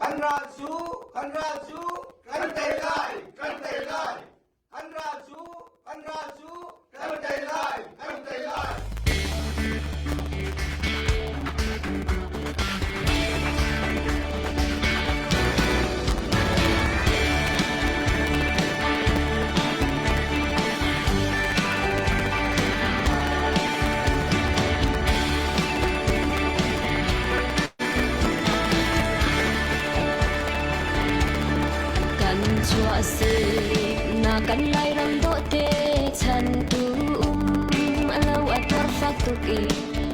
Kan ral cu kan ral cu kan tei lai kan tei lai. Kan ral cu kan ral cu kan tei lai kan tei lai. Kan chuah na kan Lairam dawhte chan tu um lo a tuar fak tuk i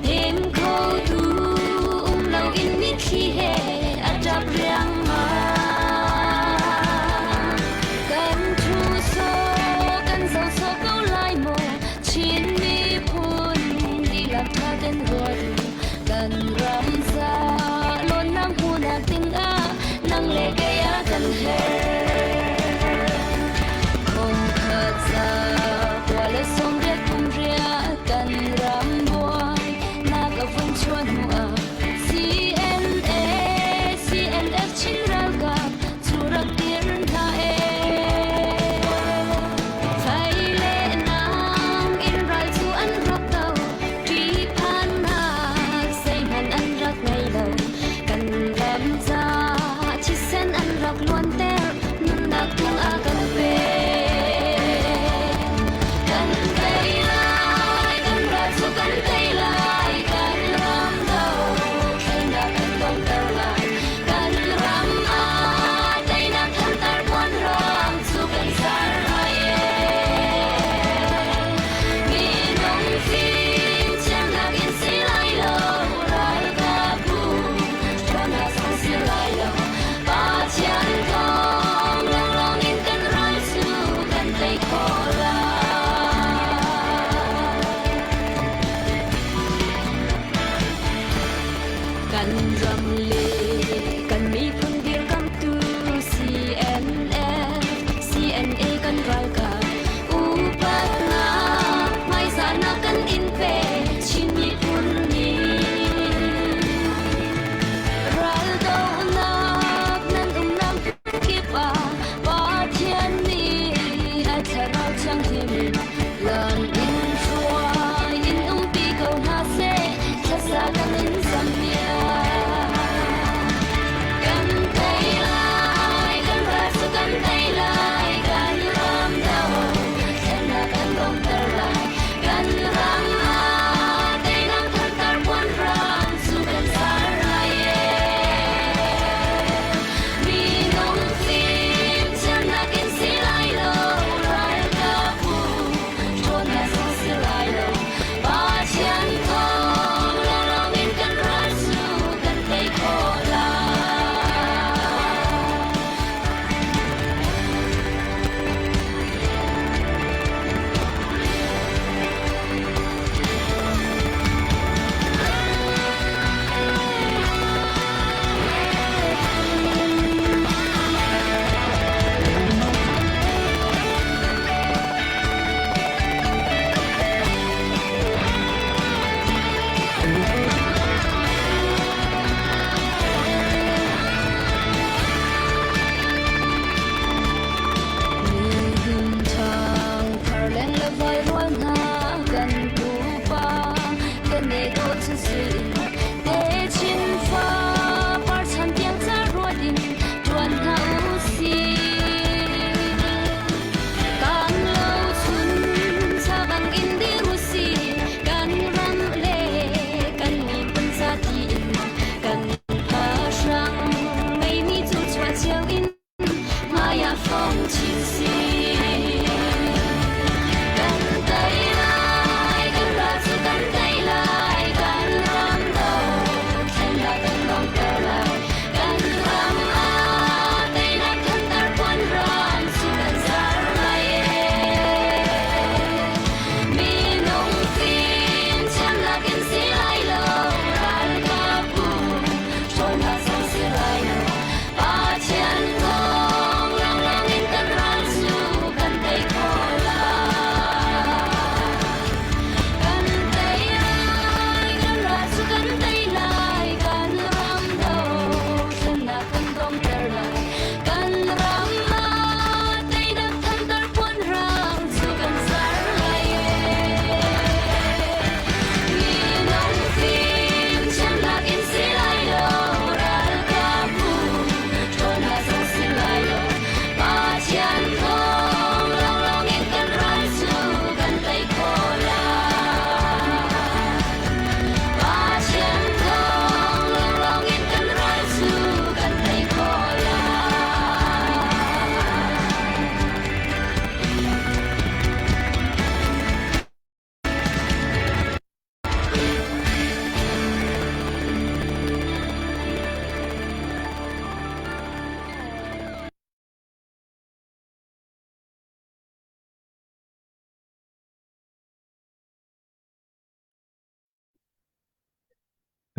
him kho tu um lo in mitthli he a ṭap riangmang. Kan thu so kan zo so ko lai maw Chin miphun dihlak ṭha ten ruat u kan ram ca lawnnak hmuhnak dingah nang le kei a kan herh. Khongkhat za kua le 80 kum riah kan ram buai nak a vun chuah hnu ah CNA CNF Chin ralkap cu rak dir hna ee. Fai le nang in ral cu an rak do ṭihphannak zeihmanh an rak ngei lo. Kan ram ca thisen an rak luanter.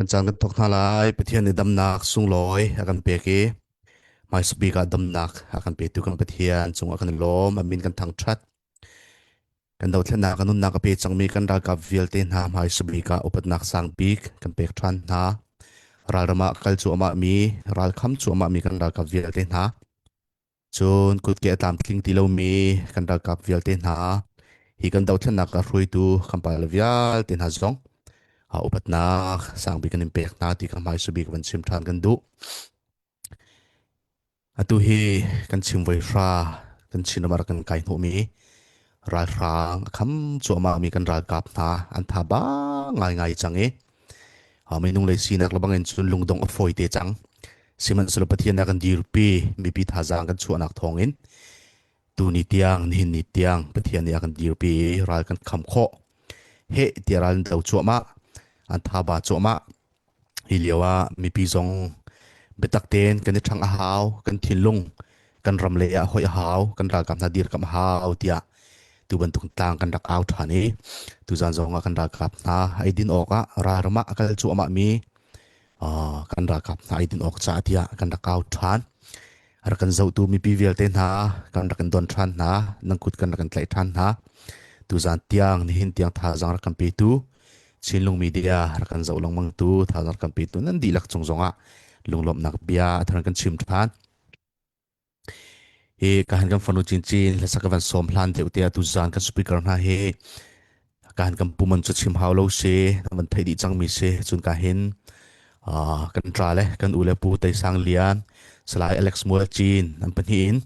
Kan caan kan thawk hna lai. Pathian nih damnak sunglawi a kan pek i hmaisa bik ah damnak a kan petu kan Pathian cungah kan i lawm. A min kan thangṭhat. Kan dothlennak a nunnak a pe cangmi kan ralkap vialte hna hmaisa bik ah upatnak sang bik kan pek ṭhan hna. Ralram ah kal cuahmah mi, ralkham cuahmah mi kan ralkap vialte hna. Cun kutke a tlamtling ti lomi kan ralkap vialte hna, hi kan dothlennak ah hruaitu kan pale vialte hna zong upatnak sangbik kan in pek hna ti kha hmaisa bik van chim ṭhan kan duh. Atu hi kan chim voi hra kan Chin ram ah rak kan kai hnawhmi ralhrang a kham cuahmahmi kan ralkap hna an tha ba ngaingai cang i minung lei sinak lebang in cun lungdong a fawi te cang. Sihmanhsehlaw Pathian a kan dirpi, mipi thazaang kan chuahnak thawngin tuni tiang nihin ni tiang Pathian nih a kan dirpi i ral kan kham khawh. Heh tiah ral an do cuahmah, an thaba cuahmah. Hi lio ah mipi zong biatak tein kan i ṭhangh a hau, kan thinlung kan ram lei ah hoih a hau, kan ralkap hna dirkamh a hau tiah tu bantuk tlang kan rak au ṭhan i tuzan zong ah kan ralkap hna eidin awk ah ralram ah a kal cuahmah mi kan ralkap hna eidin awk caah tiah kan rak au ṭhan. A rak kan zohtu mipi vialte hna kan rak in don ṭhan hna, nan kut kan rak in tlaih ṭhan hna. Tuzan tiang nihin tiang thazaang rak kan petu Chinlung Media rak kan zoh lengmang tu thazaang rak kan petu nan dihlak cung zongah lunglawmhnak bia a thar kan chim ṭhan. Hi ka han kan fanu cincin hlasak ka van sawm hlan deuh te ah tuzan kan speaker hna hi ka han kan puman cu chim hau lo si nan van theih dih cangmi si cun ka hin kan tra le kan u le pu Tei Sang Lian Salai Alex Mual Cin an pahnih in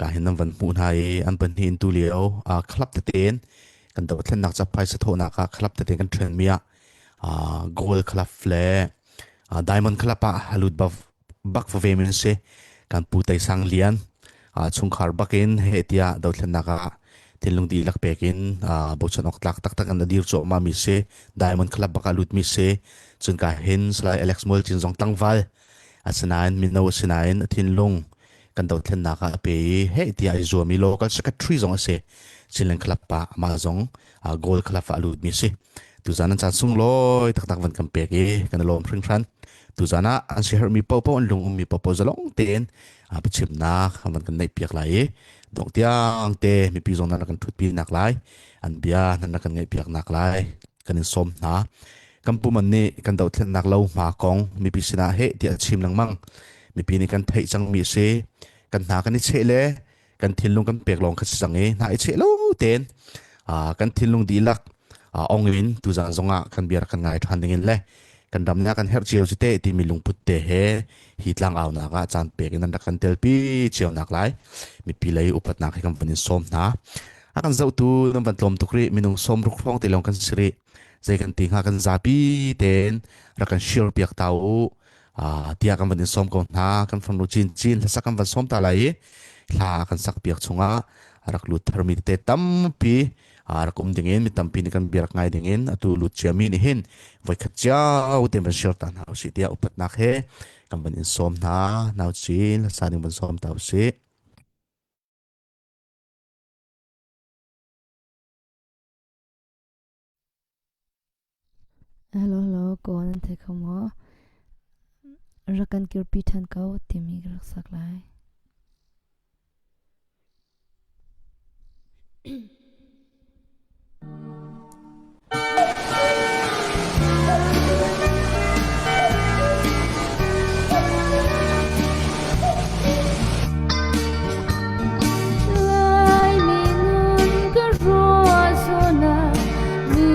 ka hin nan van hmuh hna i an pahnih in tu lio club tete in kan dothlennak ca phaisa thawhnak ah club tete kan ṭhen mi ah gold club le diamond club ah a lut bak vave min si kan pu Tei Sang Lian chungkhar bakin he tiah dothlennak ah thinlung dihlak pek in bochan awk tlak taktak an dir cuahmah mi si Diamond Club bak ah lut mi si cun ka hin Salai Alex Mual Cin zong tlangval asinain mino asinain a thinlung kan dothlennak ah a pe i he tiah i zuam i local secretary zong a si Chinland Club pa amah zong Gold Club ah a lut mi si tuzan an caan sunglawi taktak van kan pek i kan i lawm hringhran tuzan ah an siaherhmi paohpaoh an lung ummi paohpaoh zalong tein biachimnak van kan neih piak lai i dongh tiang te mipi zong nan rak kan ṭhutpi nak lai an bia nan rak kan ngaih piak nak lai kan in sawm hna kan puman nih kan dohthlennak lo hma kong mipi sinah heh tiah chim lengmang mipi nih kan theih cangmi a si kan hna kan i cheh le kan thinlung kan pek lawng kha si cang i hna i cheh lo tein kan thinlung dihlak ong in tuzan zongah kan bia kan ngai ṭhan dingin le kan ram nih kan herh cio cu te timi lungput te he hi tlangaunak ah caan pek in an rak kan telpi cio nak lai mipi lei upatnak he kan van in sawm hna a kan zohtu nan van tlawm tuk rih minung sawm ruk hrawng te lawng kan si rih zei kan ti hnga kan zapi tein rak kan share piak ta u tiah kan van in sawm ko hna kan fanu cincin hlasak kan van sawm ta lai i hla kan sak piak chungah rak lut tharmi tete tampi rak um dingin mi tampi nih kan bia rak ngai dingin atu lut ciami nih hin voikhat cio te van share ta hna usih tiah upatnak he kan van in sawm hna nau cin hlasa ding van sawm ta usih. Hello hello ko nan thei kho maw? Rak kan kirpi ṭhan ko timi ka rak sak lai. Laimi nun ka ruah zawn ah mi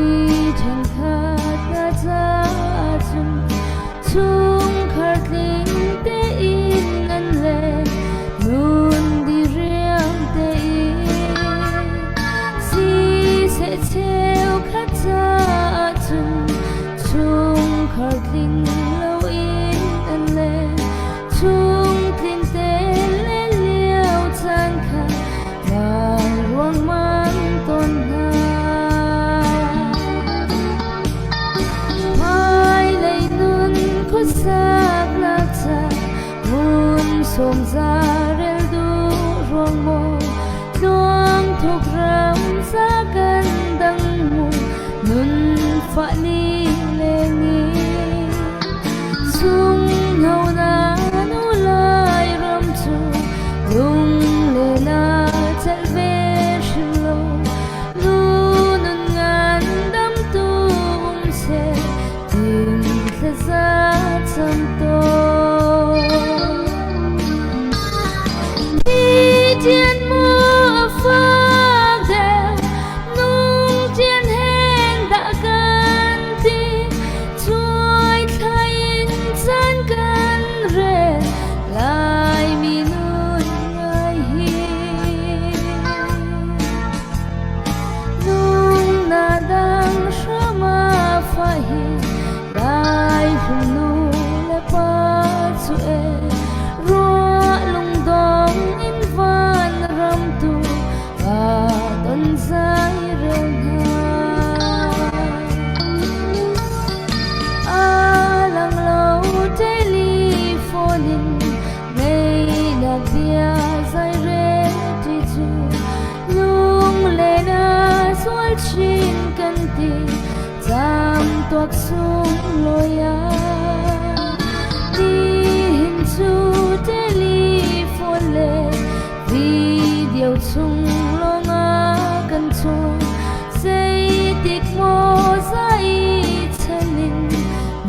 ṭhenkhat hna caah cun chungkhar tling tein an len nun diriam tein siseh cheukhat caah cun chungkhar tling loin an len Chungtlin te le lio caan kha ngai ruangmang tawn hna. Hmailei nun khuasaknak ca hmun sawm za rel duh ruang maw tluang thuk ram za kan dang mu nun fah ni lengin. ti cam tuak sunglawi ah nihin cu telephone le video chung lawngah kan chung zeitik maw zai chanin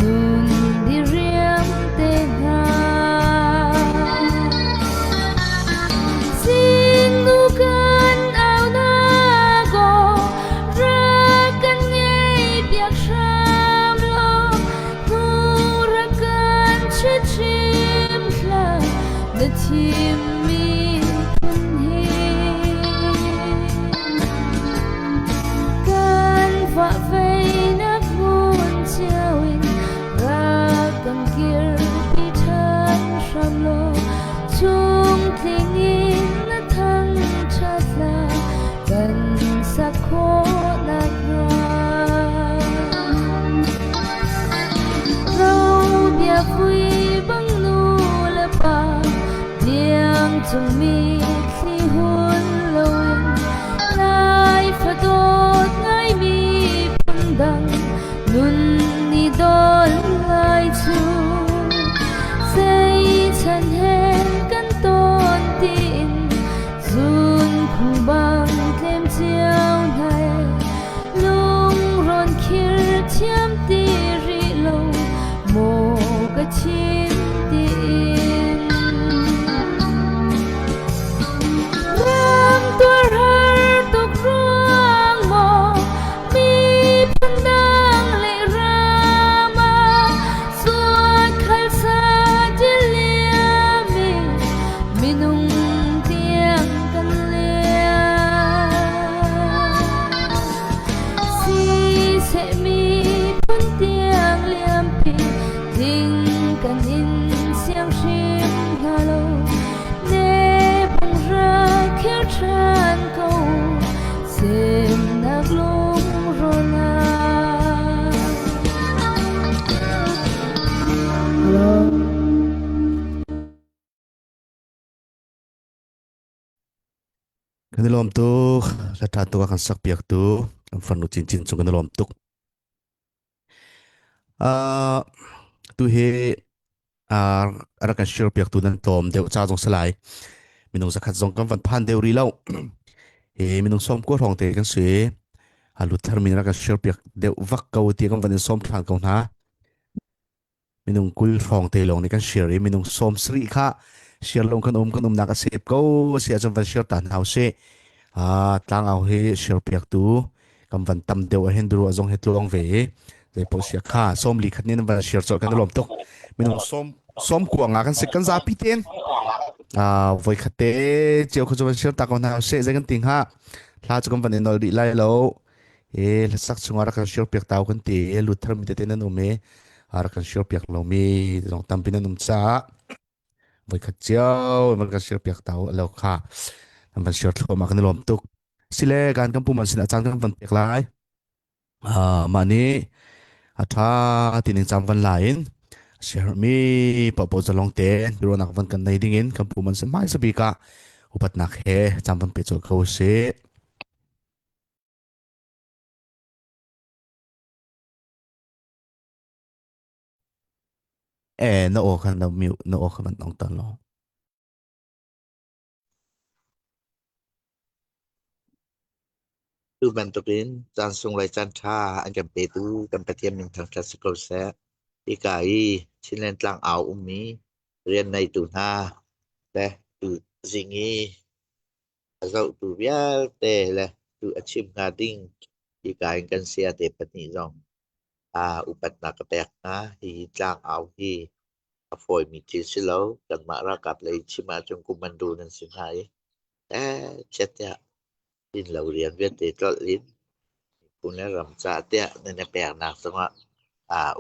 nun diriam te hna Zingnu kan au na go rak kan ngei piak hram law hnu rak kan chim hlah na thimmi phun hi kan vah veinak hmun cio in rak kan kirpi ṭhan hram law chungtling in na thangṭhat hla kan sak khawh nakhnga. Robia vui bang nu le pa tiang cung mi thli hun loin lai fadawt ngai mi phundang nun ni dol lai cu zei chan he kan ton tiin zun khu bang tlem cio hna lungron khir thiam ti rih lo maw ka chim tiin ram tuar har tuk ruang maw miphun dang le ram ah suat khal sa diliami minung tiang kan liam siseh miphun tiang liampi ding kan in siang hrim hna lo ne bung ra khel ṭhan ko semnak lungrual ah. Hello. Kan i lawm tuk. Hla ṭha tuk a kan sak piak tu kan farnu cincin cung kan i lawm tuk. Uh, tu hi uh, rak kan share piak tu nan tlawm deuh ca zong salai. Minung zakhat zong kan van phan deuh rih lo. Hi minung som ko hrawng te kan si. A Luther min rak kan share piak deuh vak ko ti kan van in som than ko hna. Minung 20 hrawng te lawng nih kan share i minung 70 kha share lawng kan um kan umnak a sep ko a si ahcun van share ta hna usih. Ah, tlangau hi share piak tu kan van tam deuh ahhin biaruah zong hi tluang ve i zeipaoh sia kha 40 khat nih nan van share colh kan i lawm tuk. Minung sawm sawm kua nga kan si kan zapi tein ah voi khat te cio kha cu van share ta ko hna usih zei kan ti hnga hla cu kan van i nol rih lai lo e hlasak chungah rak kan share piak tau kan ti e Luther mi tete nan um i rak kan share piak lomi zong tampi nan um caah voikhat cio van kan share piak tau lo kha nan van share thluahmah kan i lawm tuk sile kan kan puman sin a caan kan van pek lai mah nih a tha ti ning cam van la in share mi papo zalong te birunak van kan nei ding in kan puman sin mai sabik ah upatnak he cam van pe chol ko si. Eh, na aw kha na mute, na aw kha van ong ta lo. Tu bantukin caan sung le caan ṭha an kan petu kan Pathian min thangṭhat si ko seh. Hika i Chinland tlangau ummi rian neitu hna le tu zing i A zohtu vialte le tu a chim hnga ding hika in kan sayate pahnih zong upatnak ka pek hna. Hihi tlangau hi a fawimi thil si lo. Kanmah ralkap lei chim ahcun kummandu nan si hna i chiat tiah innlo rian vialte tlolh in miphun le ram caah tiah nan i peknak cungah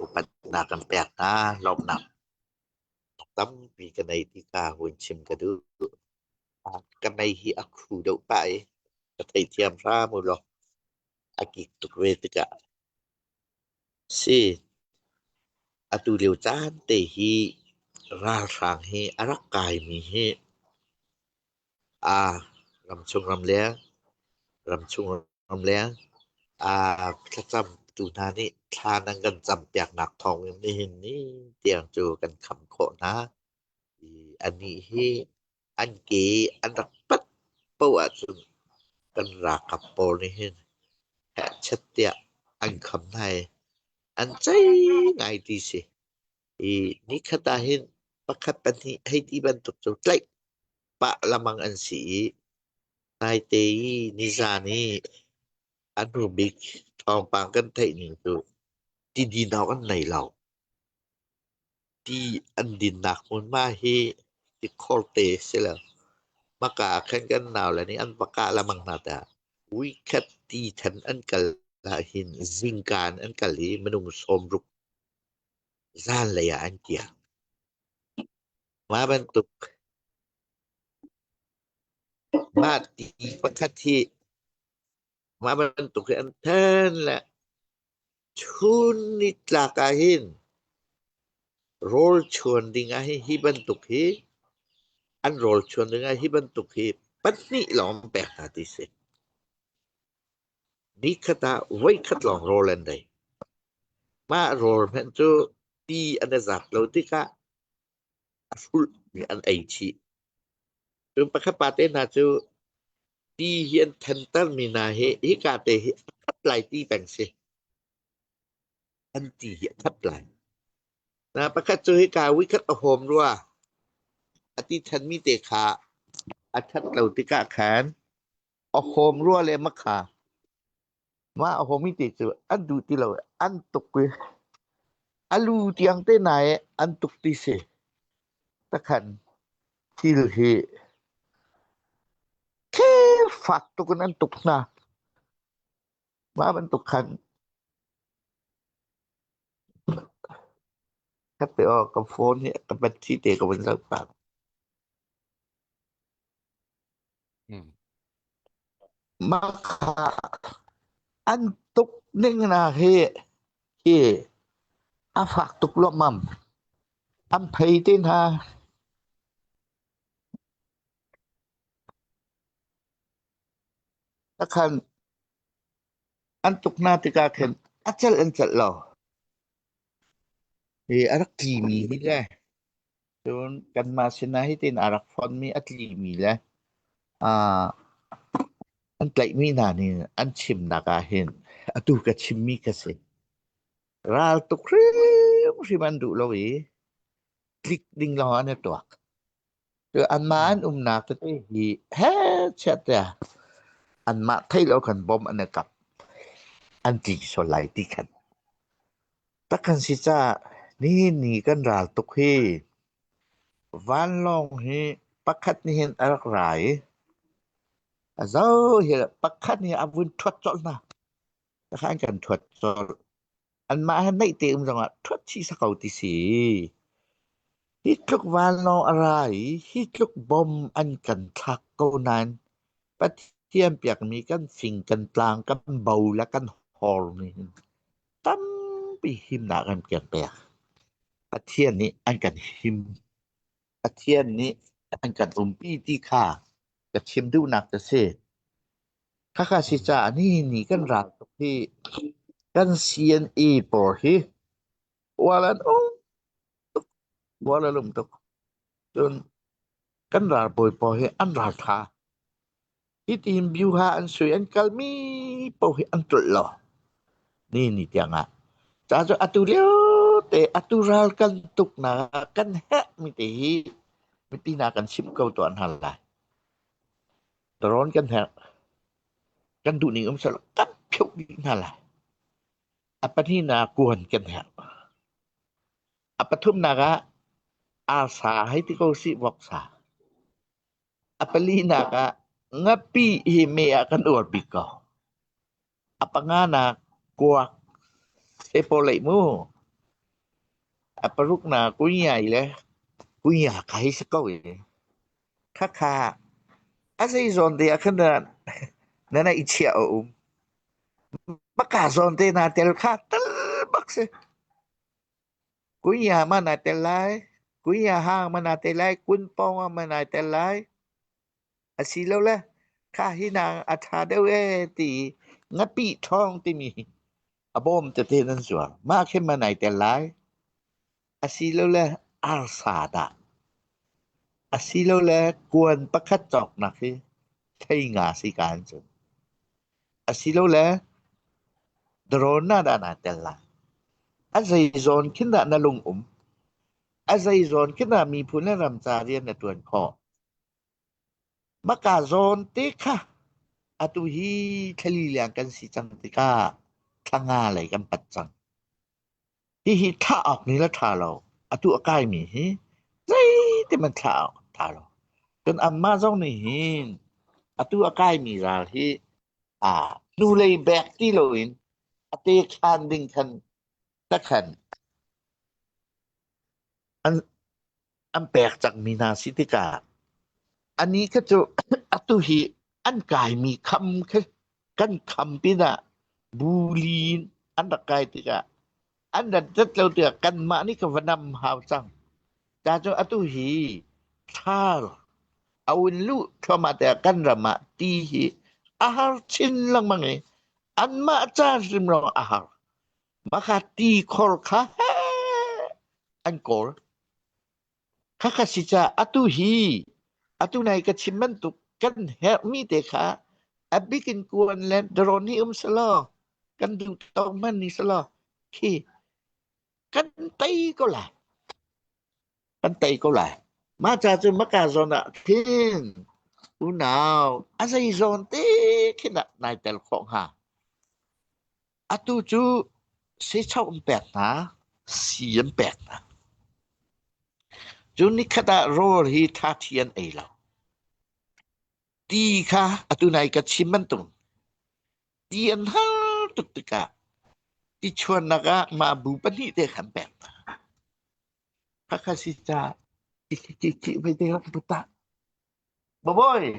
upatnak kan pek hna. Lawmhnak tampi ka nei ti kha hun chim ka duh. Ka mei hi a khu deuh pah i ka theithiam hram u law a kik tuk ve tikah si. Atu lio caan te hi ralhrang hi a rak kaimi hi ramchung ramleng, ramchung ramleng. Thlacamtu hna nih thla nan kan campiaknak thawngin nihin ni tiang cu kan kham khawh hna. Anih hi an ke an rak pat paoh ahcun kan ralkap pawl nih hin hehchet tiah an kham hna i an cei ngai ti si. I nikhat ah hin pakhat pahnih hei ti bantuk cu tlaih pah lamang an si i naite i nizan i a hnu bik thawngpang kan theih ning cu ti din awk an nei lo. Ti an dinnak hmunhma hi tikhor te si lo. Hmaka ah khan kan naule nih an va kah lengmang hna tiah voikhat ti than an kal ahhin zingka in an kal i minung 60 zanlei ah an kir. Mah bantuk mah ti pakhat hi mah bantuk hi an then le chun nitlak ahhin rawl chuan ding ah hin hi bantuk hi an rawl chuan ding ah hi bantuk hi pahnih lawng an pek hna ti si. Nikhat ah voikhat lawng rawl an ei. Mah rawl hmanh cu ti an i zat lo tikah a hrulh mi an ei chih. Cun pakhat pa te hna cu ti hi an thanter mi hna hi hika te hi a khat lai ti peng si. An ti hi a khat lai. Na pakhat cu hika wikhat a hawm rua. A ti than mi te kha a that lo tikah khan a hawm rua le makha. Mah a hawmi te cu an duh ti lo an tuk i a lu tiang te na i an tuk ti si. Takhan thil hi fak tuk in an tuk hna. Mah bantuk khan ka pe aw ka phone hi ka battery te ka vun zoh pah. Mah kha an tuk ning na hi hi a fak tuk lawmmam. An phei te hna. Takhan an tuk hna tikah khin a celh an celh lo. Hi a rak tlimi hi le cun kanmah sinah hitin a rak fonmi a tlimi le an tlaihmi hna nih an chimnak ah hin atu ka chimmi ka si. Ral tuk hrimhrim an duh lo i tlik ding lawng an i tuak. Cu anmah an umnak tete hi heh tiah anmah theih lo khan bom an i kap. An tli sual lai ti khan. Takhan si caah nihin ni kan ral tuk hi vanlawng hi pakhat nih hin a rak ra i a zo hi pakhat nih a vun ṭhuat colh hna. Takhan an kan ṭhuat colh. Anmah he naih te um zongah ṭhuat chih sa ko ti si. Hi tluk vanlawng a ra i hi tluk bom an kan thlak ko nain Pathian piakmi kan fing kan tlang kan bo le kan hor nih hin tampi himnak an kan pek. Pathian nih an kan him. Pathian nih an kan umpi ti kha ka chim duhnak ka si. Khakha si caah nihin ni kan ral tuk hi kan CNA pawl hi ual an um tuk. Ual an um tuk. Cun kan ralbawi pawl hi an ralṭha. Hitin byuha an sui an kalmi paoh hi an tlolh lo. Ni ni tiang ah. Ca cu atu lio te atu ral kan tuknak ah kan herh mi te hi mipi hna kan chimh ko tuah hna lai. Drone kan herh. Kan duh ning um sel kan pheuh dih hna lai. A pahnihnak kuan kan herh. A pathumnak ah arsa hei ti ko sih voksa. A palinak ah ngapi hi me ah kan uar bik ko. A panganak kuak sepaw leih mu. A paruknak kunyai le kunya ka hei si ko i. Khakha a zei zawn te ah khan na na i chiah a um. Maka zawn te na tel kha tal bak si. Kunya ma na tel lai, kunya hang ma na tel lai, kun pawng ma na tel lai. Asilole kha hi na a ṭha deuh ee ti. Ngapih ṭhawng timi a bawm tete nan zuar. Mah khi ma nai tel lai. Asilole arsa dah. Asilole kuan pakhat cawknak hi thei nga si ka an cun. Asilole drone na dah naa tel lai. A zei zawn khin dah na lung um? A zei zawn khin dah miphun le ram ca rian na ṭuan khawh? Maka zawn te kha atu hi thlali liang kan si cang tikah thla nga lei kan pat cang. Hihi thlah awk nih le ṭha lo. Atu a kaimi hi zeiti hmanh thlah awk ṭha lo. Cun anmah zong nih hin atu a kaimi ral hi aa hnulei bek ti loin a te khan ding khan takhan an an pek cangmi hna si tikah anih kha cu atu hi an kaimi kham khi kan kham pinah buli in an rak kai tikah an rat rat lo tikah kanmah nih ka va nam hau cang. Ta cu atu hi thar a un luh thluahmah tikah kan ram ah ti hi a har chin lengmang i anmah ca hrim lawng a har. Mah ti khor kha an kawl. Khakha si caah atu hi atu nai ka chim bantuk kan herhmi te kha a bik in kuan le drone hi um selaw kan duh tawk hman ni selaw khi kan tei ko lai. Kan tei ko lai. Mah ca cu maka zawn ah khin unau a zei zawn te khin ah nai tel khawh hnga. Atu cu sehchoh an pek hna, sii an pek hna. Cun nikhat ah rawl hi ṭhaṭhi an ei lo. Ti kha atu nai ka chim bantuk ti an har tuk tikah ti chuannak ah mah bu pahnih te khan pek hna. Khakha si ca ti ti ti vai te rak puta. Babawi,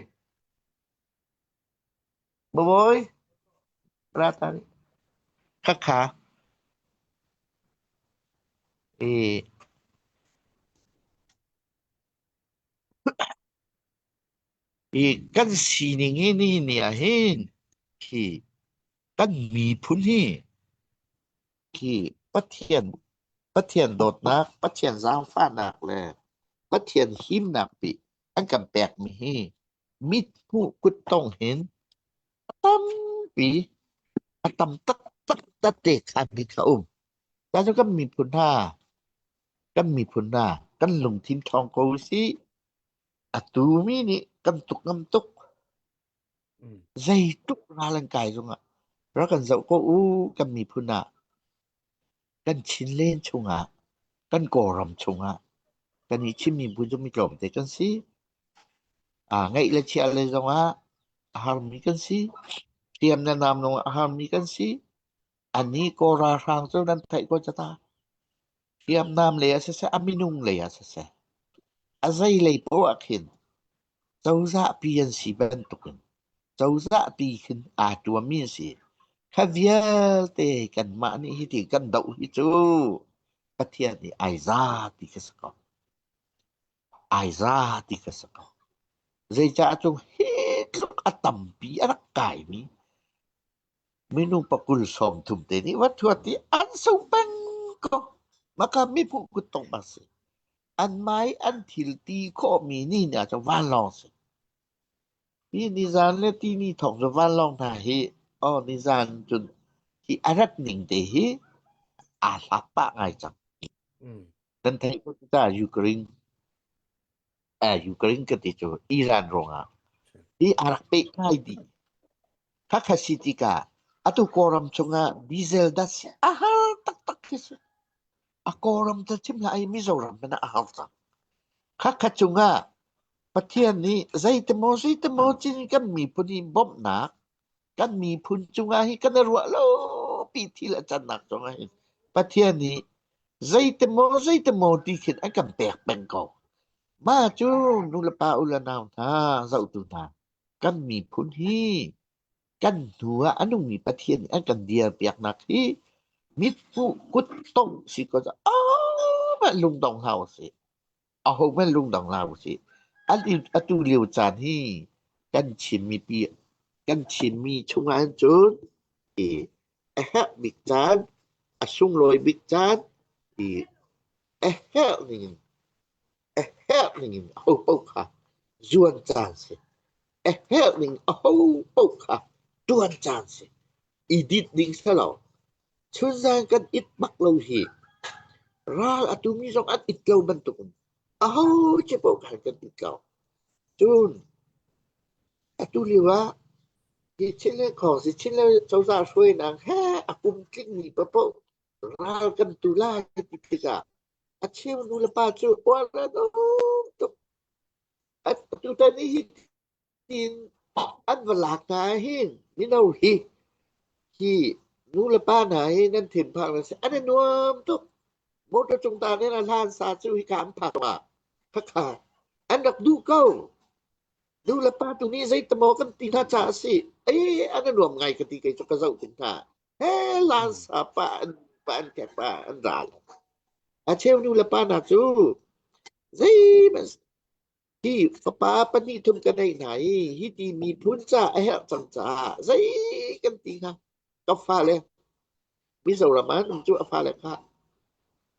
Babawi, ra ta rih. Khakha i i kan sining hi nihin ni ah hin khi kan miphun hi khi Pathian Pathian dawtnak, Pathian zaangfahnak le Pathian himnak pi an kan pekmi hi mithmuh kuttong hin a tampi a tam taktak tate khan hi kha um. Cucu kan miphun hna, kan miphun hna, kan lungthin ṭhawng ko usih. Atu mi nih kan tuk ngam tuk. Zeitluk ral an kai zongah rak kan zoh ko u kan miphun ah. Kan Chinland chungah, kan Kawlram chungah kan i Chin miphun cu mi tlawmte kan si. Aa ngeih le chiah le zongah a harmi kan si. Hriam le nam zongah a harmi kan si. Anih Kawl ralhrang cu nan theih ko ca ta. Hriamnam lei ah siseh, a minung lei ah siseh, a zei lei poah ah khin cozah pi an si bantukin cozah pi khin aa tuammi an si. Kha vialte kanmah nih hiti kan doh hi cu Pathian nih ai za ti ka si ko. Ai za ti ka si ko. Zeicah cu hi tluk a tampi a rak kaimi Minung pakul 30 te nih va thuat i an sung peng ko. Maka mipu kuttong bak si. An mai an thil ti khawhmi ni ni ah cun vanlawng si. Hi nizan le tini thawng cu vanlawng hna hi oh nizan cun hi a rat ning te hi aa hlat pah ngai cang. Kan theih ko ta Ukraine Ukraine ka ti cu Iran ruangah hi a rak peh ngai dih. Khakha si tikah atu Kawlram chungah diesel dat si a har taktak khi si. A Kawlram ta chim hlah i Mizoram hmanh ah a har cang. Khakha cungah Pathian nih zeitimaw zeitimaw cin kan miphun hi bawmhnak kan miphun cungah hi kan i ruah lo pi thil a cannak cungah hin Pathian nih zeitimaw zeitimaw ti khin a kan pek peng ko. Mah cu nulepa u le nau hna zohtu hna kan miphun hi kan hnu ah a nungmi Pathian nih an kan dirpiaknak hi mithmuh kuttongh si ko ah lungdong hlah usih. Ahohmanh lungdong hlah usih. Atu lio caan hi kan Chin mipi kan Chinmi chungah hin cun. I a herh bik caan, a sunglawi bik caan i a herh ningin a herh ningin ahopaoh kha zuan caan si. A herh ning ahopaoh kha ṭuan caan si. I dit ding si lo. Chunzan kan it bak lo hi ral a tumi zong an it lo bantukin aho cio paoh khan kan it lo. Cun atu lio ah hi Chinland Khawngsi Chinland cozah hruainak he a kum tlingmi paohpaoh ral kan tu lai ti tikah a cheu nu le pa cu uar an um tuk. Tutan i hi tiin an va lak hna ahhin mino hi hi nu le pa hna hi nan thinphang nan si an i nuam tuk. Motor cung ta nih a hlan sa cu hika an phak ah khakha an rak duh ko. Nu le pa tu nih zeitamaw kan ti hna caah a si. Ei an i nuam ngai ka ti kei cu ka zoh tik hna. He lan sa pa an pa an kek pa an ral. A cheu nu le pa hna cu zeihmanh hi fapa pahnih thum ka neih hna i hi ti miphun ca a herh cang caah zei kan ti hnga ka fale Mizoram ah um cu a fale kha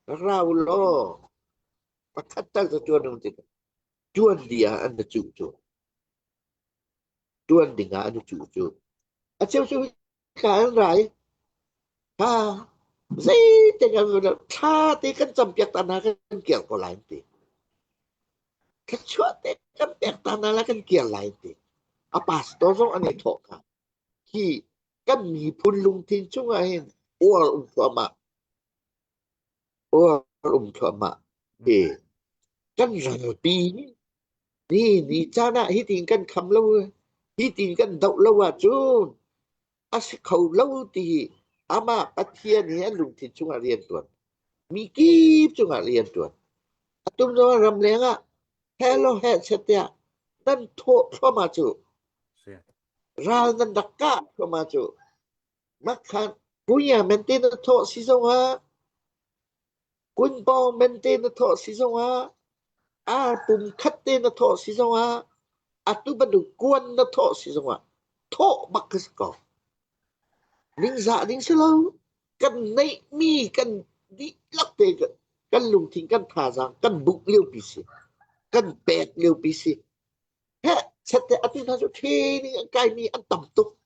rak ra u law pakhat tal cu ṭuan um ti ṭuan dih ah an na cuh cu ṭuan ding ah an i cuh cu a cheu cu hika an ra i ha zeitin kan thla te kan campiak ta hna kan kir ko lai an ti thluachuah te kan pek ta hna la kan kir lai an ti a pastor zong an i thawh kha hi kan miphun lungthin chungah hin uar um thluahmah uar um thluahmah hi kan ralpi ni ni caan ah hitin kan kham lo hitin kan doh lo ahcun a si kho lo ti hi amah Pathian hi an lungthin chungah rian tuan mi kip cungah rian tuan atum zong ramleng ah hello he chet tiah nan thawh thluahmah cu ral nan rak kah thluahmah cu Makhan kunya mente na thawh si zongah kunpawng mente na thawh si zongah ar pum khat te na thawh si zongah atu bantuk kuan na thawh si zongah thawh bak ka si ko. Ningzah ding si lo. Kan neihmi kan dihlak te kan lungthin kan thazaang kan buk liopi si. Kan pek liopi si. Heh, set te atu hna cu training an kaimi an tam tuk.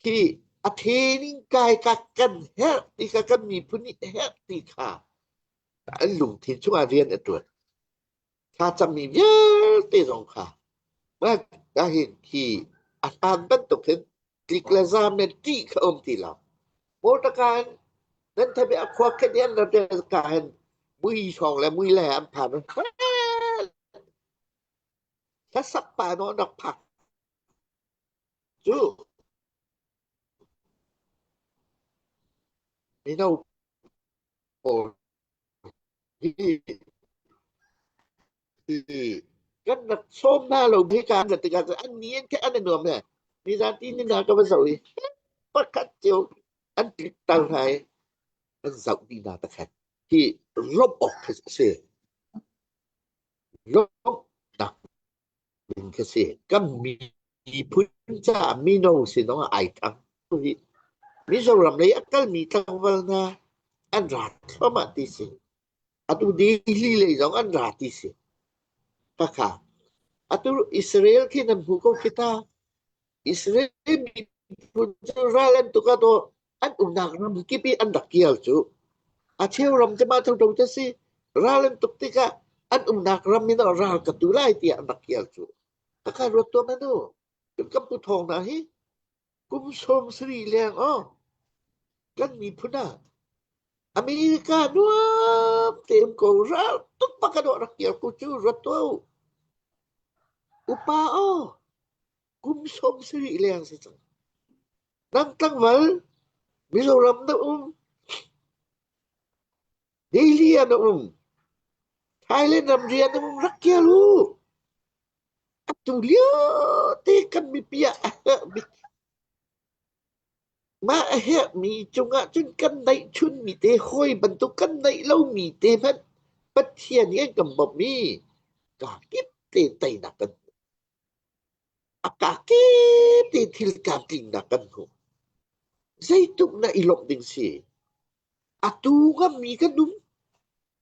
Hi a training kai ka kan herh ti kha kan miphun nih herh ti kha an lungthin chungah rian a ṭuan. Thlacammi vialte zong kha ka hin hi a hlan bantuk hin tlik le zaam le ṭih kha um ti lo. Motor in nan thabe a khua khat i an rat ka hin mui hrawng le mui le an phan. Hlasak pa nawn rak phak cu mino pawl hi kan rak sawm hna lo hi ka an tikah an ni an an i nuam he nizan ti ni hna ka va zoh i pakhat cio an tlik tal hna i an zoh dih hna takhat hi lawmh awk khi a si lawmhnak ding khi si. Kan miphun caah mino sinong ai thang hi Mizoram lei a kalmi tlangval hna an ra thluahmah ti si. Atu Delhi lei zong an ra ti si. Khakha. Atu Israel khi nan hmu ko khi ta. Israel miphun cu ral an tuk ah an umnak ram kip i an rak kial cu. A cheu ram cu mah thotho te si. Ral an tuk tikah an umnak ram in ral ka tu lai tiah an rak kial cu. Khakha ruat tuah man u. Kan pu thawng hna hi kum 70 leng aw kan miphun ah America nuam te um ko ral tuk bak a dawh rak kial ku cu ruat tuah u. Upa aw kum 70 leng si cang. Nang tlangval Mizoram na um Delhi ah na um Thailand ramri ah na um rak kial u. Atu lio te kan mipi ah a herh bik mah a herhmi cungah cun kan neihchunmi te hawi bantuk kan neih lomi te hmanh Pathian nih an kan bawmh i kaa kip te teinak kan hmu. A kakip te thil tlamtlingnak kan hmuh. Zeitluk na i lawmh ding si. Atu ngammi kan um.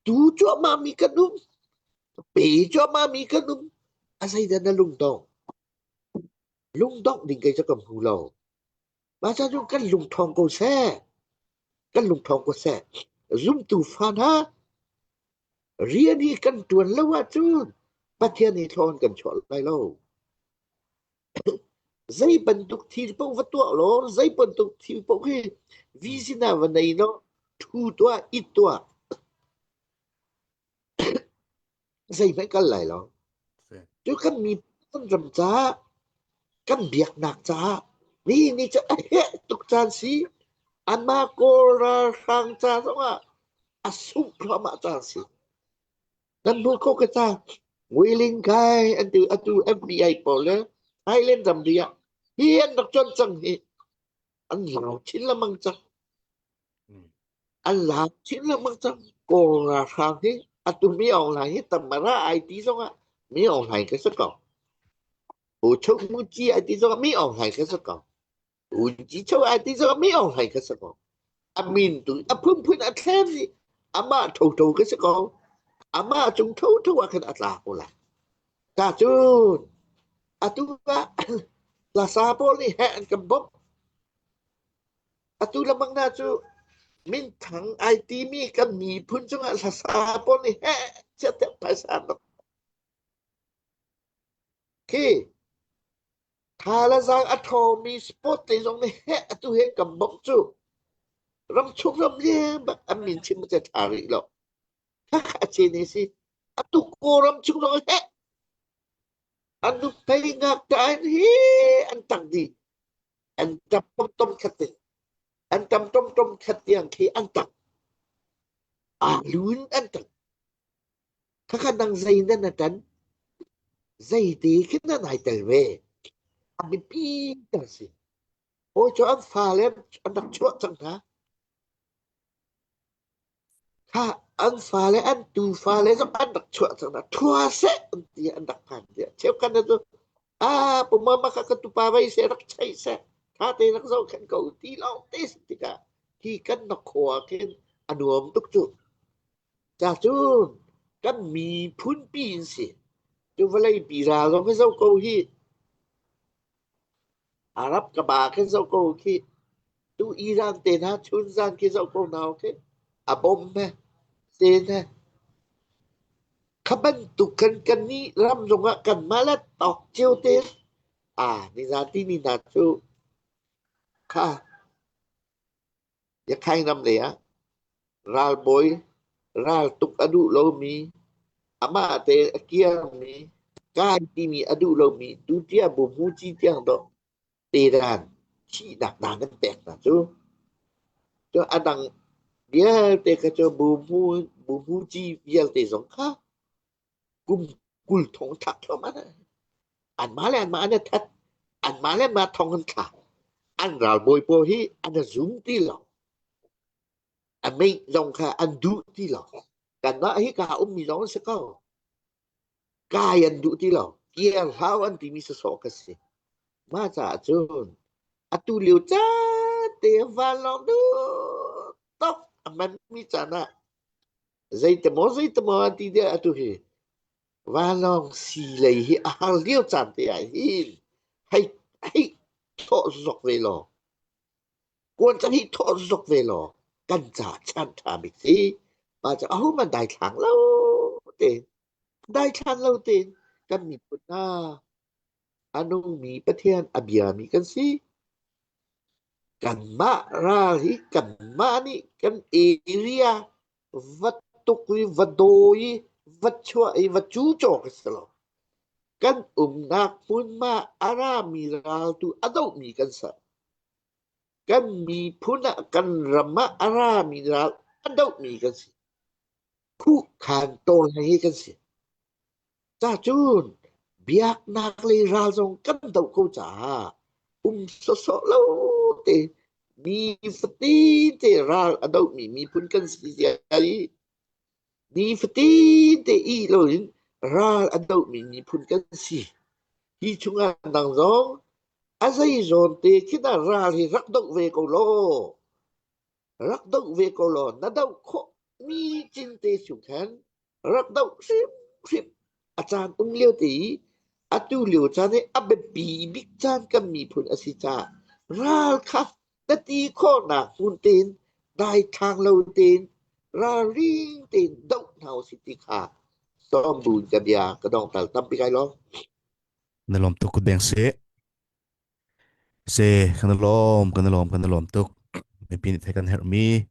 Tu cuahmah mi kan um. Pe cuahmah mi kan um. A zeidah na lungdong? Lungdongh ding kei cu ka hmu lo. Mah ca cu kan lungṭhawng ko seh. Kan lungṭhawng ko seh. Zumtu fa hna, rian hi kan ṭuan lo ahcun Pathian nih thlawn kan chuah lai lo. Zei bantuk thil paoh va tuah law, zei bantuk thil paoh hi vision ah va nei law, ṭhu tuah, it tuah. Zeihmanh kal lai lo. Cu kan miphun ram caah, kan biaknak caah nihin ni cu a heh tuk caan si. Anmah Kawl ralhrang ca zongah a sungh thluahmah caan si. Nan hmuh ko ka ca. Wheeling kai an ti atu FBI pawl le Thailand ramri ah hi an rak cuan cang hi an lau chin lengmang cang. An laak chin lengmang cang. Kawl ralhrang hi atu Mi Aung Hlaing hi Tamara ai ti zongah Mi Aung Hlaing ka si ko. U Chuk Muci ai ti zongah Mi Aung Hlaing ka si ko. U Ji Cho ai ti zongah Mi Aung Hlaing ka si ko. A min tu a phunphun a thlen i amah thotho ka si ko. Amah cung thotho ah khan a tla ko lai. Ta cun atu ah Lasa pawl nih heh an kan bawmh. Atu lengmang hna cu minthang ai timi kan miphun cungah hlasa pawl nih heh chiat phaisa an rak khi tha le zaang a ṭhawngmi sport te zong nih heh atu he kan bawmh cu ramchung ram leng bak an min chim cu ṭha rih lo. Khakha a ce ne si. Atu Kawlram chung zong heh an nuphei ngakṭah in hi an tang dih. An ṭap tom khat te. An ṭam tom tom khat tiang khi an tang. Aalu in an tang. Khakha nang zei nan na ṭan? Zeite khin nan ai tel ve? A biapi ta si. Hawi cu an fale an rak chuah cang hna. Khah an fale an tufa le zong an rak chuah cang hna. Ṭhua seh an ti an rak phan tiah cheukhat hna cu aa pumama kha ka tupa vei seh rak cheih seh ṭha tein rak zohkhenh ko ti lawng te si tikah hi kan na khua khin a nuam tuk cu. Ca cun kan miphun pi in si. Cu vawlei pi ral zong hi zoh ko hi. Arab ka ba khin zoh ko khi. Tu Iran te hna chunzan khi zoh ko hna khi. A bom he, sen he. Kha bantuk khan kan nih ram zongah kanmah le tawk cio te ah nizan timi hna cu kha Yakhai ram lei ah ralbawi raltuk a duh lomi, amah tein a kirmi, kai timi a duh lomi tutia buhmuci tiang dawh tedan thihnak dan an pek hna cu. Cu a dang vialte kha cu buhmuci vialte zong kha kum 20 thong thlak thluahmah hna. Anmah le anmah an i that. Anmah le anmah thong an thlak. An ralbawi pawl hi an i zum ti lo. A meih zong kha an duh ti lo. Kanmah hi ka ummi zong an si ko. Kai an duh ti lo. Kiar hlau an timi sawsawh ka si. Mah caah cun atu lio caan te vanlawng duh tok a manmi caan ah zeitimaw zeitimaw an ti deuh atu hi vanlawng sii lei hi a har lio caan te ah hin hei hei thawh zok ve law kuan cang hi thawh zok ve law kan ca chan ṭha bik si mah cu ahohmanh daithlang lo tein daithlang lo tein kan miphun hna a nungmi Pathian a biami kan si kanmah ral hi kanmah nih kan area va tuk i va dawi i va chuah i va cucaw ka si lo. Kan umnak hmunhma a rami raltu a dohmi kan si. Kan miphun ah kan ram ah a rami ral a dohmi kan si. Khuhkhan tawl hi kan si. Cacun biaknak lei ral zong kan doh ko caah um sawsawh lo te nifatin te ral a dohmi miphun kan si zia i nifatin te ih loin ral a dohmi miphun kan si. Hi chungah nang zong a zei zawn te khi dah ral hi rak doh ve ko law, rak doh ve ko law na doh khawh mi cin te chung khan rak doh hrimhrim. A caan um lio te i atu lio caan hi a biapi bik caan kan miphun a si caah ral kha na ti khawhnak hmun tein daithlang lo tein ralring tein doh hna usih ti kha sawm buin ka bia ka dongtal tampi kai lawm. Na lawm tuk kut beng seh. Se kan lawm kan lawm kan lawm tuk. Mipi nih theih kan herhmi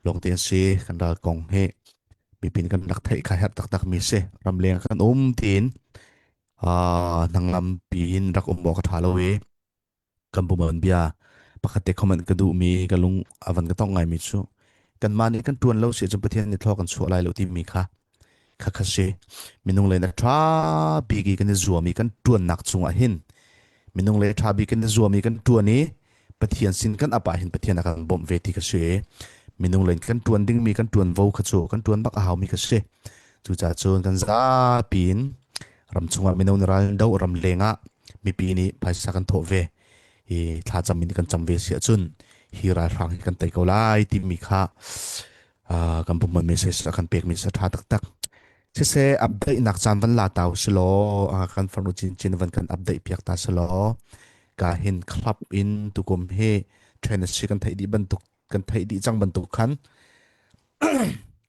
lawng te an si kan ral kong hi mipi nih kan rak theih kha herh taktak mi si. Ramleng kan um tiin hnangam piin rak um awk a ṭha lo i kan pum bia pakhat te comment ka duhmi ka lung a van ka tong ngaimi cu kanmah nih kan ṭuan lo si cun Pathian nih thlaw kan chuah lai lo timi kha kha kha si. Minung le na ṭha bik i kan i zuam i kan ṭuannak cungah hin minung le ṭha bik kan i zuam i kan ṭuan i Pathian sin kan ap ah hin Pathian a kan bawmh ve ti kha si. Minung le kan ṭuan dingmi kan ṭuanvo kha cu kan ṭuan bak a haumi kha si. Cucaah cun kan zapi in ram chungah mino nih ral an doh, ram leng ah mipi nih phaisa kan thawh ve i thlacam in kan cam ve si ahcun hi ralhrang hi kan tei ko lai timi kha kan pumman message a kan pekmi sa ṭha taktak. Siseh update nak caan van la ta usilaw kan farnu chinchin van kan update piak ta silaw ka hin club in tukum hi Tennessee kan theih dih bantuk kan theih dih cang bantuk khan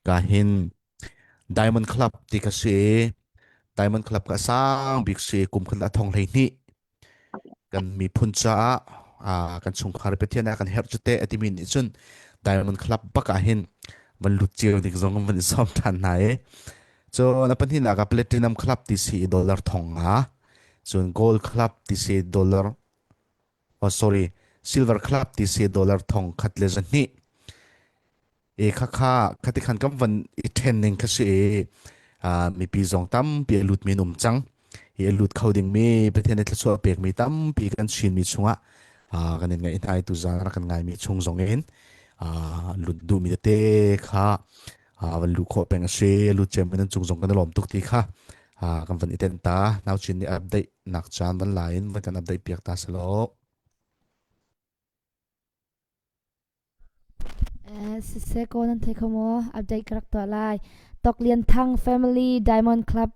ka hin Diamond Club ti ka si. Diamond Club ka sang bik si kum khat a thong hlei hnih kan miphun caah kan chungkhar Pathian ah kan herh cu te atimi nih cun Diamond Club bak ah hin van lut cio dik zong van i sawm than hna i cun a pahnihnak ah Platinum Club ti si i dollar thong nga cun Gold Club ti si dollar oh sorry Silver Club ti si dollar thong khat le za hnih E khakha khati khan kan van i then ning kha si i mipi zong tampi a lut mi an um cang hi a lut kho ding mi Pathian nih thluachuah pek mi tampi kan Chin mi chungah kan in ngaih hna i tuzaan rak kan ngai mi chung zong in lut duh mi tete kha van luh khawh peng a si lut cem in an cung zong kan i lawm tuk ti kha kan van i ten ta nau chin nih update nak caan van la in van kan update piak ta selaw. Siseh kaw nan thei kho maw? Update ka rak tuah lai. Tawk Lian Thang Family Diamond Club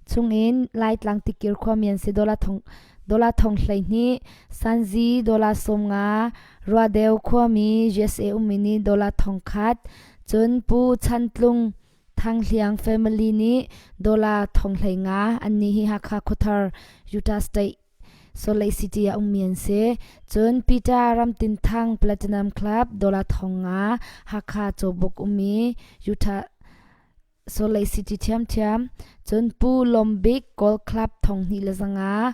chungin Laitlang Tikir khuami an si. Dollar thong 12, Sanzi dollar 50, Ruadeu khuami USA ummi nih dollar 1000, cun Pu Chan Tlung Thang Hliang Family nih dollar 15,000. Annih hi Hakha Khuathar, Utah State Salt Lake City ah ummi an si. Cun Peter Ramtin Thang Platinum Club dollar 5,000 Hakha Cawbuk ummi Utah Salt Lake City ṭhiamṭhiam. Cun Pu Lawm Bik Gold Club 2,500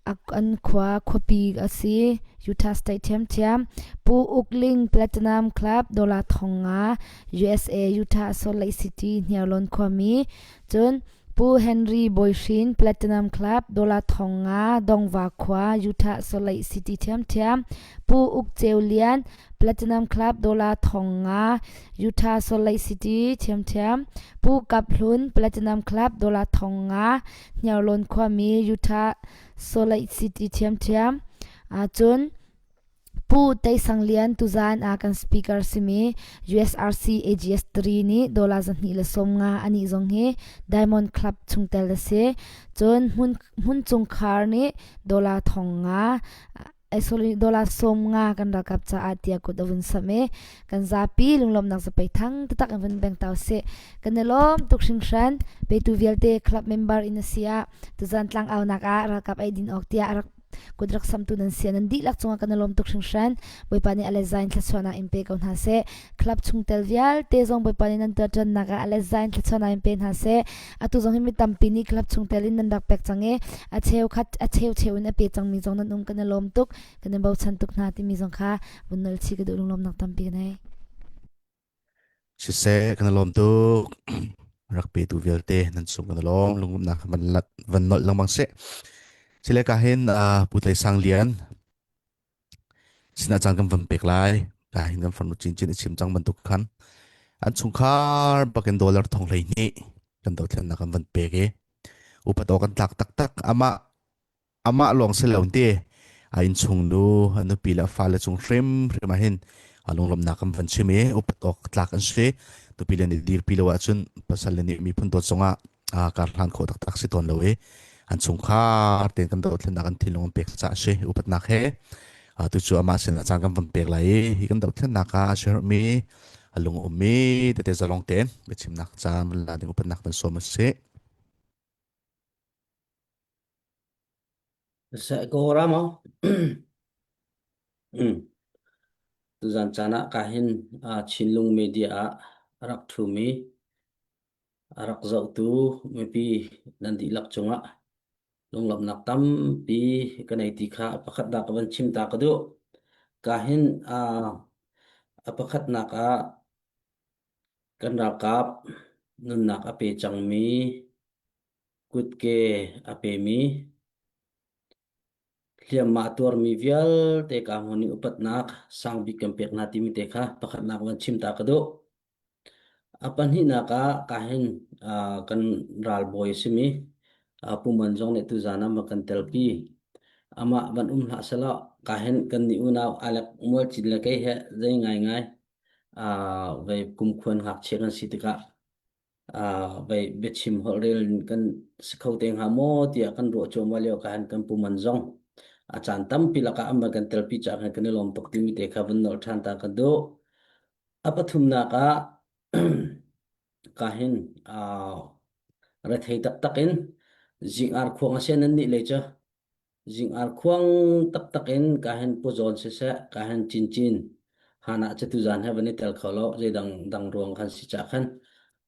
an khua khuapi a si. Utah State ṭhiamṭhiam. Pu Uk Ling Platinum Club dollar 5,000 USA Utah Salt Lake City Hniarlawn khuami. Cun Pu Henry Bawi Hrin, Platinum Club, Dollar 5,000, Dongva khua, Utah Salt Lake City ṭhiamṭhiam. Pu Uk Ceu Lian, Platinum Club, Dollar 5,000, Utah Salt Lake City ṭhiamṭhiam. Pu Kap Hlun, Platinum Club, Dollar 5,000, Hniarlawn khuami, Utah Salt Lake City ṭhiamṭhiam. Cun Pu Tei Sang Lian tuzaan ah kan speaker simi USRC AGS 3 nih dollar 250 anih zong hi Diamond Club chungtel a si. Cun hmun hmun chungkhar nih dollar 5,000 sorry dollar 50 kan ralkap caah tiah kut a vun sam i kan zapi lunglawmnak zapei thang taktak in vun beng tau sih. Kan i lawm tuk hringhran. Petu vialte club member in a si ah tuzaan tlang aunak ah ralkap ei din awk tiah rak kut rak samtu nan si nan dihlak cungah kan i lawm tuk hringhran. Bawipa nih a le zain thluachuahnak in pe ko hna seh. Club chungtel vialte zong Bawipa nih nan tuahṭannak ah a le zain thluachuahnak in pe hna seh. Atu zong hi mi tampi nih club chungtel in nan rak pek cang i a cheu khat a cheu cheu in a pe cangmi zong nan um kan i lawm tuk. Kan i bochan tuk hna timi zong kha vun nol chih ka duh lunglawmnak tampi ka nei. Siseh, kan i lawm tuk. Rak petu vialte nan cung kan i lawm. Lungumnak van lat van nolh lengmang seh. Sile ka hin Pu Tlei Sang Lian sinah caan kan van pek lai. Ka hin kan farnu chinchin i chim cang bantuk khan an chungkhar bakin dollar 12,000 kan dothlennak kan van pek i upat awk kan tlak taktak. Amah. Amah lawng si lo ti a innchung nu a nupi le a fale cung hrimhrim ah hin a lunglawmhnak kan van chim i upat awk tlak an si. Nupi le nih dirpi lo ahcun pasal le nih miphun dawt zongah kar hlan khawh taktak si tawn lo i an chungkhar tein kan dothlennak an thinlung an pek caah a si upatnak he tu cu amah sin ah caan kan van pek lai i hi kan dothlennak ah a siaherhmi a lung ummi tete zalong tein biachimnak caan van la ding upatnak van sawm a si. Kawlram ah tuzan caan ah ka hin Chinlung media ah a rak ṭhumi a rak zohtu mipi nan dihlak cungah lunglawmhnak tampi ka nei ti kha pakhat dah ka van chim ta ka duh. Ka hin a pakhatnak ah kan ralkap nunnak a pe cangmi kutke a pemi hliamhma a tuarmi vialte ka hmun i upatnak sangbik kan pek hna timi te kha pakhatnak van chim ta ka duh. A pahnihnak ah ka hin kan ralbawi a simi Pu Man zong nih tuzaan ah va kan telpi. Amah van um hlah selaw ka hin kan nih unau Alec Mualcin le kei he zei ngaingai vei kumkhuan ngakchia kan si tikah vei biachim holhrel in kan si kho te hnga maw tiah kan ruah cuahmah lio ka han kan pu man zong a caan tampi lakah an van kan telpi caah khan kan i lawm tuk timi te kha van nolh ṭhan ta ka duh. A pathumnak ah ka hin rethei taktak in zing ar khuang a si nan nih lei cu Zing arkhuang taktak in ka hen puzawn siseh, ka hen cincin hana cu tuzan he van i tel kho lo, zeidang dang ruang khan si cah khan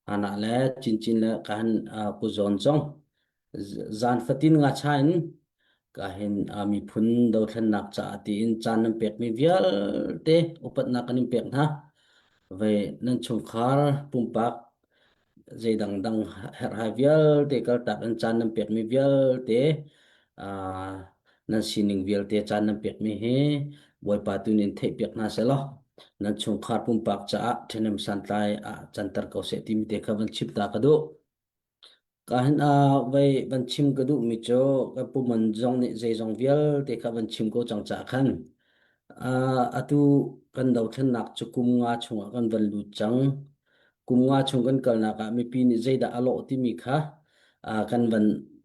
hana le cincin le ka hen puzawn zong zan fatin nga cha in ka hen miphun dothlennak caah tiin caan nan pekmi vialte upatnak kan in pek hna. Ve nan chungkhar pumpak zeidang dang herhhai vialte kaltak in caan nan pekmi vialte nan sining vialte caan nan pekmi hi Bawipa tu nih in theihpiak hna sehlaw nan chungkhar pumpak caah ṭhahnem santlai ah canter ko seh timi te kha van chim ta ka duh. Ka hin ah vei van chim ka duhmi cu ka puman zong nih zeizong vialte kha van chim ko cang caah khan atu kan dothlennak cu kum nga chungah kan van lut cang. Kum nga chung kan kalnak ah mipi nih zeidah a lawh timi kha kan van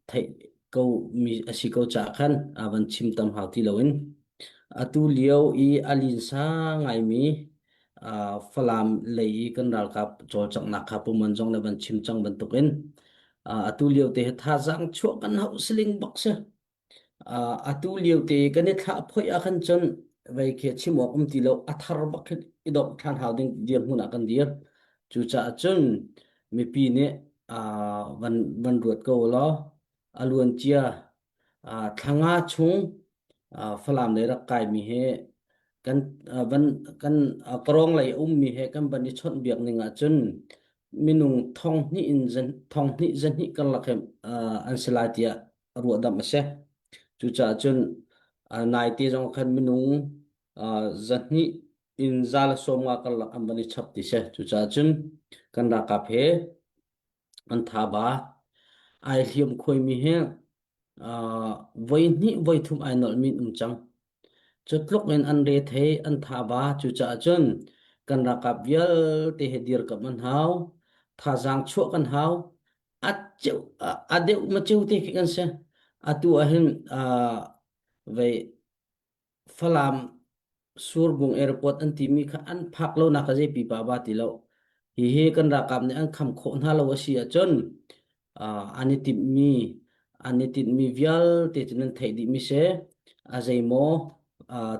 theih ko mi a si ko caah khan van chim tam hau ti loin atu lio i a linsa ngaimi Falam lei i kan ralkap cawlcanghnak kha puman zong le van chim cang bantukin atu lio te hi thazaang chuah kan hauh siling bak si. Atu lio te kan i thlah phoih ah khan cun vei khi chim awk um ti lo a thar bak khi i domh ṭhan hau ding dirhmun ah kan dir. Cucaah cun mipi nih van van ruat ko law a luancia thla nga chung Falam lei rak kaimi he kan van kan Karawng lei a ummi he kan van i chawnhbiak ning ahcun minung thong hnih in thong hnih zahnih karlak he an si lai tiah ruahdamh a si. Cucaah cun naite zong khan minung zahnih in za le 50 karlak an van i chap ti si. Cucaah cun kan ralkap he an thaba ai hliam khuaimi hi voi hnih voi thum ai nolhmi an um cang. Cu tluk in an rethei an thaba cucaah cun kan ralkap vialte he dirkamh an hau. Thazaang chuah kan hau. A ceu a deuh ma ceu te khi kan si. Atu ahhin vei Falam Surbung Airport an timi kha an phak lonak a zei pipa ba ti lo. Hihi kan ralkap nih an kham khawh hna lo a si ahcun an i timhmi an i tinhmi vialte cu nan theih dihmi si. A zeimaw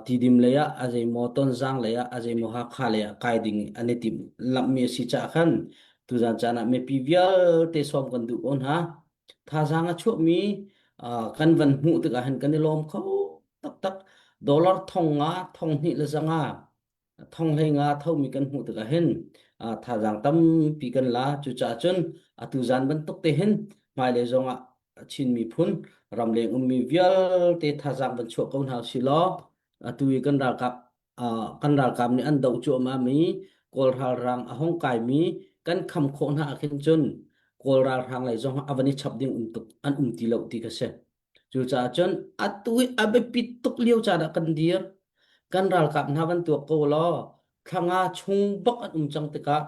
Tidim lei ah, a zeimaw Tonzang lei ah, a zeimaw Hakha lei ah kai ding an i timh lamhmi a si caah khan tuzan caan ah mipi vialte sawm kan duh ko hna. Thazaang a chuahmi kan van hmuh tikah hin kan i lawm kho taktak. Dollar thong nga, thong hnih le zanga, thong hlei nga thomi kan hmuh tikah hin thazaang tampi kan la. Cucaah cun atu zan bantuk te hin hmailei zongah Chin miphun ramleng ummi vialte thazaang van chuah ko hna usih law atu i kan ralkap kan ralkap nih an doh cuahmahmi Kawl ralhrang a hung kaimi kan kham khawh hna ah khin cun Kawl ralhrang lei zong a van i chap ding um tuk an um ti lo ti kha si. Cucaah cun atu hi a biapit tuk lio caan ah kan dir. Kan ralkap hna van tuak ko law thlanga chung bak an um cang tikah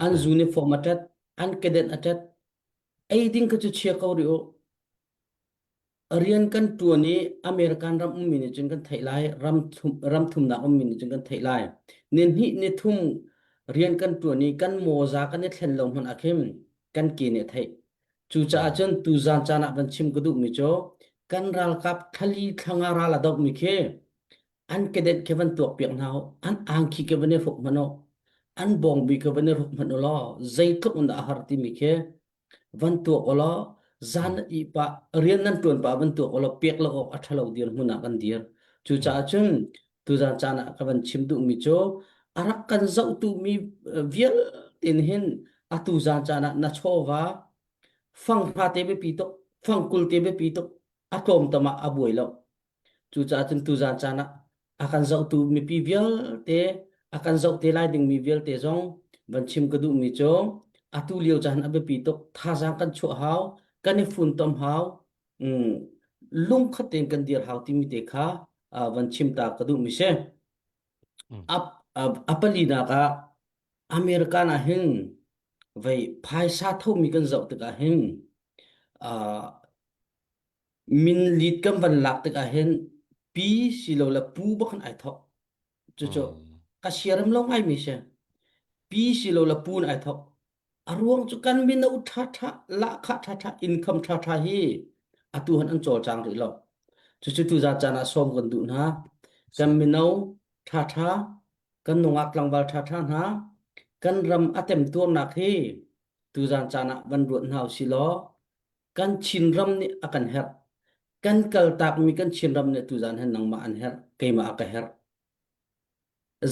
an uniform a ṭet, an kedenh a ṭet. Ei ding kha cu chia ko rih u. Rian kan ṭuan i American ram ummi nih cun kan theih lai, ram thum, ram thumnak ummi nih cun kan theih lai. Ni hnih ni thum rian kan ṭuan i kan mawza kan i thlen lo hmanh ah khin kan ke nih a theih. Cucaah cun tuzaan caan ah van chim ka duhmi cu kan ralkap thlali thlanga ral a dohmi khi an kedenh khi van tuakpiak hna u, an angki khi van i hruk hmanh u, an bawngbi khi van i hruk hmanh u law zeitluk in dah a har timi khi van tuak u law zan nan ih pah rian nan ṭuan pah van tuak u law pek lo awk a ṭhalo dirhmun ah kan dir. Cucaah cun tuzaan caan ah ka van chim duhmi cu a rak kan zohtu mi vialte nih hin atu zaan caan ah na chawva fanghra te biapi tuk fangkul te biapi tuk a tlawmtam ah a buai lo. Cucaah cun tuzaan caan ah a kan zohtu mipi vialte a kan zoh te lai dingmi vialte zong van chim ka duhmi cu atu lio caan a biapi tuk thazaang kan chuah hau kan i funtom hau mm, lungkhat tein kan dir hau timi te kha uh, van chim ta ka duhmi si. Mm. A, a, a palinak ah American ah hin vei phaisa thomi kan zoh tikah hin uh, min lit kan van lak tikah hin pi silo le pu bak in ai thok. Cucu Mm. ka siaram lo ngaimi si. Pi silo le pu in ai thok. A ruang cu kan mino ṭhaṭha, lahkhah ṭhaṭha, income ṭhaṭha hi atu han an cawlcang rih lo. Cucu tuzaan caan ah sawm kan duh hna. Kan mino ṭhaṭha, kan nungak tlangval ṭhaṭha hna, kan ram a temtuarnak hi tuzaan caan ah van ruat hna usih law kan Chinram nih a kan herh. Kan kaltakmi kan Chinram nih tuzaan hin nangmah an herh, keimah a ka herh.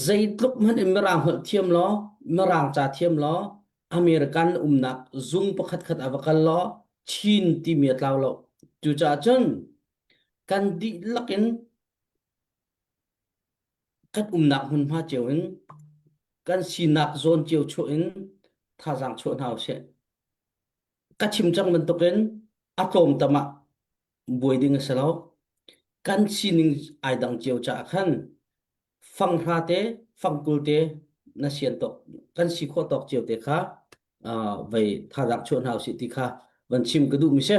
Zeitluk hmanh in Mirang holh thiam law, Mirang ca thiam law, American umnak zung pakhatkhat ah va kal law, Chin timi a tlau lo. Cucaah cun kan dihlak in kan umnak hmunhma cio in kan sinak zawn cio chuah in thazaang chuah hna usih. Ka chim cang bantukin a tlawmtam ah buai ding a si lo. Kan sining ai dang cio caah khan fanghra te, fangkul te na sian tawk kan si khawh tawk cio te kha uh, vei thazaang chuah hna usih ti kha van chim ka duh mi si.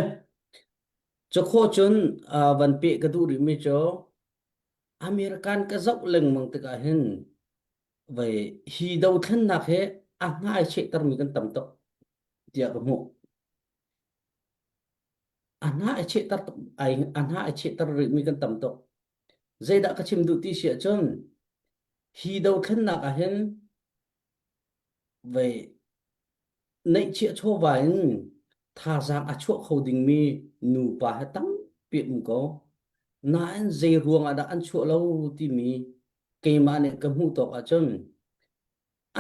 Cu cun uh, van peh ka duh rih mi cu American ka zoh lengmang tikah hin vei hi dothlennak he a hna ai chehtermi kan tam tuk tiah ka hmuh. A hna a chehter tuk ai a hna a chehter rihmi kan tam tuk. Zeidah ka chim duh ti si ahcun hi dothlennak ah hin vei neihchiah chawva in thazaang a chuah kho dingmi nupa he tampi an um ko. Nain zei ruang ah dah an chuah lo timi keimah nih ka hmuh tawk ahcun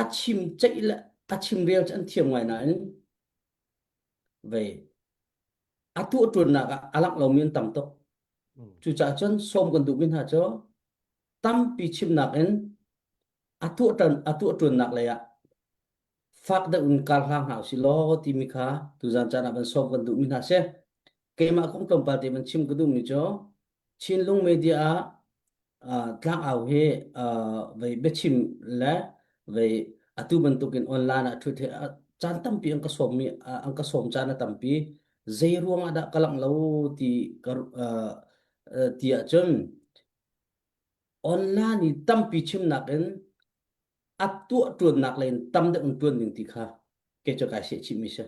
a chim ceih le a chimrel cu an thiam ngai nain vei a tuahṭuannak ah a langh lomi an tam tuk. Cucaah cun sawm kan duhmi hna cu tampi chimnak in a tuahṭan a tuahṭuannak lei ah fak deuh in kar hlang hna usih law timi kha tuzaan caan ah van sawm kan duhmi hna si. Keimah kong tlawmpal te van chim ka duhmi cu Chinlung media ah uh, tlangau hi uh, vei biachim le vei atu bantukin online ah ṭhut hi uh, caan tampi an ka sawmmi uh, an ka sawm caan a tampi zei ruang ah dah ka langh lo ti ka uh, uh, ti ahcun online i tampi chimnak in a tuah ṭuannak lei in tam deuh in ṭuan ding ti kha kei cu kai seh chihmi si.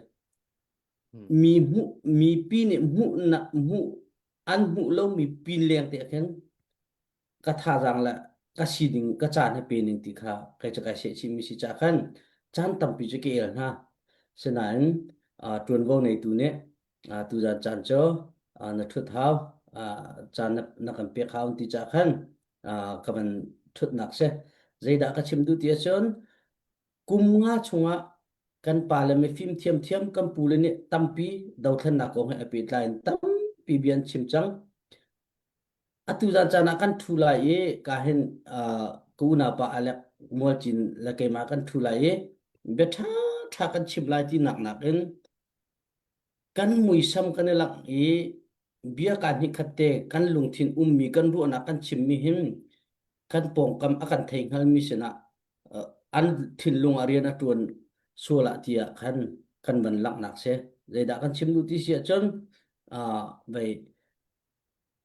Mi hmuh mipi nih hmuh na hmuh an hmuh lomi pin leng te khin ka thazaang le ka sining ka caan he pe ning ti kha kei cu kai seh chihmi si ca khan caan tampi cu ka el hna. Sinain uh, ṭuanvo neitu nih uh, tuzaan caan cu uh, na ṭhut hau uh, caan na, na kan pek hau ti ca khan uh, ka van ṭhutnak si. Zeidah ka chim duh ti ahcun kum nga chungah kan pa le mifim thiamthiam kan pu le nih tampi dothlennak kong he a pehtlai in tampi bia an chim cang. Atu zan caan ah kan ṭhu lai i ka hin uh, ka unaupa Alec Mualcin le keimah kan ṭhu lai i bia ṭha ṭha kan chim lai ti nak nakin kan muisam kan i langh i. Bia kaa hnihkhat te kan lungthin ummi kan ruahnak kan chimmi hin kan pawngkam a kan thei hngalmi sinah an thinlung ah rian a ṭuan sual ah tiah khan kan van langhnak si. Zeidah kan chim duh ti si ahcun vei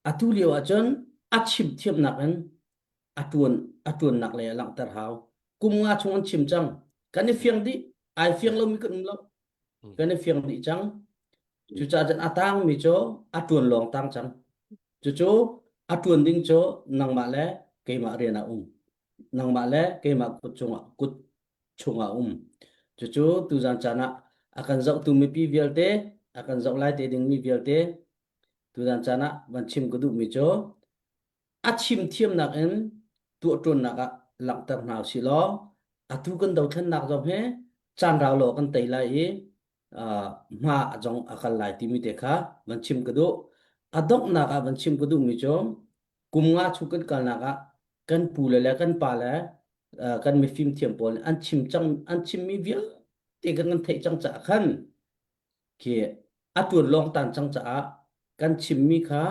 atu lio ahcun a chim thiamnak in a ṭuan a ṭuannak lei ah langhter hau. Kum nga chung an chim cang. Kan i fiang dih. Ai fiang lomi kan um lo. Kan i fiang dih cang. Cucaah cun a tangmi cu a ṭuan lawng tang cang. Cucu a ṭuan ding cu nangmah le keimah rian ah um. Nangmah le keimah kut cungah kut chungah um. Cucu tuzan caan ah a kan zohtu mipi vialte, a kan zoh lai te dingmi vialte, tuzan caan ah van chim ka duhmi cu a chim thiamnak in tuahṭuannak ah langhter hna usih law atu kan dothlennak zong hi caan rau lo kan tei lai i hma zong a kal lai timi te kha van chim ka duh. A donghnak ah van chim ka duhmi cu kum nga chung kan kalnak ah kan pu le le kan pa le kan mifim thiam pawl nih an chim cang an chimmi vialte kan kan theih cang caah khan khi a tuan lawng tan cang caah kan chimmi kha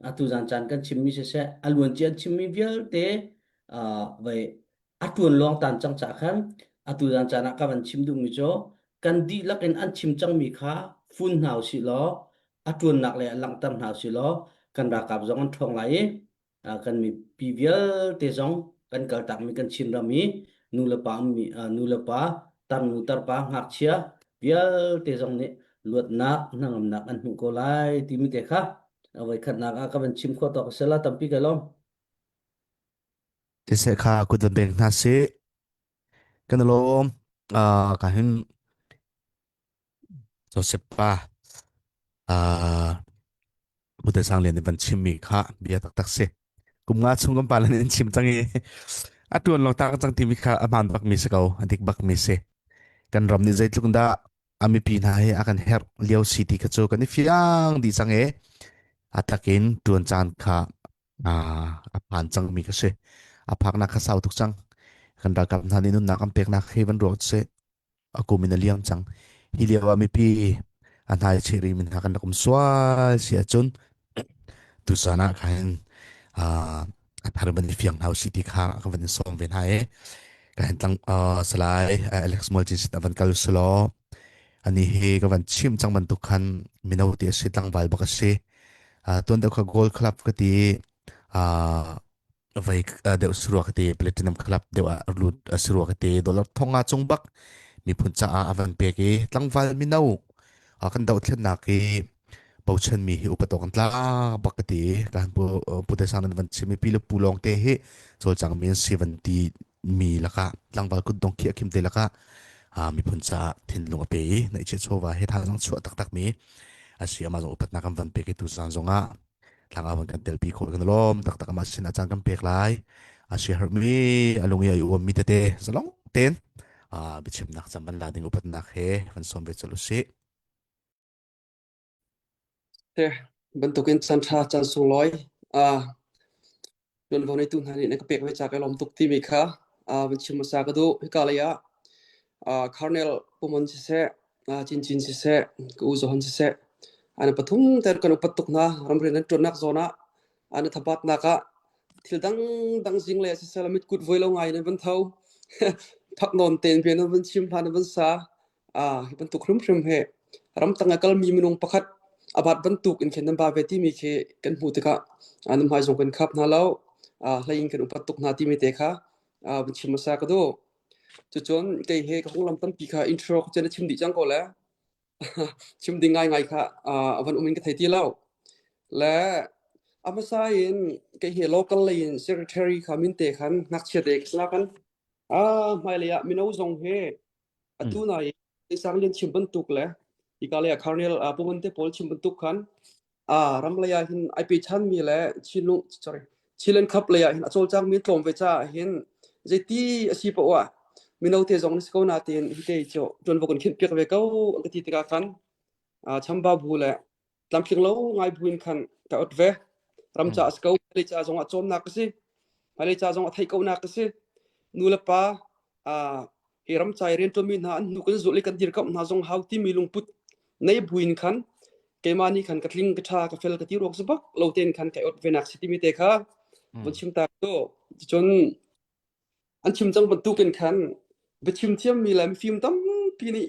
atu zan caan kan chimmi siseh a luancia an chimmi vialte vai a tuan lawng tan cang caah khan atu zan caan ah ka van chim duhmi cu kan dihlak in an chim cangmi kha fun hna usih law a tuannak le a langhter hna usih law kan ralkap zong an ṭhawng lai i kan mipi vialte zong kan kaltakmi kan Chinram i nu le pa ummi nu le pa tarnu tarpa ngakchia vialte zong nih luatnak hnangamnak an hmuh ko lai timi te kha a voikhatnak ah ka van chim khawh tawk a si la tampi ka lawm. Siseh kha kut van beng hna sih. Kan lawm. Uh, ka hin Joseph pa uh, Pute Sang Lian nih van chimmi kha bia taktak si. Kum nga chung kan pa lan in chim cang i a tuan lo tak cang timi kha a hmaan bak mi si ko, a dik bak mi si. Kan ram nih zeitluk dah a mipi hna hi a kan herh lio si ti kha cu kan i fiang dih cang i a takin tuan caan kha a phan cangmi ka si. A phaknak kha sau tuk cang. Kan ralkap hna nih nunnak an peknak hi van ruak sih. A kum in a liam cang. Hi lio ah mipi a hnai chih rih mi hna kan rak um sual si ahcun tuchan ah khan a thar van i fiang hna usih ti kha ka van in sawm ve hna i ka hin tlang salai Alex Mualcin sin a van kal selaw ani hi ka van chim cang bantuk khan mino ti a si tlangval bak a si tuan deuh kha gold club ka ti vai deuh surua ka ti platinum club deuh ah lut surua ka ti dollar thonga cung bak miphun caah a van pek i tlangval mino kan dohthlennak i bochan mi hi upat awk an tlak bak ka ti kan pu pu te sang nan van chim pi le pu lawng te hi cawlcang mi an si van ti mi lakah tlangval kut dong khi akhim te lakah miphun caah thinlung a pe i na iche chawva he thazang chuah taktak mi asi ama zong upatnak kan van pek i tu zan zongah thlang van kan telpi khawh kan lawm taktak ama sin a caan kan pek lai a si herhmi a lung i a uam mi tete zalong ten biachimnak cam van la ding upatnak he van sawm ve chal usih Te bantukin chan ṭha chan sunglawi uh, ṭuanvo neitu hna nih na ka pek ve ca ka lawm tuk timi kha uh, van chim hmasa ka duh. Hika lei ah uh, Colonel Pumon siseh, uh, Cincin siseh, ka u Johan siseh, an pathum ter kan upat tuk hna. Ramrian an ṭuannak zawn ah an thabatnak ah thil dangdang zing le siseh mitkut voi lo ngai in an van tho. Thak nawn tein bia nan van chim hna nan van sa. Ah, hi bantuk hrimhrim hi ramtang a kalmi minung pakhat a bat bantuk in khin nan ba ve timi khi kan hmuh tikah ah, nan hmai zong kan khap hna lo. Ah, hlei in kan upat tuk hna timi te kha ah, van chim hmasa ka duh. Cucun kei he ka konglam tampi kha intro ka na chim dih cang ko le chim ding ngaingai kha ah, a van um in ka thei ti lo. Le a hmasa in kei he local lei in secretary kha min te khan ngakchia te ka kan ah hmailei ah mino zong he Atu na i Sanglian chim bantuk le hika lei ah Colonel Pungan te pawl chim bantuk khan ram lei ah hin ai pechan mi le Chinlung sorry Chilen Cup lei ah hin a cawlcang mi tlawm ve caah hin zeiti a si poah ah mino te zong na si ko na tiin hi te cu ṭuanvo kan khinh piak ve ko an ka ti tikah khan chamba bu le tlamtling lo ngai buin khan ka ot ve ram ca a si ko hmailei ca zong ah cawnnak a si hmailei ca zong ah theih konak a si nu le pa hi ram ca i rianṭuanmi hna an hnu kan zulh i kan dirkamh hna zong hau timi lungput nei buin khan. Keimah nih khan ka tling ka ṭha ka fel ka ti ruak si bak lo tein khan kai ot ve nak si timi te kha vun chim ta tu. Cun an chim cang bantukin khan biachim thiammi le mifim tampi nih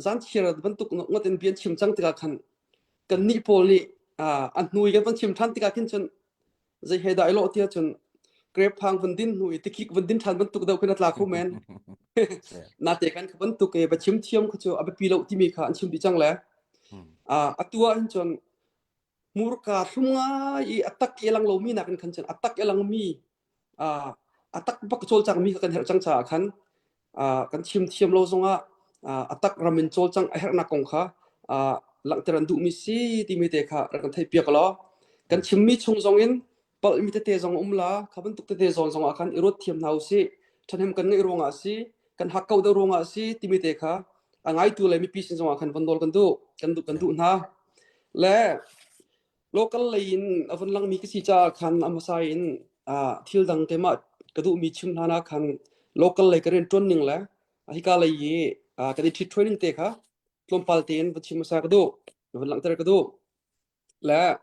zanchiar bantuk ngot in bia an chim cang tikah khan kannih pawl nih a hnu i kan van chim ṭhan tikah khin cun zei he dah i lawh tiah cun grape phang van din hnu i tikik van din ṭhan bantuk deuh khin a tla kho men. Nate kan kha bantuk i biachim thiam kha cu a biapi lo timi kha an chim dih cang le atu ah hin cun hmurka thlum ngai i a tak i a lang lomi nakin khan cun a tak i a langmi a tak bak cawlcangmi kha kan herh cang caah khan kan chim thiam lo zongah a tak ram in cawlcang a herhnak kong kha langhter an duhmi si timi te kha rak kan theihpiak law kan chimmi chung zongin palhmi tete zong um la kha bantuk tete zawn zongah khan i ruat thiam hna usih ṭhahnem kan ngeih ruangah si kan hak ko deuh ruangah si timi te kha a ngaitu le mipi sin zongah khan van nawl kan duh kan duh kan duh hna le local lei in a vun langmi ka si caah khan a hmasa in thil dang keimah ka duhmi chim hlan ah khan local lei ka rian ṭuan ning le hika lei i kan i ṭhit training te kha tlawmpal tein va chim hmasa ka duh van langhter ka duh Le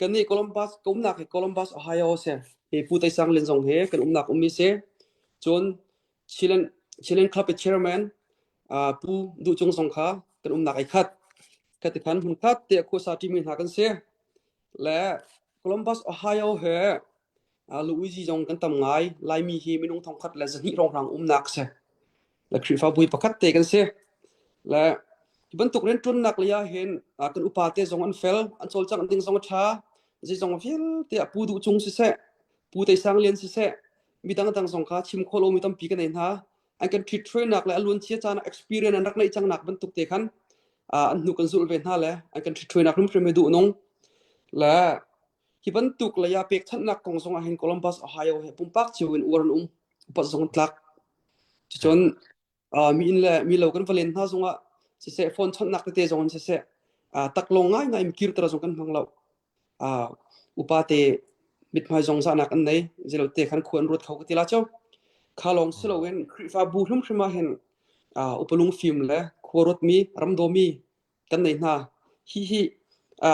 kannih Columbus ka umnak hi Columbus, Ohio a si. Hi Pu Tei Sang Lian zong hi kan umnak ummi si. Cun Chilean, Chilean Club i chairman uh, Pu Duh Cung zong kha kan umnak ai khat. Khat khan hmun khat te khuasa ṭimi hna kan si. Le Columbus, Ohio he uh, Luigi zong kan tam ngai. Laimi hi minung thongkhat le zahnih hrawnghrang umnak si. Le Khrihfabu pakhat te kan si. Le hi bantuk rianṭuannak lei ah hin kan upa te zong an fel, an cawlcangh ding zong a ṭha. Zeizong vialte ah Pu Duh Cung siseh, Pu Tei Sang Lian siseh, mi dangdang zong kha chim khawh lomi tampi kan nei hna. An kan ṭhitṭhuainak le a luancia caan ah experience an rak neih cangnak bantuk te khan an hnu kan zulh ve hna le an kan ṭhitṭhuainak hrimhrim hi duh nung. Le hi bantuk lei ah pekchanhnak kong zong ah hin Columbus, Ohio he pumpak cio in uar an um, upat zong an tlak. Cucun mi inn le mi lo kan va len hna zongah siseh phone chawnhnak tete zong in siseh taklawng ngaingai in kirter zong kan hmang lo. Upa te mithmai zong zahnak an nei zelo te khan khua an ruat kho ka ti la cu. Kha lawng si loin Khrihfabu hrimhrim ah hin upa lungfim le khua ruatmi ramdawmi kan nei hna. Hi hi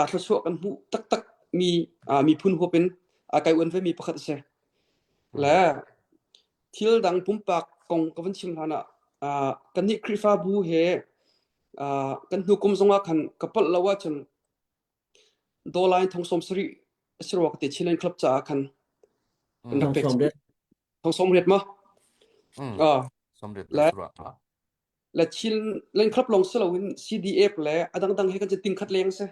thluachuah kan hmuh taktak mi miphun huap in kai uan ve mi pakhat a si. Le Thil dang pumpak kong ka van chim hlan ah kannih Khrihfabu he kan hnu kum zongah khan ka palh lo ahcun dollar in thong 70 a si rua ka ti Chilean Club caah khan kan rak pek. Thong 80 ma? Sawmriat Le le Chin Land Club lawng si loin CDF le a dangdang he kan ci ting khat leng si.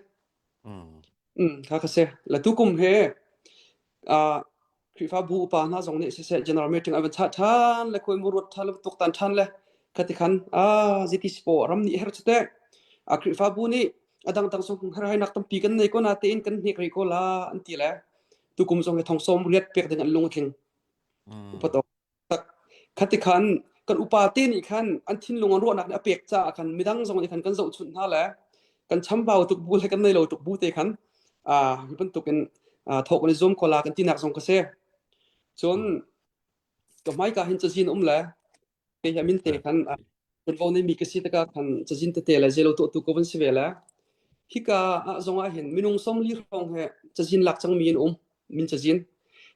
Mm, kha kha si. Le tukum he uh, Khrihfabu upa hna zong nih siseh general meeting an van chah ṭhan le khuai mu ruat ṭhan le tuktan ṭhan le khati khan ah ziti sipo ram nih her chute a Khrihfabu nih a dangdang zong herhainak tampi kan nei ko na tein kan hnek rih ko la an ti le tukum zong hi thong som riat pek ding an lung a tling. Upat Khati khan kan upa te nih khan an thinlung an ruahnak nih a pek caah khan midang zong nih khan kan zohchunh hna le kan chambau tuk bu le kan nei lo tuk bu te khan hi bantukin thawk kan i zuam ko la kan tinak zong ka si. Cun ka hmaika hin cazin um le kei hi min te khan Tuanvo neimi ka si tikah khan cazin tete le zeilo tuahtu ko van si ve le hika ah zong ah hin minung 40 hrawng he cazin lak cangmi an um min cazin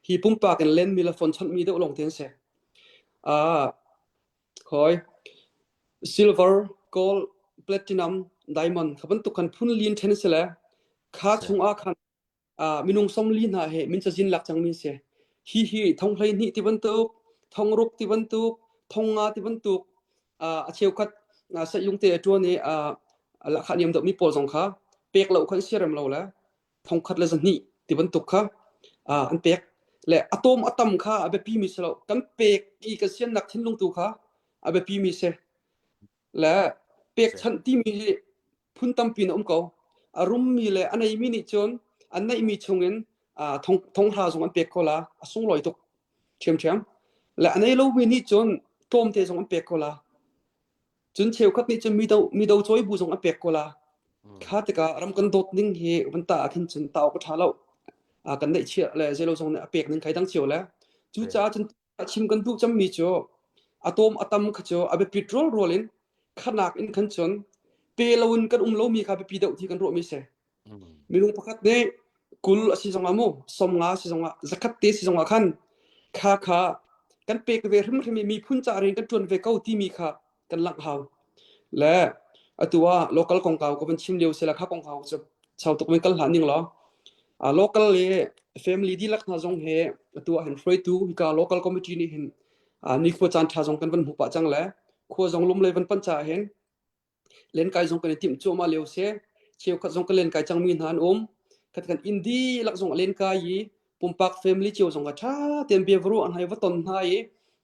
hi pumpak in lenmi le phone chawnhmi deuh lawng te an si. Ah khoi silver, gold, platinum, diamond kha bantuk khan phun li in then si le kha chung ah khan minung 40 hna he min cazin lak cangmi a si. Hi hi thong 12 ti bantuk, thong ruk ti bantuk, thong nga ti bantuk a cheukhat sahyung te a ṭuan i lahkhah niam deuhmi pawl zong kha pek lo khan siarem lo le thong khat le zahnih ti bantuk kha an pek le a tawm a tam kha a biapi mi si lo kan pek i kan siannak thinlung tu kha a biapi mi si le pekchanh timi hi phun tampi na um ko. A rummi le a neimi nih cun an neihmi chungin thong thonghra zong an pek ko la a sunglawi tuk ṭhiamṭhiam. Le a nei lomi nih cun tlawmte zong an pek ko la. Cun cheukhat nih cun mido mido cawi bu zong an pek ko la. Kha tikah ram kan dawt ning hi van ta ah khin cun ta awk a ṭha lo. Kan neihchiah le zeilo zong nih a pek ning kai dang cio le. Cucaah cun chim kan duh cemmi cu a tawm a tam kha cu a biapit rualrual in khanak in khan cun pe loin kan um lomi kha biapi deuh ti kan ruahmi si. Minung pakhat nih 20 a si zongah mu 50 a si zongah 100 te si zongah khan kha kha kan pek ve hrimhrim i miphun ca rian kan ṭuan ve ko timi kha kan langh hau. Le atu ah local kongkau ka van chim lio sila kha kongkau cu sau tuk men kal hlah ning law local le family dihlak hna zong he atu ah hin hruaitu hika local committee nih hin nikhua caan ṭha zong kan van hmu pah cang le khua zong lum lei van panh caah hin lenkai zong kan i timh cuahmah lio si. Cheukhat zong kan lenkai cangmi hna an um. Khat kan inn dihlak zong a lenkai i pumpak family cio zong kha ṭha tein bia va ruah hna i va ton hna i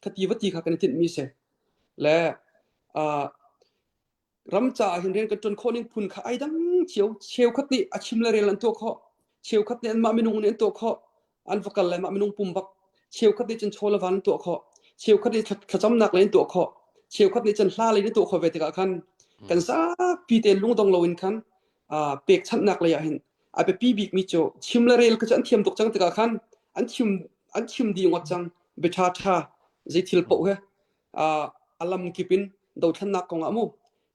khati va ti kha kan i tinhmi si. Le uh, ram caah hin rian kan ṭuan khawh ning phun kha ai dang cio. Cheukhat nih a chim le rel an tuah khawh. Cheukhat nih anmah minung nih an tuah khawh. An va kal le mah minung pum bak. Cheukhat nih cun chaw le van an tuah khawh. Cheukhat nih thlacamnak lei an tuah khawh. Cheukhat nih cun hla lei an tuah khawh ve tikah khan kan zapi tein lungdong loin khan uh, pekchanhnak lei ah hin a biapi bikmi cu chim le rel kha cu an thiam tuk cang tikah khan an chim an chim dih ngawt cang bia ṭha ṭha zei thil paoh he uh, a lam kip in dothlennak kong ah mu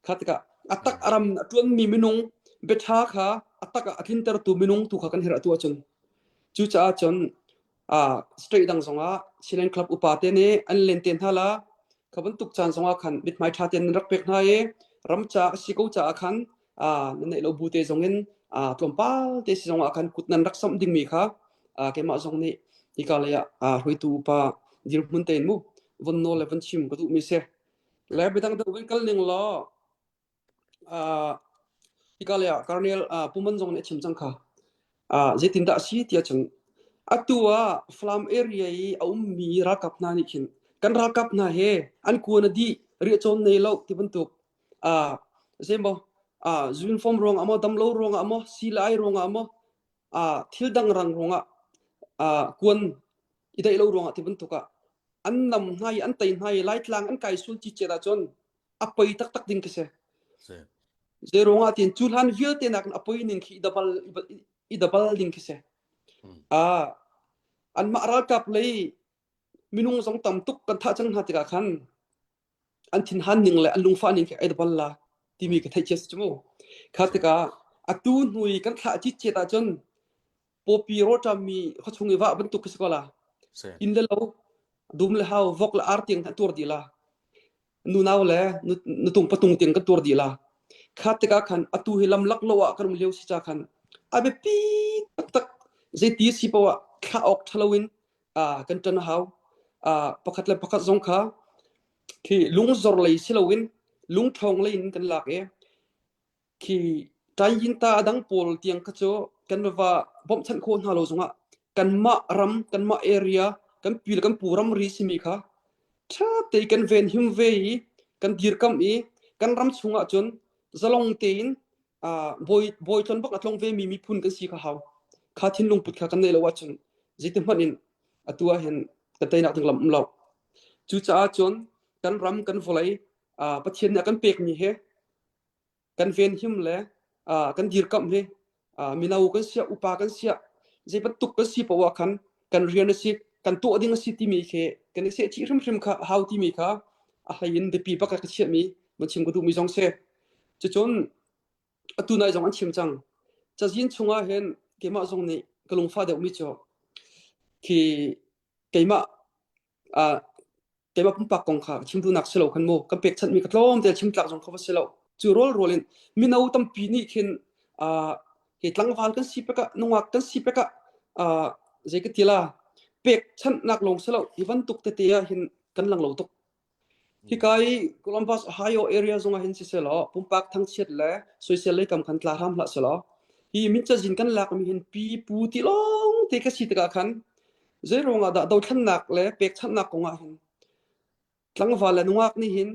kha tikah a tak a ram a ṭuanmi minung bia ṭha kha a tak ah a tlintertu minung tu kha kan herh atu ahcun cucaah cun uh, state dang zongah Chilean club upa te nih an len te hna la kha bantuk caan zongah khan mithmai ṭha tein nan rak pek hna i ram ca a si ko caah khan uh, nan neih lo bu te zong in uh, tlawmpal te si zongah khan kut nan rak samh dingmi kha uh, keimah zong nih hika lei ah uh, hruaitu upa dirhmun tein mu von nawl le von chim ka duhmi si le biadang deuh vin kal ning law uh, hika lei ah Karnel uh, Puman zong nih a chim cang kha uh, zeitindah a si tiah cun atu ah Falam area i a ummi ralkap hna nih khin kan ralkap hna he an kuan a dih riahcawn nei lo ti bantuk uh, zeimaw uh, uniform ruang ah maw damlo ruang ah maw silai ruang ah maw uh, thil dang rang ruang ah uh, kuan i daih lo ruang ah ti bantuk ah an nam hna i an tei hna i Laitlang an kai sul cicet ahcun a poi taktak ding khi si. Zei ruangah tiin cu hlan vialte nakin a poi ning khi i dabal i dabal ding khi si. Ah anmah ralkap lei minung zong tam tuk kan thah cang hna tikah khan an thinhan ning le an lungfah ning khi ai dabal la timi ka theih cia si cu mu. Kha tikah atu hnu i kan thlah citcet ahcun pawpi rawṭammi khuachung i vah bantuk khi si ko la. Inn le lo dum le hau vok le ar tiang an tuar dih la. Nunau le nutung patung tiang kan tuar dih la. Kha tikah khan atu hi lam lak lo ah kan um lio si ca khan a biapi taktak zeiti si poah ah thlah awk ṭha loin kan ṭan a hau. Pakhat le pakhat zong kha khi lungzor lei si loin lungṭhawng lei in kan lak i Khi Taiyinta a dang pawl tiang kha cu kan va bawmhchanh khawh hna lo zongah kanmah ram, kanmah area, kan pi le kan pu ramri simi kha ṭha tein kan venhim ve i kan dirkamh i kan ram chungah cun zalong tein bawi, bawi tlon bak a tlong vemi miphun kan si kha hau. Kha thinlung put kha kan neih lo ahcun zeiti hmanh in atu ah hin kan teinak ding lam um lo. Cucaah cun kan ram, kan vawlei Pathian nih a kan pekmi he kan venhim le kan dirkamh hi mino kan siah upa kan siah zei bantuk kan si poah khan kan rian a si kan tuah ding a si timi khi kan i sehchih hrimhrim kha hau timi kha a hlei in biapi bak ka chiahmi mun chim ka duhmi zong si cucun atu nai zong an chim cang cazin chungah hin keimah zong nih ka lungfah deuhmi cu khi keimah keimah pumpak kong kha chim duhnak si lo khan mu kan pekchanhmi ka tlawm te chim tlak zong kha va si lo cu rawl rawl in mino tampi nih khin hi tlangval kan si pekah nungak kan si pekah zei ka ti la pekchanhnak lawng si lo hi bantuk tete ah hin kan lang lo tuk hika i Columbus Ohio area zong ah hin si selaw pumpak thangchiat le soisel lei kam khan tla hram hlah selaw hi min cazin kan lak mi hin pi pu ti lawng te ka si tikah khan Zeiruangah dah dothlennak le pekchanhnak kongah hin tlangval le nungak nih hin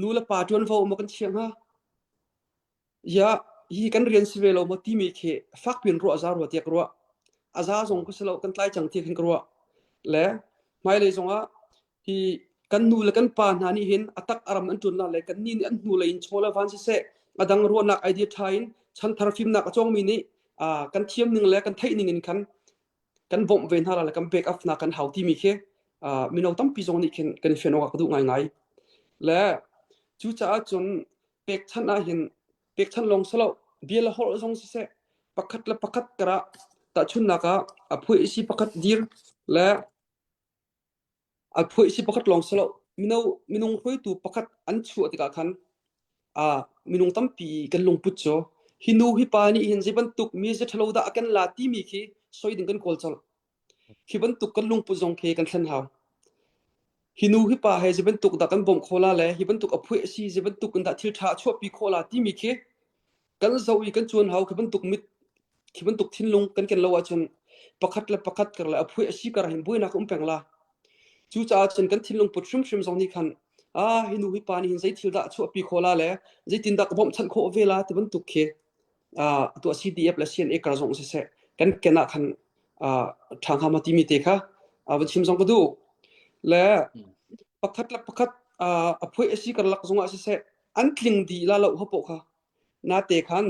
nu le pa ṭuanvo maw kan chiah hnga? Ya, hi kan rian si ve lo maw timi khi fakpi in ruah a za rua tiah ka ruah. A za zong ka si lo, kan tlai cang ti khin ka ruah. Le hmailei zongah hi kan nu le kan pa hna nih hin a tak a ram an ṭuan la le kan ni nih an hnu lei in chaw le van siseh a dang ruahnak idea ṭha in chanthar fimnak a cawngmi nih kan thiam ning le kan theih ning in khan kan bawmh ve hna la le kan back up na kan hau timi khi mino tampi zong nih khin kan i fian awk ah ka duh ngaingai. Le cucaah cun pekchanh ah hin pekchanh lawng si lo bia le holh zong siseh. Pakhat le pakhat karah tahchunhnak ah a phuaisi pakhat dir le a phuaisi pakhat lawng si lo mino minung hruaitu pakhat an chuah tikah khan ah minung tampi kan lungput cu hi nu hi pa nih hin zei bantuk mi zei ṭhalo dah a kan la timi khi soi ding kan kawl colh. Hi bantuk kan lungput zong khi kan thlen hau. Hi nu hi pa he zei bantuk dah kan bawmh khawh la le hi bantuk a phuah a si zei bantuk in dah thil ṭha a chuahpi khawh la timi khi kan zoh i kan cuan hau. Khi bantuk mit khi bantuk thinlung kan ken lo ahcun pakhat le pakhat kar le a phuah a si kar hin buainak a um peng la. Cucaah cun kan thinlung put hrimhrim zong nih khan ah hi nu hi pa nih hin zei thil dah a chuahpi khawh la le zeitin dah ka bawmhchanh khawh ve la ti bantuk khi tuah CDF le CNA kar zong siseh kan ken ah khan ṭha hnga ma timi te kha van chim zong ka duh. Le pakhat le pakhat a phuai a si karlak zongah siseh an tling dih la lo hapo kha na te khan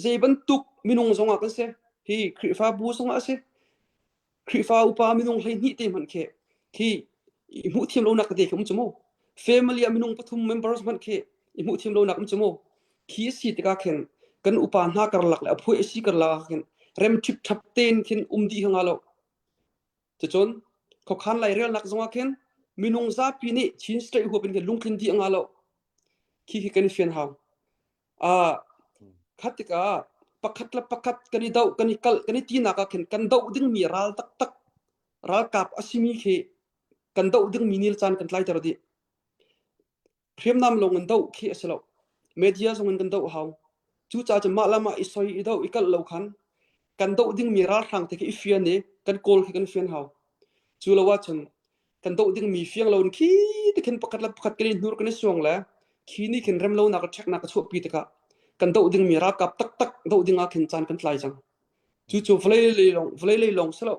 zei bantuk minung zongah kan si hi Khrihfabu zongah a si Khrihfa upa minung 12 te hmanh khi khi i hmuh thiam lonak tete khi um cu mu. Family ah minung pathum members hmanh khi i hmuh thiam lonak um cu mu. Khi a si tikah khin kan upa hna karlak le a phuai a si karlak ah khin rem ṭhipṭhap tein khin um dih hnga lo. Cucun khuakhan lairelnak zongah khin minung zapi nih Chin State huap in khin lungtlin dih hnga lo. Khi khi kan i fian hau. Ah, khat tikah pakhat le pakhat kan i doh, kan i kalh, kan i tinak ah khin kan doh dingmi ral taktak, ralkap a simi khi kan doh dingmi ni le caan kan tlaiter dih. Hriamnam lawng in doh khi a si lo. Media zong in kan doh hau. Cucaah cun mah le mah i soi, i doh, i kalh lo khan kan doh dingmi ralhrang te khi i fian i kan kawl khi kan fian hau. Cu lo ahcun kan doh dingmi fiang lo in khi te khin pakhat le pakhat kan i hnur kan i suang le khi nih khin rem lonak le ṭheknak a chuahpi tikah kan doh dingmi ralkap taktak doh ding ah khin caan kan tlai cang. Cucu vawlei lei lawng vawlei lei lawng si lo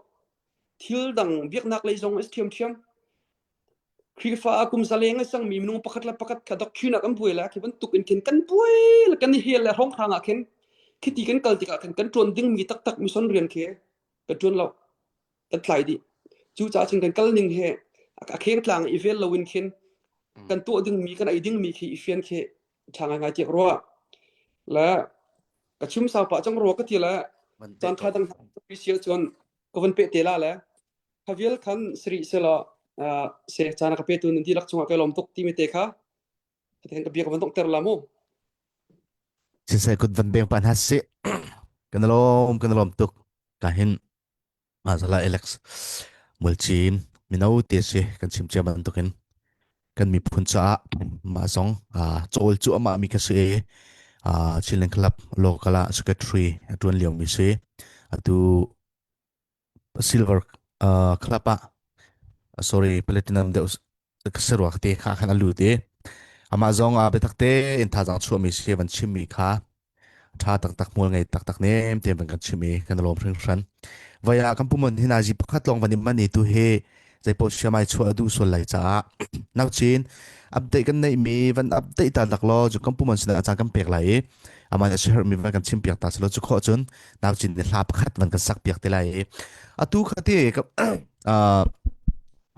thil dang biaknak lei zong a si ṭhiamṭhiam. Khrihfa ah kum zaleng a cangmi minung pakhat le pakhat kha doctrine ah kan buai le khi bantuk in khin kan buai le kan i hel le hrawnghrang ah khin khiti kan kal tikah khin kan ṭuan dingmi taktak mission rian khi kan ṭuan lo. Kan tlai dih. Cucaah cun kan kal ning he a khengtlang i vel loin khin kan tuah dingmi kan ei dingmi khi i fian khi ṭha ngaingai tiah ka ruah. Le ka chim sau pah cang rua ka ti le caan ṭha dang hna si ahcun ka van peh te la le kha vial khan sari selaw se caan a ka petu nan dihlak cungah kai lawm tuk timi te kha ka ka bia ka van donghter la mu. Sisai kut van beng pa hna sih. Kan lawm kan lawm tuk. Ka hin Zala Alex Mulcin mino te si kan chim cia bantukin kan miphun caah mah zong cawl cu amah mi ka si i Chinland Club local ah secretary a tuan lio mi si atu Silver Club ah sorry Platinum deuh saruak te kha khan a lut i amah zong ah biatak te in thazaang chuahmi si van chimmi kha tha taktak hmual ngei taktak nem te van kan chim i kan lawm hringhran vai ah kan pumon hin azi pakhat lawng van in mani tu hi zeipaoh siamai chuah duh sual lai caah nauchin update kan neih mi van update ta dak law cu kan pumon sinah caan kan pek lai i amah nih a herh mi van kan chim piak ta selo cu khawh cun nauchin nih hla pakhat van kan sak piak te lai i atu khati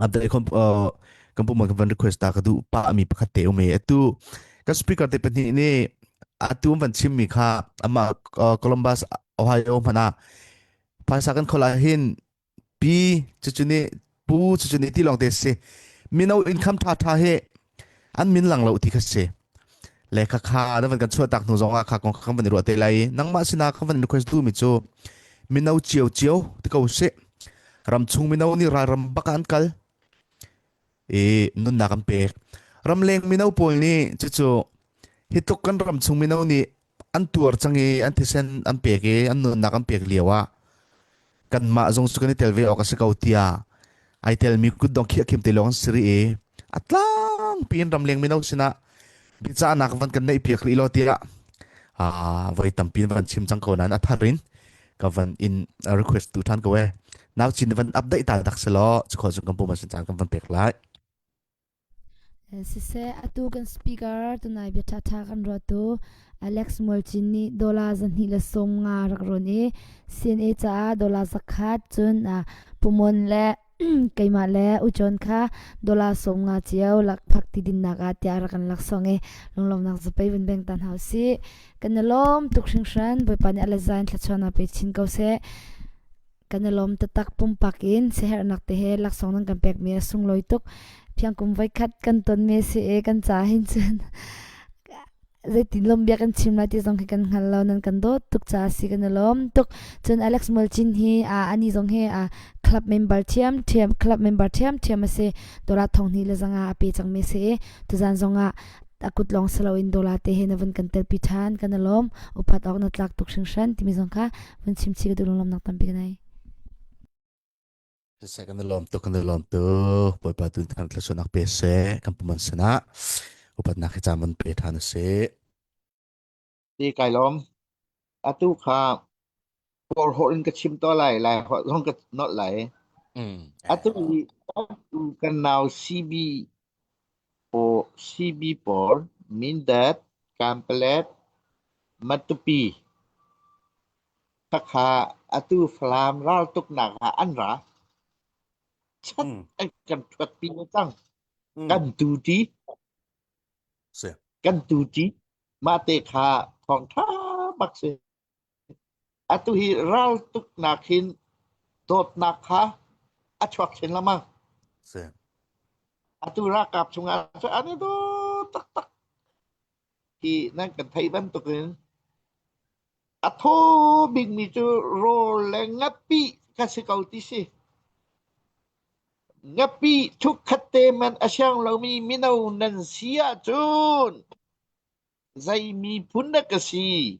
update khom kan pumon kan van request ta ka duh pa mi pakhat te um i atu kan speaker te pahnih nih atu van chim mi kha ama Columbus Ohio hmana phaisa kan khola hin pi cucu nih pu cucu nih ti lawng te si mino income tha tha hi an min lang lo ti kha si le kha kha na van kan chuah tak hnu zong ah kha kong kan van i ruah te lai nangmah sinah kan van request du mi cu mino cio cio ti ko si ram chung mino nih ralram bak an kal i nunnak an pek ramleng mino pawl nih cucu hi tluk kan ram chung mino nih an tuar cang i an thisen an pek i an nunnak an pek lio ah kanmah zong cu kan i tel ve awk a si ko tiah ai telmi kutdong khi a khim te lawng an si rih i a tlangpi in ramleng mino sinah biacahnak van kan neih piak rih law tiah voi tampi van chim cang ko nain a thar in ka van in request tu than ko e nau chin van update ta dak selaw chukho chung kan pum sin caan kan van pek lai Siseh, atu kan speaker tunai bia ṭhaṭha kan ruahtu Alex Mualcin nih dollar 250 rak rawn i CNA caah dollar 100 cun Pumon le. Keimah le U John kha dollar 50 cio lakphak ti dinnak ah tiah rak kan laksawng i lunglawmnak zapei vun beng ta hna usih. Kan i lawm tuk hringhran. Bawipa nih a le zain thluachuahnak pe chin ko seh. Kan i lawm taktak pumpak in siaherhnak te he laksawng nan kan pekmi a sunglawi tuk. Phiang kum voikhat kan tonmi a si i kan ca hin cun zeitin lawm bia kan chim lai ti zong hi kan hngal lo nan kan dawt tuk caah si kan i lawm tuk. Cun Alex Mualcin hi ani zong hi club member thiam thiam club member thiam thiam a si. Dollar thong hnih le zanga a pe cangmi a si i tuzan zong ah a kut lawng si loin dollar te he na vun kan telpi ṭhan kan i lawm. Upat awk na tlak tuk hringhran timi zong kha vun chim chih ka duh lawmnak tampi ka nei. Siseh kan i lawm tuk kan i lawm tuk Bawipa tu thang thluachuahnak pe seh kan puman sinah upatnak hi caan van pe ṭhan u sih. Ti kai lawm. Atu kha Kawl holh in ka chim to lai, Lai holh zong ka nolh lai. Atu i atu kan nau CB pawl, CB pawl, Mindat, Kanpalet, Matupi, Khakha atu Falam raltuknak ah an ra. Chat an kan ṭhuatpi cang. Kan tuti. Si. Kan tuti. Mah te kha thawngṭha bak si. Atu hi raltuknak hin dawtnak kha a chuak chin lengmang. Si. Atu ralkap chungah cun an i daw taktak. Hi nan kan theih bantukin a thaw bikmi cu rawl le ngapih ka si ko ti si. Ngapih thukkhat te man a siang lomi mino nan si ahcun zei miphun dah ka si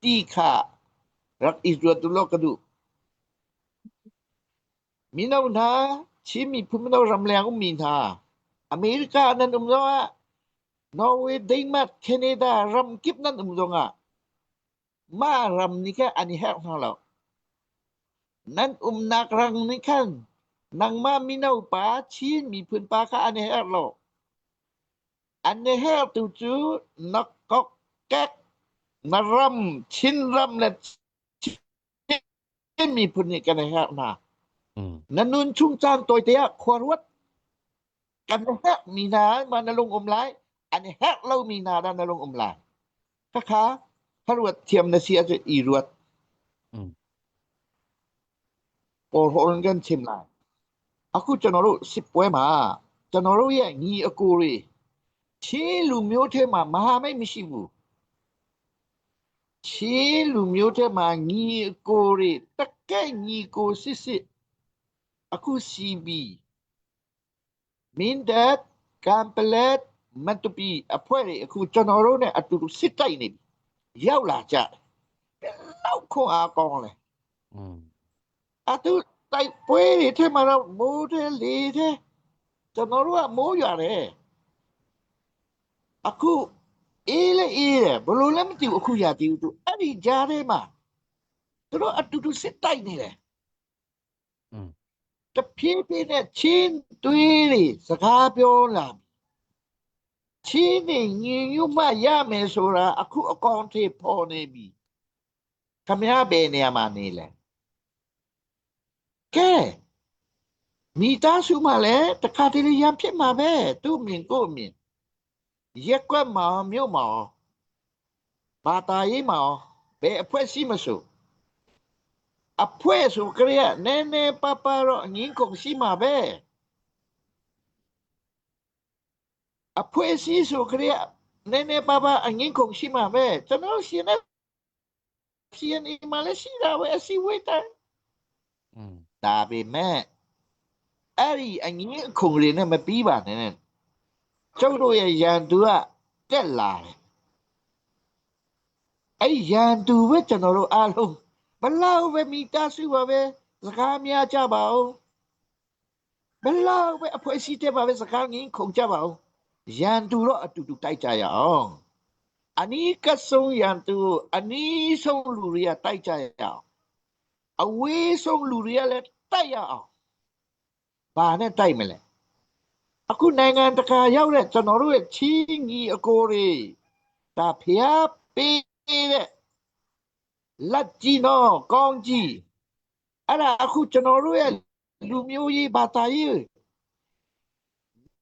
ti kha rak i ruat u law ka duh. Mino hna, Chin miphun mino ramleng ummi hna, America nan um zongah Norway, Denmark, Canada ram kip nan um zongah mah ram nih khan an i herh hna lo. Nan umnak rang nih khan nangmah mino pa Chin miphun pa kha an i herh lo. An i herhtu cu na kokkek na ram Chinram le Chin miphun nih kan i herh hna. Na nun chung caan tawite ah khua ruat. Kan herh mi hna ma na lung um lai, an herh lo mi hna dah na lung um lai. Khakha kharuat thiam na si ahcun i ruat. Kawlrawn kan chim lai. Aku ကျွန်တော်တို့စစ်ပွဲမှာကျွန်တော်တို့ရဲ့ညီအကိုတွေချင်းလူမျိုးထဲမှာမဟာမိတ်မရှိဘူးချင်းလူမျိုးထဲမှာညီအကိုတွေတကက်ညီကိုစစ်စစ်အခု CB မင်းတပ်ကံပလက်မတူပီအဖွဲ့တွေအခုကျွန်တော်တို့ ਨੇ အတူတူစစ်တိုက်နေပြီရောက်လာကြတယ်လောက်ခွန်အားကောင်းလဲအတူတိုက်ပွဲတွေထဲမှာတော့မိုးတယ်လေတယ်ကျွန်တော်တို့ကမိုးရွာတယ်အခုအေးလေအေးတယ်ဘလို့လဲမသိဘူးအခုရာသီဥတုအဲ့ဒီကြားထဲမှာသူတို့အတူတူစစ်တိုက်နေတယ် တဖြည်းဖြည်းနဲ့ချင်းတွေးတွေစကားပြောလာချင်းနေညီညွတ်မှရမယ်ဆိုတာအခုအကောင်ထေပေါ်နေပြီခမရဘယ်နေရာမှာနေလဲကဲမိသားစုမှလည်းတခါတလေရံဖြစ်မှာပဲသူ့မြင်ကို့မြင်ရက်ကွက်မှာမြို့မှာဘာသာရေးမှာဘယ်အဖွဲ့ရှိမဆိုအဖွဲ့ဆိုကြရနည်းနည်းပပတော့အငင်းကုန်ရှိမှာပဲအဖွဲ့စည်းဆိုကြရနည်းနည်းပပအငင်းကုန်ရှိမှာပဲကျွန်တော်ရှင်နေ CNA မှာလည်းရှိတာပဲအစီဝေးတိုင်းဒါပေမဲ့အဲ့ဒီအငင်းအခုန်တွေနဲ့မပြီးပါနဲ့ကျုပ်တို့ရဲ့ရန်သူကတက်လာတယ်အဲ့ရန်သူပဲကျွန်တော်တို့အားလုံးဘလောက်ပဲမိသားစုပါပဲစကားများကြပါဦးဘလောက်ပဲအဖွဲ့အစည်းတဲ့ပါပဲစကားငင်းခုန်ကြပါဦးရန်သူတော့အတူတူတိုက်ကြရအောင်အနီးကဆုံးရန်သူအနီးဆုံးလူတွေကတိုက်ကြရအောင်အဝေးဆုံးလူတွေကလည်းတိုက်ရအောင်ဘာနဲ့တိုက်မလဲအခုနိုင်ငံတကာရောက်တဲ့ကျွန်တော်တို့ရဲ့ချီးညီအကိုတွေဒါဖျားပေးတဲ့လက်ကြီးနော်ကောင်းကြီးအဲ့ဒါအခုကျွန်တော်တို့ရဲ့ လူမျိုးရေးဘာသာရေး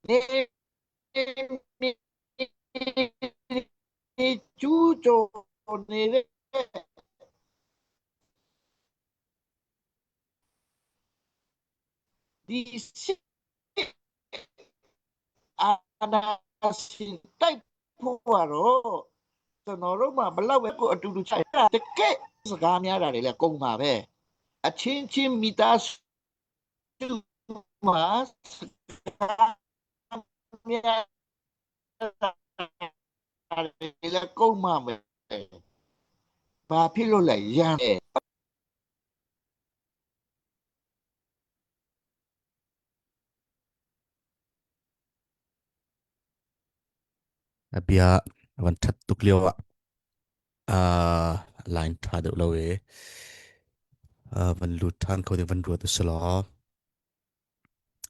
နေကျူးကျော်နေတဲ့ဒီစစ်အာဏာရှင်တိုက်ဖို့ကတော့ကျွန်တော်တို့မှဘလောက်ပဲကိုအတူတူချိုက်တကယ်စကားများတာတွေလည်းကုန်ပါပဲအချင်းချင်းမိသားစုမှာစကားများတာတွေလည်းကုန်ပါပဲဘာဖြစ်လို့လဲရန်တယ် A bia van ṭhat tuk lio ah line ṭha deuh lo i van lut ṭhan kho ding van ruat usih law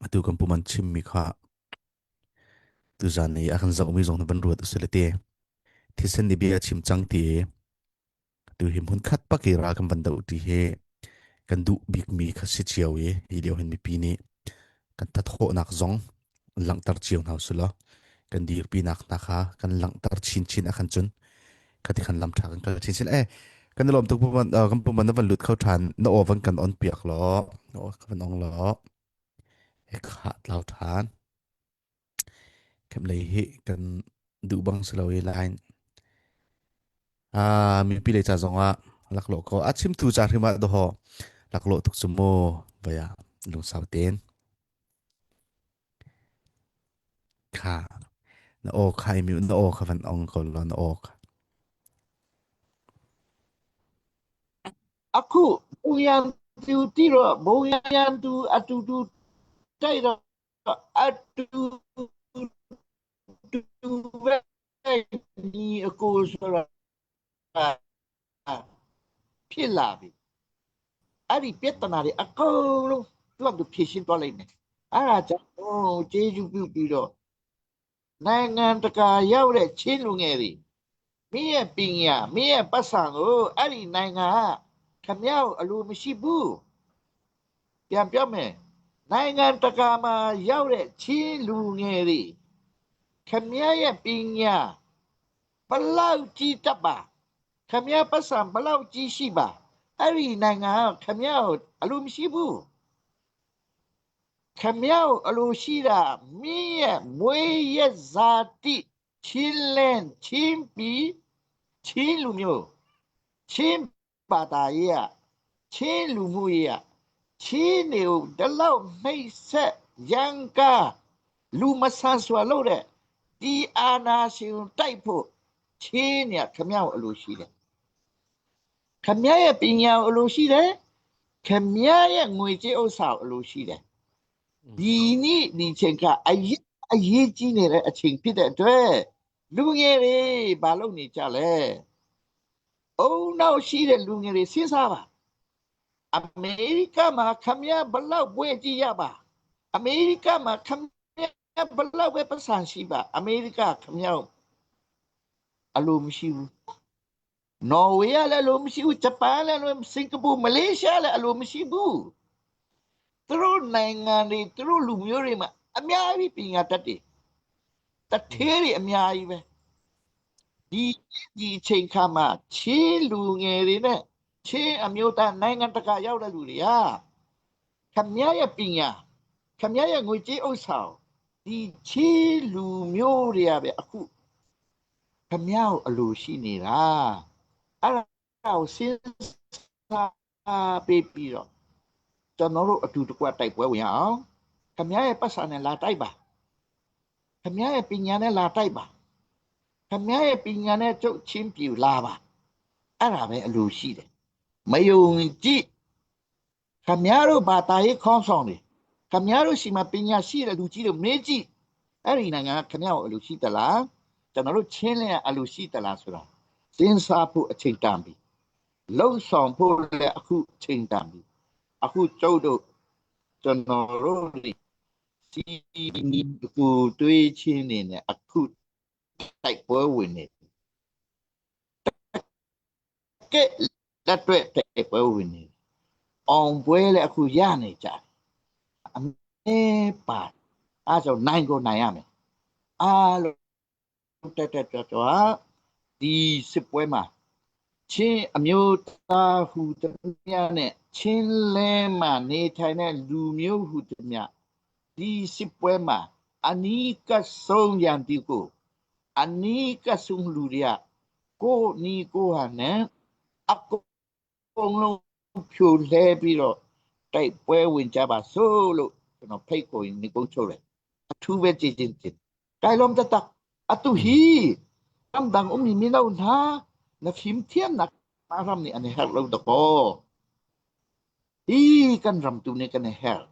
atu kan pum an chimmi kha tuzan i a kan zohmi zong van ruat usih le ti thisen nih bia a chim cang ti Tu hi hmunkhat pak i ral kan van doh ti hi kan duh bikmi kha si cio i hi lio hin mipi nih kan thathawhnak zong langhter cio hna usih law kan dirpinak hna kha kan langhter chinchin ah khan cun khati khan lam ṭha kan kal chinchin. Eh, kan i lawm tuk puman kan puman na van lut kho ṭhan na aw van kan on piak law na aw ka van ong law e kha tlau ṭhan. Kemlei hi kan duh bang si lo i line. Ah, mipi lei ca zongah laklawh ko. A chimtu ca hrim ah doho laklawh tuk cu mu vaya lungsau ten. Kha na aw kha i na aw kha van ong ko lo na aw kha. Aku bungyan tu ti ro bungyan tu atu tu tai ro အတူတူပဲညီအကိုဆိုတာဖြစ်လာပြီအဲ့ဒီပြဿနာတွေအကုန်လုံးသူကသူဖြေရှင်းသွားလိမ့်မယ်အဲ့ဒါကြောင့်ကျေးဇူးပြုပြီးတော့နိုင်ငံတကာရောက်တဲ့ချင်းလူငယ်တွေမင်းရဲ့ပညာမင်းရဲ့ပတ်စံကိုအဲ့ဒီနိုင်ငံကခမ ्या အလိုမရှိဘူးပြန်ပြောမယ်နိုင်ငံတကာမှာရောက်တဲ့ချင်းလူငယ်တွေခမရရဲ့ပညာဘလောက်ကြီးတတ်ပါခမရပတ်စံဘလောက်ကြီးရှိပါအဲ့ဒီနိုင်ငံကခမရကိုအလိုမရှိဘူးခမရကိုအလိုရှိတာမင်းရဲ့မွေးရဇာတိချင်းလန်းချင်းပြီးချင်းလူမျိုးချင်းဘာသာရေးကချင်းလူမှုရေးကချင်းနေကိုဒီလောက်နှိပ်ဆက်ရန်ကားလူမဆန်စွာလုပ်တဲ့ဒီအာနာရှင်ကိုတိုက်ဖို့ချင်းနေခမရကိုအလိုရှိတယ်ခမရရဲ့ပညာကိုအလိုရှိတယ်ခမရရဲ့ငွေကြေးဥစ္စာကိုအလိုရှိတယ်ဒီနေ့ဒီချိန်ကအရေးအရေးကြီးနေတဲ့အချိန်ဖြစ်တဲ့အတွက်လူငယ်တွေဘာလုပ်နေကြလဲအုံနောက်ရှိတဲ့လူငယ်တွေစဉ်းစားပါအမေရိကမှာခမရဘလောက်ပွဲကြည့်ရပါအမေရိကမှာခမရဘလောက်ပဲပတ်စံရှိပါအမေရိကခမရအလိုမရှိဘူးနော်ဝေးကလည်းအလိုမရှိဘူးဂျပန်လည်းစင်ကာပူမလေးရှားလည်းအလိုမရှိဘူးသူတို့နိုင်ငံတွေသူတို့လူမျိုးတွေမှာအများကြီးပညာတတ်တယ်တထေးတွေအများကြီးပဲဒီဒီအချိန်ခါမှာချင်းလူငယ်တွေနဲ့ချင်းအမျိုးသားနိုင်ငံတကာရောက်တဲ့လူတွေဟာခမရရဲ့ပညာခမရရဲ့ငွေကြေးဥစ္စာဒီချင်းလူမျိုးတွေကပဲအခုခမရကိုအလိုရှိနေတာအဲ့ဒါကိုစဉ်းစားပေးပြီးတော့ကျွန်တော်တို့အတူတကွတိုက်ပွဲဝင်အောင်ခမရရဲ့ပတ်စံနဲ့လာတိုက်ပါခမရရဲ့ပညာနဲ့လာတိုက်ပါခမရရဲ့ပညာနဲ့ကျုပ်ချင်းပြူလာပါအဲ့ဒါပဲအလိုရှိတယ်မယုံကြည်ခမရတို့ဘာသာရေးခေါင်းဆောင်တွေခမရတို့ရှိမှပညာရှိတဲ့လူကြီးတို့မေးကြည့်အဲ့ဒီနိုင်ငံကခမရကိုအလိုရှိသလားကျွန်တော်တို့ချင်းလျက်အလိုရှိသလားဆိုတာစဉ်းစားဖို့အချိန်တန်ပြီလှုပ်ဆောင်ဖို့လည်းအခုအချိန်တန်ပြီအခုကျုပ်တို့ကျွန်တော်တို့စီကိုတွေးချင်းနေနဲ့အခုတိုက်ပွဲဝင်နေကဲလက်တွေ့တိုက်ပွဲဝင်နေအောင်ပွဲလည်းအခုရနေကြတယ်။ A me pa a zo nai go nai ame. A lo တက်တက်ကြွကြွဒီစစ်ပွဲမှာချင်းအမျိုးသားဟူသမျှနဲ့ချင်းလဲမှာနေထိုင်တဲ့လူမျိုးဟူသမျှဒီစစ်ပွဲမှာအနီးကပ်ဆုံးရန်ဒီကိုအနီးကပ်ဆုံးလူတွေကကိုနီကိုဟာနဲ့အကုန်လုံးဖြိုလဲပြီးတော့တိုက်ပွဲဝင်ကြပါစို့လို့ကျွန်တော်ဖိတ်ခေါ်ရင်ဒီကုန်းချုပ်တယ်အထူးပဲကြည်ချင်းချင်း kai lom taktak atu hi ramdang ummi mino hna na fimthiamnak ram nih an i herh lo dakaw hi kan ram tu nih kan i herh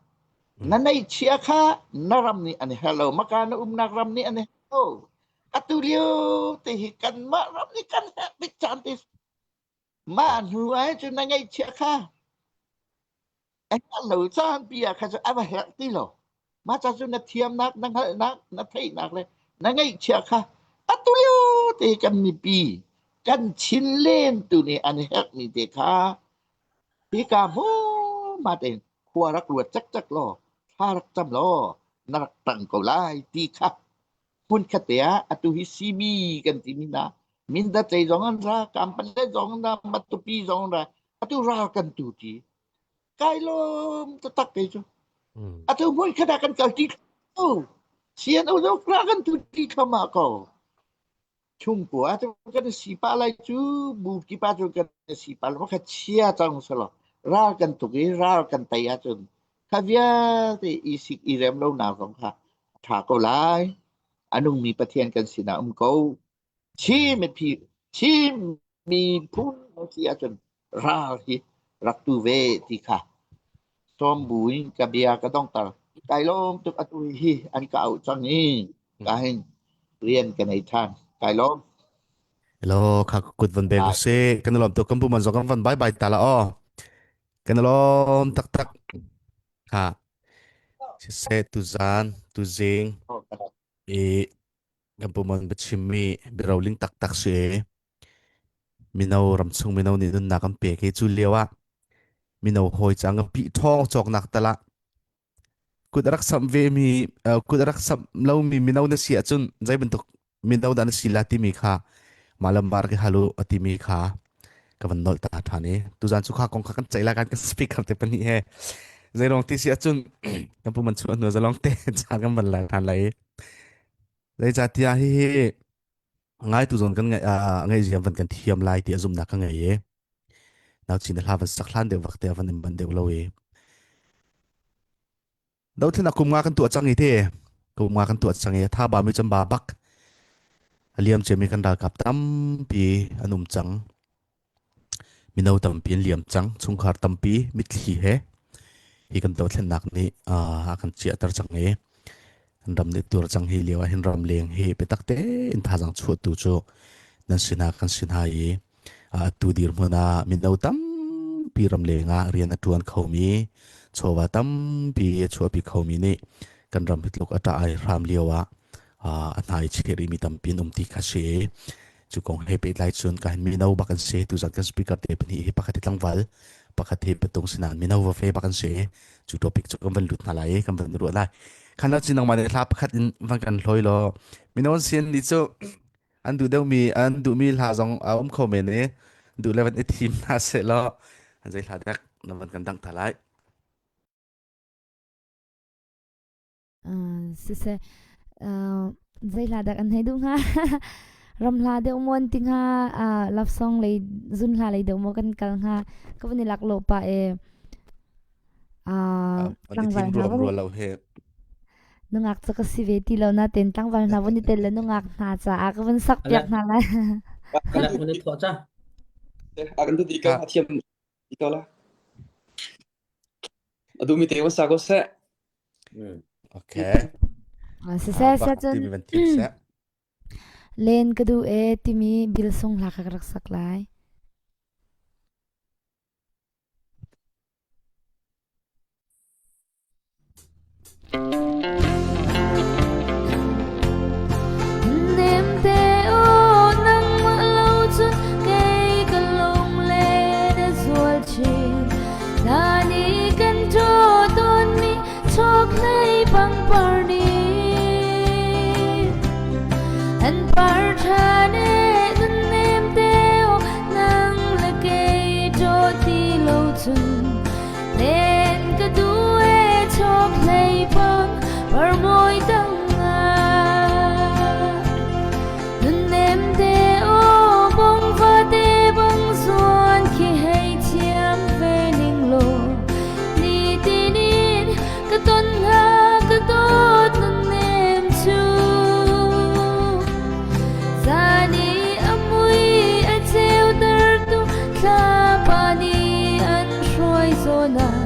na neihchia kha na ram nih an i herh lo maka na umnak ram nih an i herh lo atu lio te hi kanmah ram nih kan herh bik caan te mah hnu ai cu na ngeihchia kha A hngalh lo caan pi ah khan cun a va herh ti lo. Mah ca cu na thiamnak, na hngalhnak, na theihnak le na ngeihchiah kha atu lio te kan mipi kan Chinlen tu nih an herhmi te kha hika hmuhma tein khua rak ruat cakcak law thla rak cam law na rak tang ko lai ti kha hmunkhat te ah atu hi CB kan timi hna Mindat lei zong an ra, Kampalet zong an ra, Matupi zong an ra, atu ral kan tu ti kai lawm taktak kei cu atu hmun khat ah kan kal ti ko CNO zong ra kan tu ti thluahmah ko chungkua cu kan si pa lai cu bu kipa cu kan si pa lo kha chia cang selo ral kan tuk i ral kan tei ahcun kha vialte i sik i rem lo nak zong kha a tha ko lai a nungmi Pathian kan sinah um ko Chin mipi Chin miphun na si ahcun ral hi rak tu ve ti kha sawm buin ka bia ka dongter. Kai lawm tuk atu hi an ka auh cang i ka hin rian ka nei ṭhan. Kai lawm. Hello, kha kut van bek se kan lawm tuk kan pu man zong kan van bye bye ta la aw. Kan lawm taktak. Ha. Siseh tuzan tuzing i kan pumon biachimmi biaroling taktak si e. Mino ramchung mino nih nunnak an pek i cu lio ah mino hawi cang pi ṭhawng cawknak tal ah kut a rak samh ve mi kut a rak samh lomi mino na si ahcun zei bantuk mino dah na si la timi kha mah le mah rak i hal u a timi kha ka van nolh ta ṭhan i tuzan cu kha kong kha kan ceih lai kan kan speaker te pahnih he zeirong ti si ahcun kan pu man chuah hnu zalong te caan kan van la ṭhan lai i Zeicahtiah hihi ngaitu zawn kan ngaih ngaihziam van kan thiam lai ti a zumhnak ka ngei i nauchin hla van sak hlan deuh vak te van in ban deuh lo i dothlen kum nga kan tuah cang i te kum nga kan tuah cang i tha ba mi chan ba bak a liam ciami kan ralkap tampi an um cang Mino tampi an liam cang. Chungkhar tampi mitthli he hi kan dothlennak nih a kan chiahter cang i kan ram nih tuar cang hi lio ah hin ramleng hi biatak tein thazaang chuahtu cu nan sinah kan si hna i atu dirhmun ah mino tampi ramleng ah rian a ṭuan khomi chawva tampi a chuahpi khomi nih kan ram hi tluk a ṭah ai hram lio ah a hna i cheh rihmi tampi an um ti kha si i Cu kong he pehtlai cun ka hin mino bak an si. Tuzan kan speaker te pahnih hi pakhat hi tlangval, pakhat hi patung sinain mino va fe bak an si. Cu topic cu kan van lut hna lai i kan van ruah lai. Khan chin nangmah nih hla pakhat in van kan hloi law mino an si an nih cu an duh deuhmi an duhmi hla zong a um kho men i duh le van i thim hna seh law an zei hla dek na van kan dang ta lai. Siseh, zei hla dah kan hei duh hnga? Ram hla deuh maw an ti hnga? Love song lei, zun hla lei deuh maw kan kal hnga? Ka van i laklawh pah e. Van i thim ruam rua lo he. Nungak cu ka si ve ti lo nain tlangval hna van i tel le nungak hna caah ka van sak piak hna lai. Alak van i thawh ca. A kan ti ka thiam ti ko la. A duhmi te va sa ko seh. Okay. Siseh Bak cun timi van thim seh. Len ka duh e timi bil sung hla kha ka rak sak lai. Nemte aw nangmah lo cun kei ka lunglen a zual chin. Hlan i kan ṭaw tawnmi chaw. ton hnga ka dawt nan nem cu. Zan i a mui a ceutertu thlapa nih an hruai zawn ah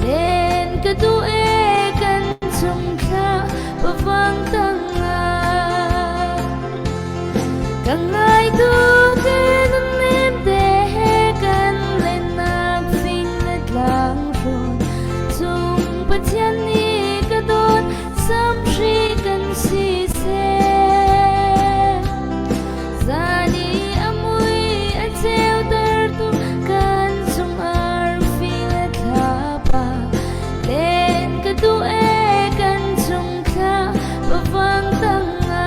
len ka duh e kan chung thla pavang tangah. Ka ngai tuk e nan nem te he kan lennak fing le tlang hrawn cung Pathian nih ka dawt samhri kan si seh. Zan i a mui a ceutertu kan chung arfi le thlapa len ka duh e kan chung thla pavang tangah.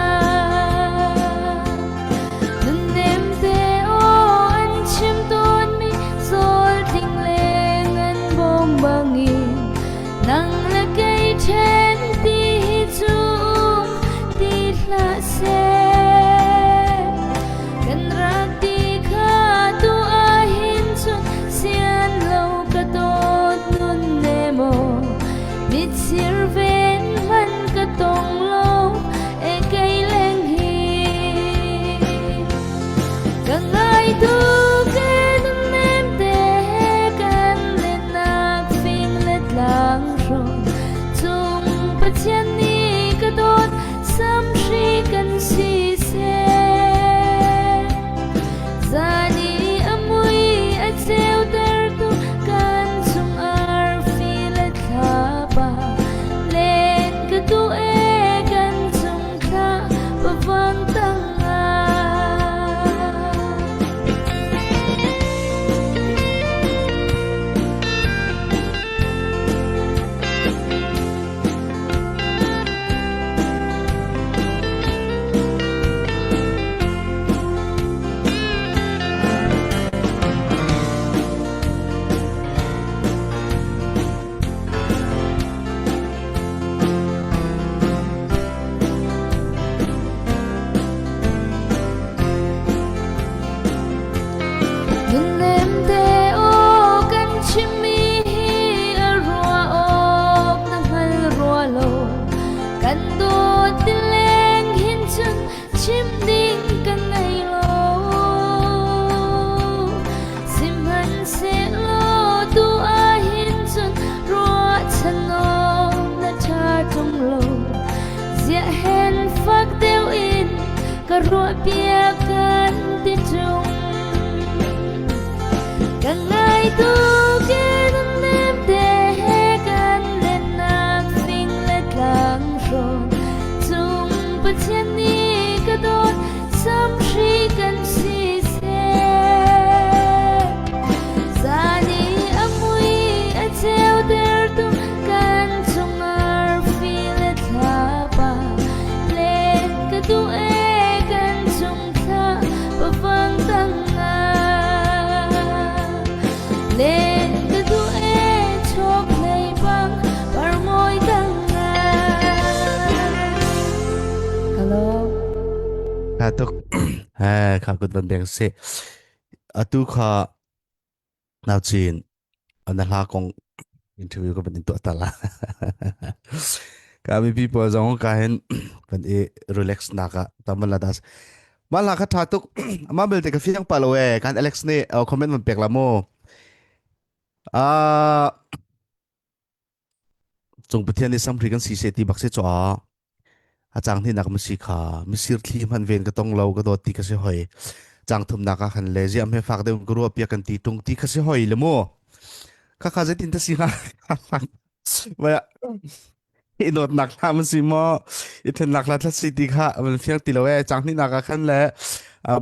Nunnem te aw an chim tawnmi zawl tling leng an bawm bangin nang le kei ṭhen ti hi cu um ti hlah seh. Kan rak ti kha tu ahhin cun sian lo ka dawt nun ne maw mitsir ven hman ka tong lo e kei leng hi. Ka ngai tuk e nunnem te kan lennak fing le tlang hrawn cung Pathian nih ka dawt samhri kan si seh. Zan i a mui a ceutertu kan chung arfi le thlapa len ka duh e kan chung thla pavang tangah. Nunnem te aw kan chimmi hi a ruah awk na hngal rua lo. Kan dawt ti leng hin cun chim ding kan ngei lo. Sihmanhsehlaw tu ahhin cun ruahchan awk na ṭha ṭung lo. Ziah hen fak deuh in ka ruahpiak kan ti ṭung. Ka ngai tuk e nan nem te he kan lennak fing le tlang hrawn cung Pathian nih ka dawt samhri kan si seh. Zan i a mui a ceutertu kan chungah fi le thlapa len ka duh e kan chung thla pavang tangah len ka duh e chok hlei bang parmawi tangah Hello Kha tuk he kha kut van beng se atu kha nau chin na hla kong interview ka van in tuah ta la. Ka mipi pawl zong ka hin kan i relax nak ah taman la das. Ma la kha tha tuk ama belte ka fiang pa lo e kan Alex nih comment man pek la mu. Ah Cung Pathian nih samhri kan si seh ti bak si caw. A cang hnihnak ma si kha misir thli hman ven ka tong lo ka dawt ti ka si hoi. Cang thumnak ah khan le ziam he fak deuh ka ruah piak kan ti tung ti kha si hoi le mu. Kha kha zeitin ta si hnga. Vai i dawtnak hla ma si maw i thennak hla thla si ti kha van fiang ti lo e cang hnihnak ah khan le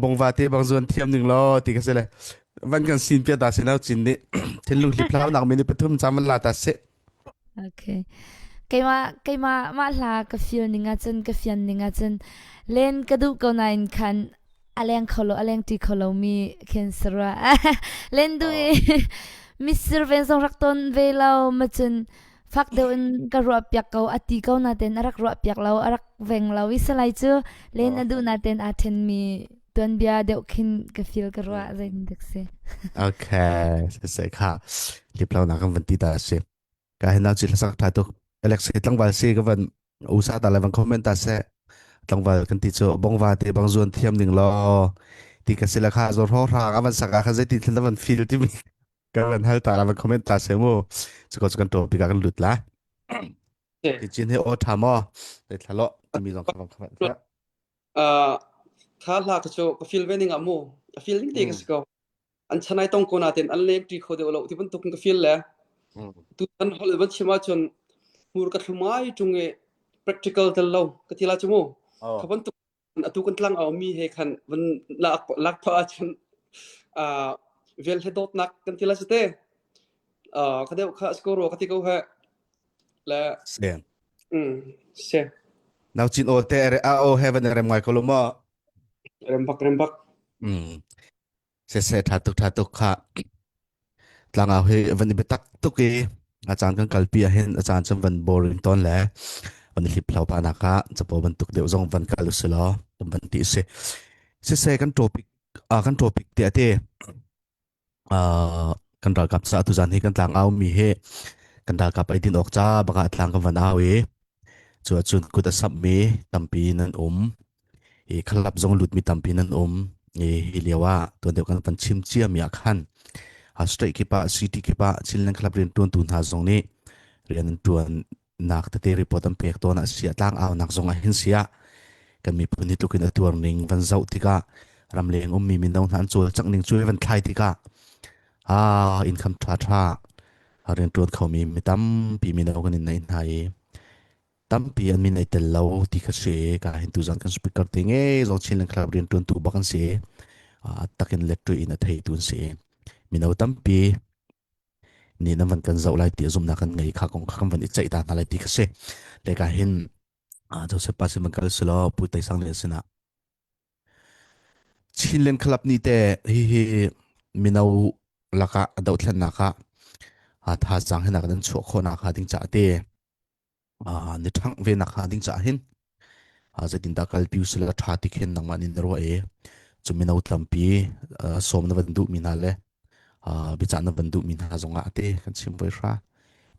bongva te bang zuan thiam ning law ti ka si le van kan sin pia ta si nau cin nih thinlung hliplau nak minute pathum cam van la ta si Okay. Keimah keimah mah hla ka feel ning ahcun ka fian ning ahcun len ka duh ko nain khan a leng kho lo a leng ṭi kho lomi khin si rua. Len duh i misir ven zong rak ton ve lo ma cun fak deuh in ka ruah piak ko a ti ko naten a rak ruah piak lo a rak veng lo i salai cu len a duh naten aa ṭhenmi tuanbia deuh khin ka feel ka ruah zeitin dik si. Okay, se kha liplau na kan van ti ta si. Ka hin na chi hlasak tha tuk. Alex hi tlangval si ka van usa ta le van comment ta se tlangval kan ti chu bongva te bang zuan thiam ning law ti ka sila kha zo ro rang avan saka kha zei ti thil van feel ti mi ka van hal ta la van comment ta se mu chu ko chu kan topic kan lut la ti chin he o tha mo te thalo ti mi zong kha van comment ta Uh, kha hla ka chu ka feel ve ning ah mu a feel ning te ka si ko an chanai tong ko natin an leng ṭi kho deuh lo ti bantuk in ka feel le tu an hol van chim ahcun hmur ka thlum ngai ṭung i practical tel lo ka ti la chu mu Oh. kha bantuk atu kan tlang au mi he khan van lak lak pha ahcun uh, vel he dawtnak kan ti la chu te uh, ka deuh kha score ro ka ti ko he le Sen. mm se Nau chin o te a o heaven rem ngai ko lo mo. rem bak rem bak Mm. Siseh ṭha tuk ṭha tuk khah. Tlangau hi van i biatak tuk i a caan kan kalpi ahhin a caan cun van boring tawn le van i hliphlau pah nak ah capo bantuk deuh zong van kal usih law kan van ti si. Siseh kan topic ah kan topic te ate kan ralkap ca tuzan hi kan tlangau mi hi kan ralkap ei din awk ca baka tlang kan van au i cu ahcun kut a samhmi tampi nan um i khalap zong lutmi tampi nan um i hi lio ah tuan deuh kan van chim cia mi ah khan state kip ah city kip ah Chinland Club rian tuantu hna zong nih rian an tuan nak tete report an pek tawn ah sia tlang au nak zong ah hin sia kan miphun hi tlukin a tuar ning van zoh tikah ramleng ummi mino hna an cawlcangh ning cu van thlai tikah ah income tha tha rian tuan khomi mi tampi mino kan in nei hna i tampi an min ai tel lo ti kha si ka hin tu zan kan speaker te nge zong chin lang club rian tuan tu bak an si takin let in a thei tu an si mino tampi nih nan van kan zoh lai ti zumnak kan ngei kha kong kha kan van i ceih ta hna lai ti kha si le ka hin Joseph pa sin van kal silo pu tai sang le sinah Chinland Club nih te hi hi mino lakah dohthlennak ah thazaang hinak nan chuah khawhnak hnga ding caah te ni ṭhangh ve nak hnga ding caah hin zeitindah kalpi usila ṭha ti khin nangmah nih na ruah i cu mino tampi sawm na van duhmi hna le biacah na van duhmi hna zongah te kan chim voi hra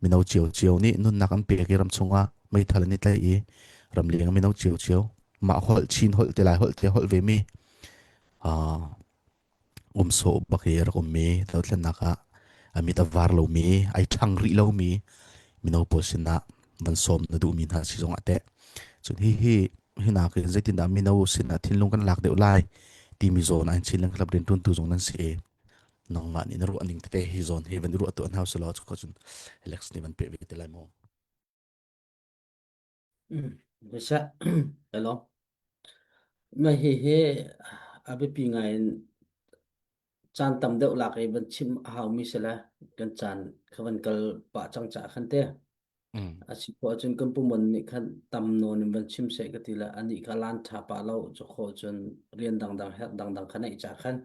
mino cio cio nih nunnak an pek i ram chungah meithal an i tlaih i ramleng mino cio cio mah holh Chin holh te lai holh te holh ve mi um sawh bak i rak ummi dothlennak ah a mit a var lomi ai ṭhang rih lomi mino pawl sinah van sawm na duhmi hna si zongah teh cun hi hi hinak in zeitindah mino sinah thinlung kan lak deuh lai timi zawn ah Chinland Club rianṭuantu zong nan si i nangmah nih na ruah ning tete hi zawn hi van i ruah tu an hau selaw cu cun Alex nih van peh ve te lai maw? Bisa hello. Mah hihi a biapi ngai in caan tam deuh lak i van chim a haumi si le kan caan kha van kal pah cang caah khan te. Mm. A si khawh ahcun kan pumon nih khan tam nawn in van chim seh ka ti le anih kha lan ṭha pah lo cu khawh cun rian dangdang herh dangdang kha neih cah khan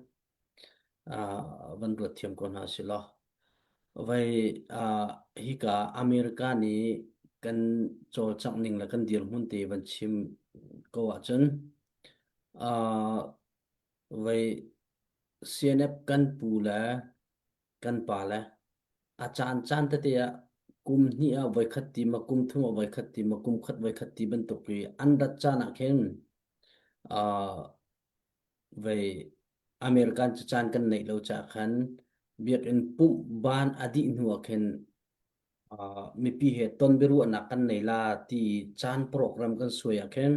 uh, van ruat thiam ko hna si law. Vai uh, hika America nih kan cawlcangh ning le kan dirhmun te van chim ko ahcun uh, vai CNF kan pu le kan pa le a caan caan tete ah kum hnih ah voikhat ti ma kum thum ah voikhat ti ma kum khat voikhat ti bantuk i an rat caan ah khin uh, vei American cu caan kan neih lo caah khan biakinn pumh ban a dih hnu ah khin uh, mipi he ton biaruahnak kan nei la ti caan program kan suai ah khin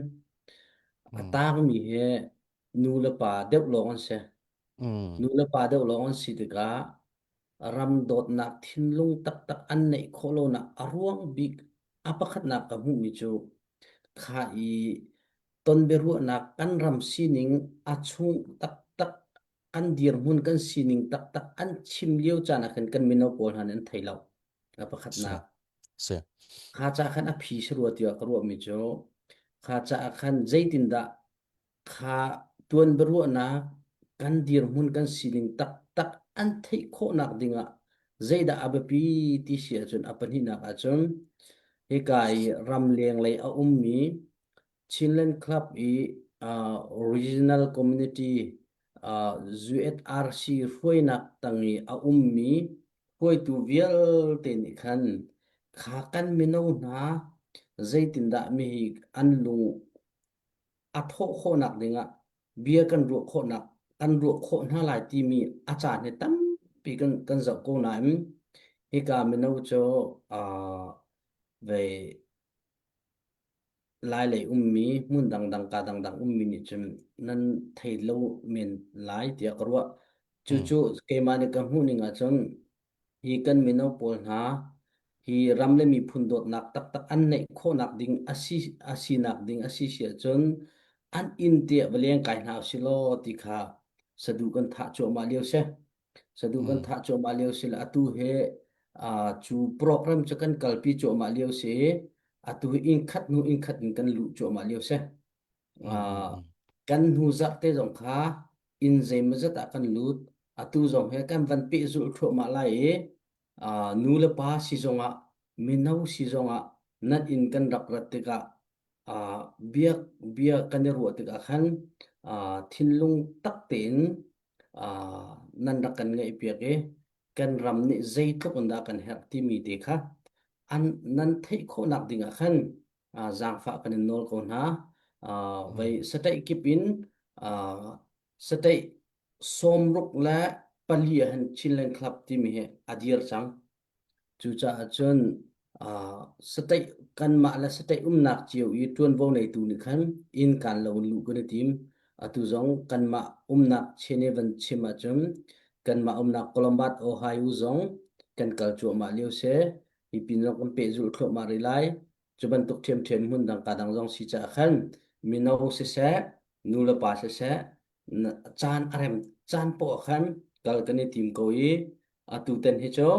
a Mm. tangmi he nu le pa deuh lawng an si. Mm. Nu le pa deuh lawng an si tikah ram dawtnak thinlung taktak an neih khawh lonak a ruang bik a pakhatnak ka hmuhmi cu kha i ton biaruahnak kan ram sining a chung taktak kan dirhmun kan sining taktak an chim lio caan ah khan kan mino pawl hna nih an thei lo a Si. pakhatnak Si. kha ca khan a phi si rua tiah ka ruahmi cu kha caah khan zeitindah Kha tuan biaruahnak kan dirhmun kan sining taktak an theih khawhnak dingah zeidah a biapi ti si ahcun a pahnihnak ahcun hika i ramleng lei a ummi Chinland Club i uh, Regional Community uh, USRC hruainak tang i a ummi hruaitu vialte nih khan. Kha kan mino hna zeitindah mi hi an lung a thawh khawhnak dingah bia kan ruah khawhnak kan ruah khawh hna lai timi a caan hi tampi kan kan zoh ko nain hika mino cu uh, vei Lailei ummi hmun dangdang ka dangdang ummi nih cun nan thei lo men lai tiah ka ruah. Cucu keimah nih ka hmuh ning ahcun hi kan mino pawl hna hi ram le miphun dawtnak taktak an neih khawhnak ding a si a sinak ding a si si ahcun an inn tiah va leng kai hna usih law ti kha saduh kan thah cuahmah lio si. Saduh kan thah cuahmah lio si le atu hi uh, cu program cu kan kalpi cuahmah lio si i atu hi inn khat hnu inn khat in kan luh cuahmah lio si. Uh, kan hnu zarh te zong kha inn zeimawzat ah kan lut. Atu zong hi kan van pehzulh thluahmah lai i uh, nu le pa si zongah mino si zongah nan inn kan rak rat tikah uh, biak bia kan i ruah tikah khan uh, thinlung tak tein uh, nan rak kan ngaihpiak i kan ram nih zeitluk in dah kan herh timi te kha an nan theih khawhnak ding ah khan uh, zaangfah kan in nawl ko hna. Uh, vei sataih kip in uh, sataih sawmruk le pali ah hin Chinland Club timi hi a dir cang. Cucaah cun uh, state kanmah le state umnak cio i ṭuanvo neitu nih khan inn kaan lo in luh kan i tim. Atu zong kanmah umnak Chin i van chim ahcun kanmah umnak Columbus, Ohio zong kan kal cuahmah lio si. Hi pin zong kan pehzulh thluahmah rih lai. Cu bantuk ṭhiamṭhiam hmun dang ka dang zong si caah khan mino siseh, nu le pa siseh, caan a rem caan poah khan kal kan i tim ko i atu tan hi cu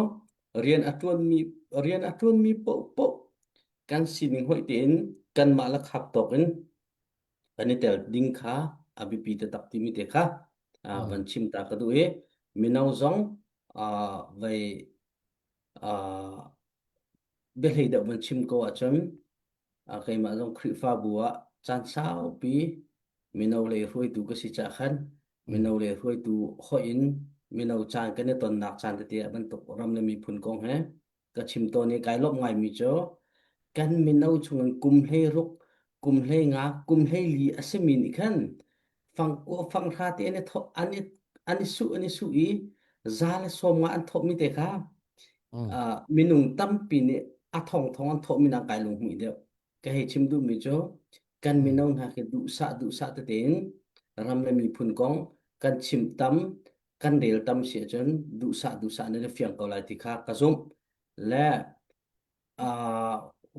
rian a ṭuanmi rian a ṭuanmi paohpaoh kan sining hoih tein kanmah le khap tawk in kan i tel ding kha a biapi taktak timi te kha van chim ta ka duh i mino zong vei biahlei deuh van chim ko ahcun keimah zong Khrihfabu ah caan saupi mino lei hruaitu ka si caah khan mino lei hruaitu hoih in mino caan kan i tonnak caan tete ah bantuk ram le miphun kong he ka chim tawn i kai lawmh ngaimi cu kan mino chungin kum hlei ruk kum hlei nga kum hlei li a simi nih khan fangkua fanghra te an i thawh an i an i suh an i suh i za le sawm nga an thawhmi te kha uh, minung tampi nih a thong thong an thawhmi nak kai lunghmuih deuh ka hei chim duhmi cu kan mino hna khi duhsah duhsah tete in ram le miphun kong kan chim tam kan rel tam si ahcun duhsah duhsah nan i fiang ko lai ti kha ka zumh le uh,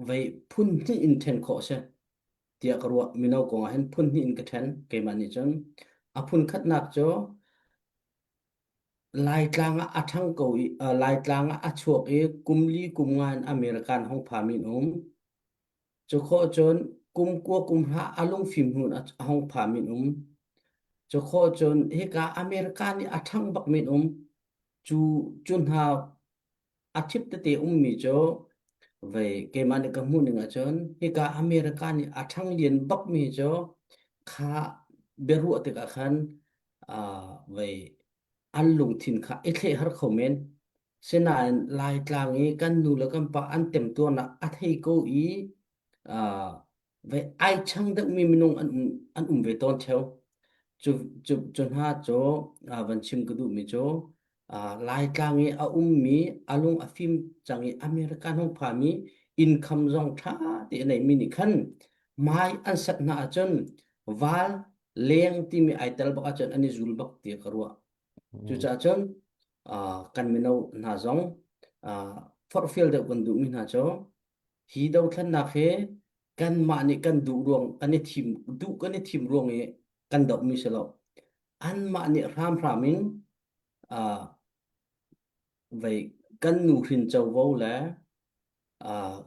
vei phun hnih in then khawh a si tiah ka ruah mino kong ah hin phun hnih in ka then keimah nih cun a phun khatnak cu Laitlang ah a ṭhang ko i uh, Laitlang ah a chuak i kum li kum nga in American hong phami an um. Cu khawh cun kum kua kum hra a lungfim hnu in a hong phami an um. Cu khawh cun hika American i a ṭhang bakmi an um. Cu cu hna a thip tete ummi cu vei keimah nih ka hmuh ning ahcun hika America nih a ṭhang lian bakmi cu kha biaruah tikah khan uh, vei an lungthin kha i thleh har kho men. Sinain Laitlang i kan nu le kan pa an temtuarnak a thei ko i uh, ve ai chang deuhmi minung an um, an um ve tawn theo. Cu, cu, cu hna cu uh, van chim ka duhmi cu uh, Laitlang i a ummi a lung a fim cang i American hung phami income zong ṭha te a neimi nih khan mai an sat hna ahcun val leng timi ai tel bak ahcun an i zul bak ti ka ruah. Cucaah cun uh, kan mino hna zong uh, forhfial deuh kan duhmi hna cu hi dothlennak hi kanmah nih kan duh ruang kan i thim duh kan i thim ruang i kan dohmi si lo. Anmah nih hramhram in uh, vei kan nuhrin covo le uh,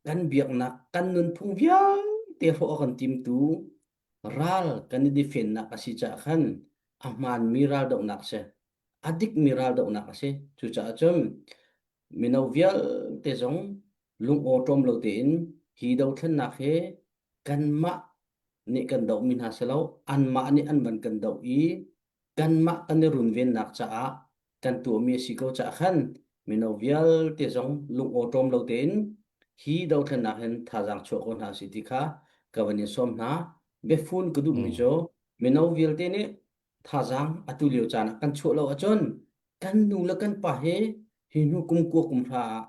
kan biaknak kan nunphung vialte hrawh a kan timtu ral kan i defennak a si caah khan a hmaanmi raldohnak si a dikmi raldohnak a si cucaah cun mino vialte zong lungawṭawm lo tein hi dothlennak hi kanmah nih kan dohmi hna si lo anmah nih an van kan doh i kanmah kan i runvennak caah kan tuahmi a si ko caah khan. Mino vialte zong lungawṭawm lo tein hi dothlennak hin thazaang chuah ko hna si ti kha ka van in sawm hna. Biafun ka duhmi Mm. cu mino vialte nih thazaang atu lio caan ah kan chuah lo ahcun kan nu le kan pa he hi hnu kum kua kum hra ah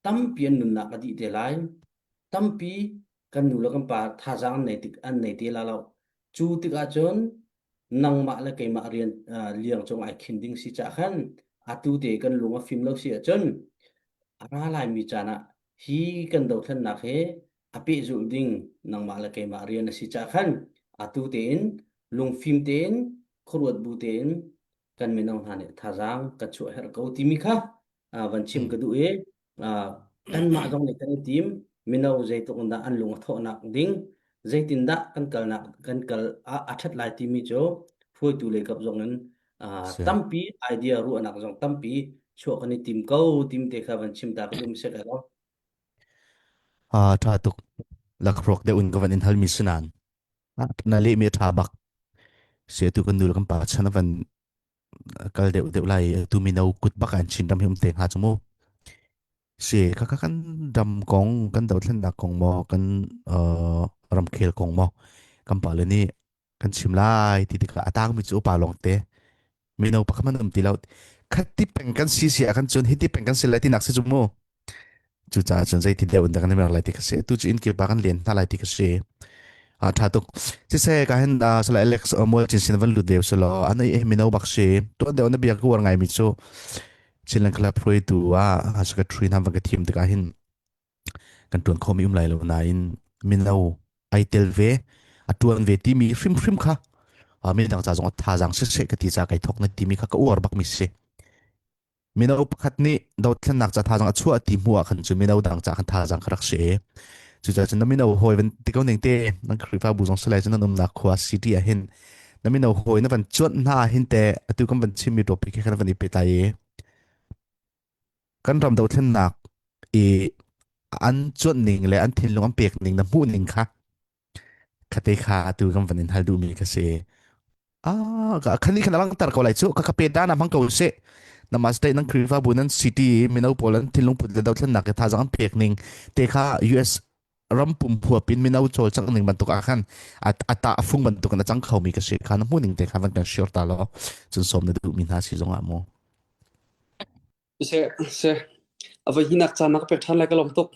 tampi an nunnak a dih te lai. Tampi kan nu le kan pa thazaang an nei tik an nei te la lo. Cu tikah cun nangmah le keimah rian uh, liang cung ai khin ding si cah khan atu te kan lung a fim lo si ahcun a ra laimi caan ah hi kan dothlennak he a pehzulh ding nangmah le keimah rian a si cah khan atu tein lungfim tein khuaruat bu tein kan mino hna nih thazaang kan chuah herh ko timi kha van chim ka duh i kanmah zong nih kan i tim mino zeitluk in dah an lung a thawhnak ding zeitindah kan kalnak kan kal a ṭhat lai timi cu hruaitu lei kap zong in tampi idea ruahnak zong tampi chuah kan i tim ko tim te kha van chim ta ka duh mi si ko. A ṭha tuk. Lakhruak deuh in ka van in halmi sinan. Na lehmi a ṭha bak. Se tu kan nu le kan pa chan a van kal deuh deuh lai tu mino kut bak an Chin ram hi um te hnga chu mu. Si ka ka kan dam kong kan dothlennak kong maw kan uh, ramkhel kong maw kan pa le nih kan chim lai ti tikah a tangmi cu upa lawng te mino pakhat man um ti lo khat ti peng kan si si ah kan cun hi ti peng kan si lai ti nak si cu mu cucaah cun zeiti deuh in dah kan i mer lai ti ka si tu cu inn kip ah kan len hna lai ti ka si a tha tuk siseh ka hin sala Alex mual chin sin van lut deu selo an ei mino bak si tuan deuh na bia ka uar ngai mi cu Chinland Club hruaitu ah secretary hna van ka thim tikah hin kan tuan khomi um lai lo nain mino ai tel ve a tuan ve timi hrimhrim kha midang ca zong thazaang siseh ka ti ca kai thok na timi kha ka uar bak mi si mino pakhat nih dothlennak ca thazaang a chuah ti hmu ah khan cu mino dang ca khan thazaang ka rak si cucaah cun na mino hawi van ti ko ning te nan Khrihfabu zong salai cun nan umnak khua city ah hin na mino hawi na van cuanh hna hin te atu kan van chimmi topic he khan van i pehtlai i kan ram dothlennak i an cuanh ning le an thinlung an pek ning na hmuh ning kha khate kha atu kan van in hal duhmi ka si ah khani khan lang tar ko lai chu ka ka pe da na hmang ko se na ma state nan Khrihfabu nan city mino pawl an thinlung put le dothlennak ke thazang an pek ning te kha US ram pum huapin mino cawlcangh ning bantuk ah khan ata a fung bantuk in a cang khomi ka si kha na hmuh ning te kha van kan share ta lo cun som na duhmi hna si zong ah mu Se se a voi hinak caan na ka pek ṭhan lai ka lawm tuk.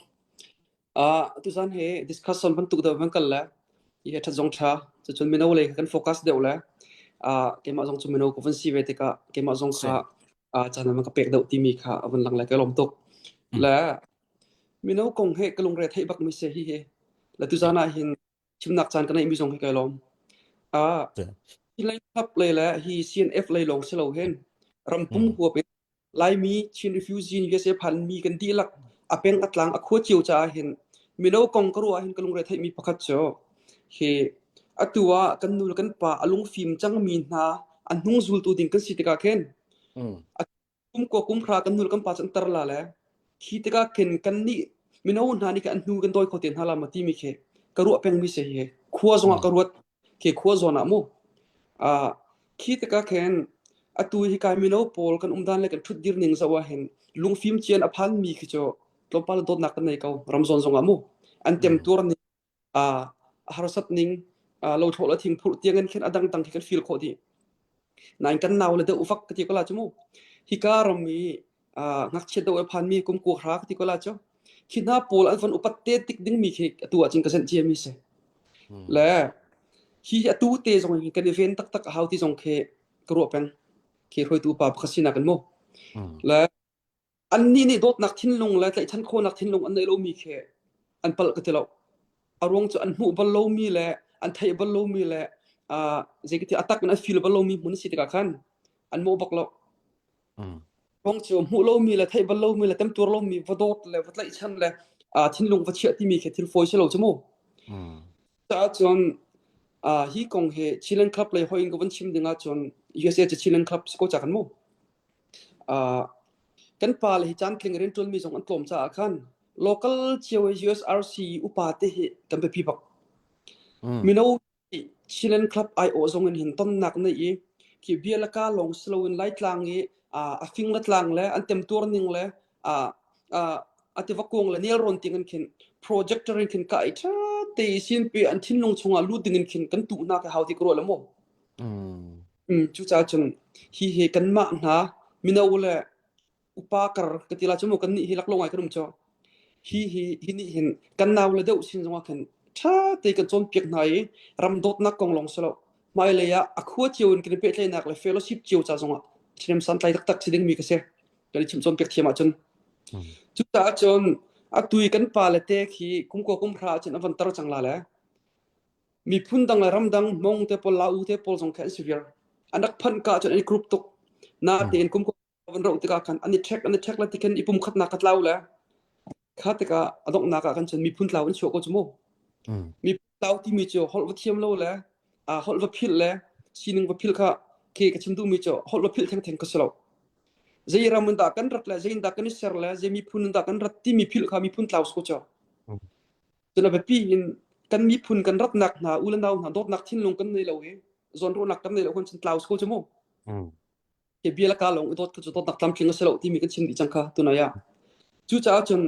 Ah tuzan he discussion bantuk deuh van kal le hi he ṭhat zong ṭha cucun mino lei kha kan focus deuh le ah keimah zong cu mino ka van si ve tikah keimah zong Si. kha ah caan man ka pek deuh timi kha a van lang lai ka lawm tuk. Mm. Le mino kong he ka lungre theih bak mi se hi he le tuzan ah hin chimnak caan ka neih mi zong hi kai lawm. Ah Si. hi lei club lei le hi CNF lei lawng si lo hin rampum Mm. huap in Laimi Chin refugee USA phanmi kan dihlak a peng a tlang a khua cio caah hin mino kong ka ruah hin ka lungre theihmi pakhat cu hi atu ah kan nu le kan pa a lungfim cangmi hna an hnung zultu ding kan si tikah khin Mm. a kum ko kum hra kan nu le kan pa cu an tar la le khi tikah khin kan nih mino hna nih khin an hnu kan dawi kho te hna la ma timi khi ka ruah pengmi si hi khua zongah Mm. ka ruat khi khua zawn ah mu ah khi tikah khin atu hi kai mino pawl kan umdan le kan ṭhutdir ning zoh ah hin lungfim cian a phan mi khi cu tlawmpal dawtnak kan nei ko ramzawn zong ah mu an Mm. temtuar ning ah a harsat ning ah lothlawh le thingphurh tiang in khin a dangdang khi kan feel khawh dih nain kan nau le deuh ufak ka ti ko la cu mu hika ram i ah ngakchia deuh a phan mi kum kua hra ka ti ko la cu khi hna pawl an van upat te tik ding mi khi atu ah cun ka zenh cia mi si Mm. Le hi atu te zong hi kan i ven taktak a hau ti zong khi ka ruah peng. Khi hruaitu pa pakhat sinak in mu. Mm. Le annih nih dawtnak thinlung le tlaihchan khawhnak thinlung an neih lomi khi an palh ka ti lo. A ruang cu an hmuh bal lomi le an theih bal lomi le uh, zei ka ti a tak in an feel bal lomi hmun a si tikah khan an mawh bak lo. Mm. Ruang cu hmuh lomi le theih bal lomi le temtuar lomi va dawt le va tlaihchan le uh, thinlung va chiah timi khi thil fawi si lo cu mu. Mm. Caah cun uh, hi kong hi Chilean Club lei hoi in ka van chim ding ahcun USA cu Chilean Club si ko ca kan mu. Uh, kan pa le hi caan tling rian ṭuanmi zong an tlawm caah khan local cio i USRC upa te hi kan biapi bak. Mm. Mino Chilean Club aiawh zong in hin tonnak nei i khi bia le ka lawng si loin Laitlang i A fing le tlang le an temtuar ning le a tiva kung le nelrawn ting in khin projector in khin ka i ṭha te i sinpi an thinlung chungah lut ding in khin kan tuh hna ka hau ti ka ruah le mu. Mm, cucaah cun hi hi kanmah hna mino le upa kar ka ti la cu mu kan nih hi laklawh ngai kan um cu. Hi hi hi nih hin kan nau le deuh sin zongah khin ṭha te kan cawnpiak hna i ram dawtnak kong lawng si lo hmailei ah a khua cio in kan i pehtlaihnak le fellowship cio ca zongah ṭhahnem santlai taktak si dingmi ka si. Kan i chimh cawnpiak thiam ahcun. Cucaah cun atu i kan pale te khi kum kua kum hra ahcun an van tar cang la le miphun dang le ramdang Hmong te pawl Lau te pawl zong khi an si viar. An rak phanh ka ahcun an i group tuk. Natein kum kua van roh tikah khan an i ṭhek an i ṭhek le tikhin i pumkhatnak ka tlau le kha tikah a donghnak ah kan cun miphun tlau an chuah ko cu mu. Miphun tlau timi cu holh va thiam lo le holh va philh le sining va philh kha khi ka chim duhmi cu holh va philh thengtheng ka si lo. Zei ram in dah kan rat le zei in dah kan i ser le zei miphun in dah kan rat timi philh kha miphun tlau si ko cu. Cun a biapi in kan miphun kan ratnak hna u le nau hna dawtnak thinlung kan nei lo i zawnruahnak kan nei lo kan cun tlau si ko cu mu. Hi bia le ka lawng i dawt kha cu dawtnak tlamtling a si lo timi kan chim dih cang kha tunai ah. Cucaah cun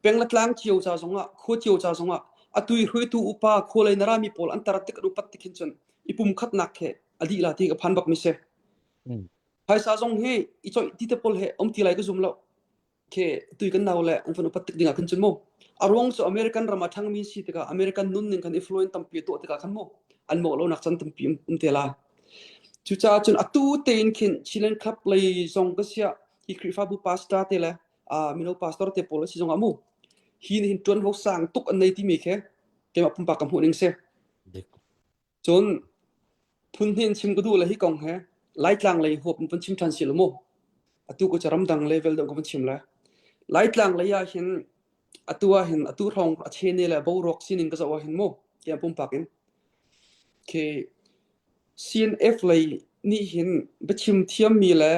peng le tlang cio ca zongah khua cio ca zongah atu i hruaitu upa khua lei na rami pawl an tar tik an upat tik hin cun i pumkhatnak he a dih la ti ka phan bak mi si. Phaisa zong hi i coih ti te pawl he um ti lai ka zum lo. Khi tui kan nau le an van upat tik ding ah khan cun mu a ruang cu American ram ah ṭhangmi si tikah American nunning khan influence tampi a tuah tikah khan mu an mawh lonak can tampi um, um te la. Cucaah cun atu tein khin Chilean Club lei zong ka siah hi Khrihfabu pastor te le uh, mino pastor te pawl si zong ah mu hi nih hin ṭuanvo sang tuk an nei timi khi keimah pumpak ka hmuh ning si. Cun phun hnih in chim ka duh le hi kong he Laitlang lei huap in van chim ṭhan si lo mu. Atu ko cu ramdang level deuh ka van chim le. Laitlang lei ah hin atu ah hin atu hrawng a chene le boruak sining ka zoh ah hin mu tiah pumpak in khi CNF lei nih hin biachim thiammi le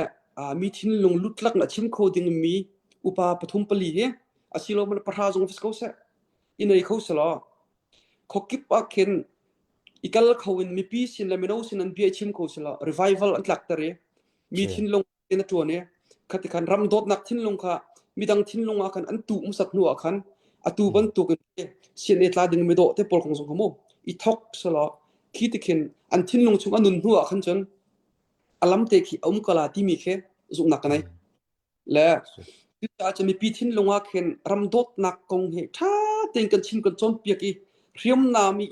mi thinlung lutlak in a chim kho dingmi upa pathum pali hi asilo man pahra zong va si ko seh i nei kho selaw Khuakip ah khin i kal kho in mipi sin le mino sin an bia i chim kho sila revival an tlakter i mi thinlung in a ṭuan i khati khan ram dawtnak thinlung kha midang thinlung ah khan an tuh hmasat hnu ah khan atu bantuk in sian e tla ding midawh te pawl kong zong kha mu i thok selaw khi ti khin an thinlung chung a nun hnu ah khan cun a lam te khi a um kala timi khi zumhnak ka nei. Le cucaah cun mipi thinlung ah khin ram dawtnak kong hi ṭha tein kan chim kan cawnpiak i hriamnam i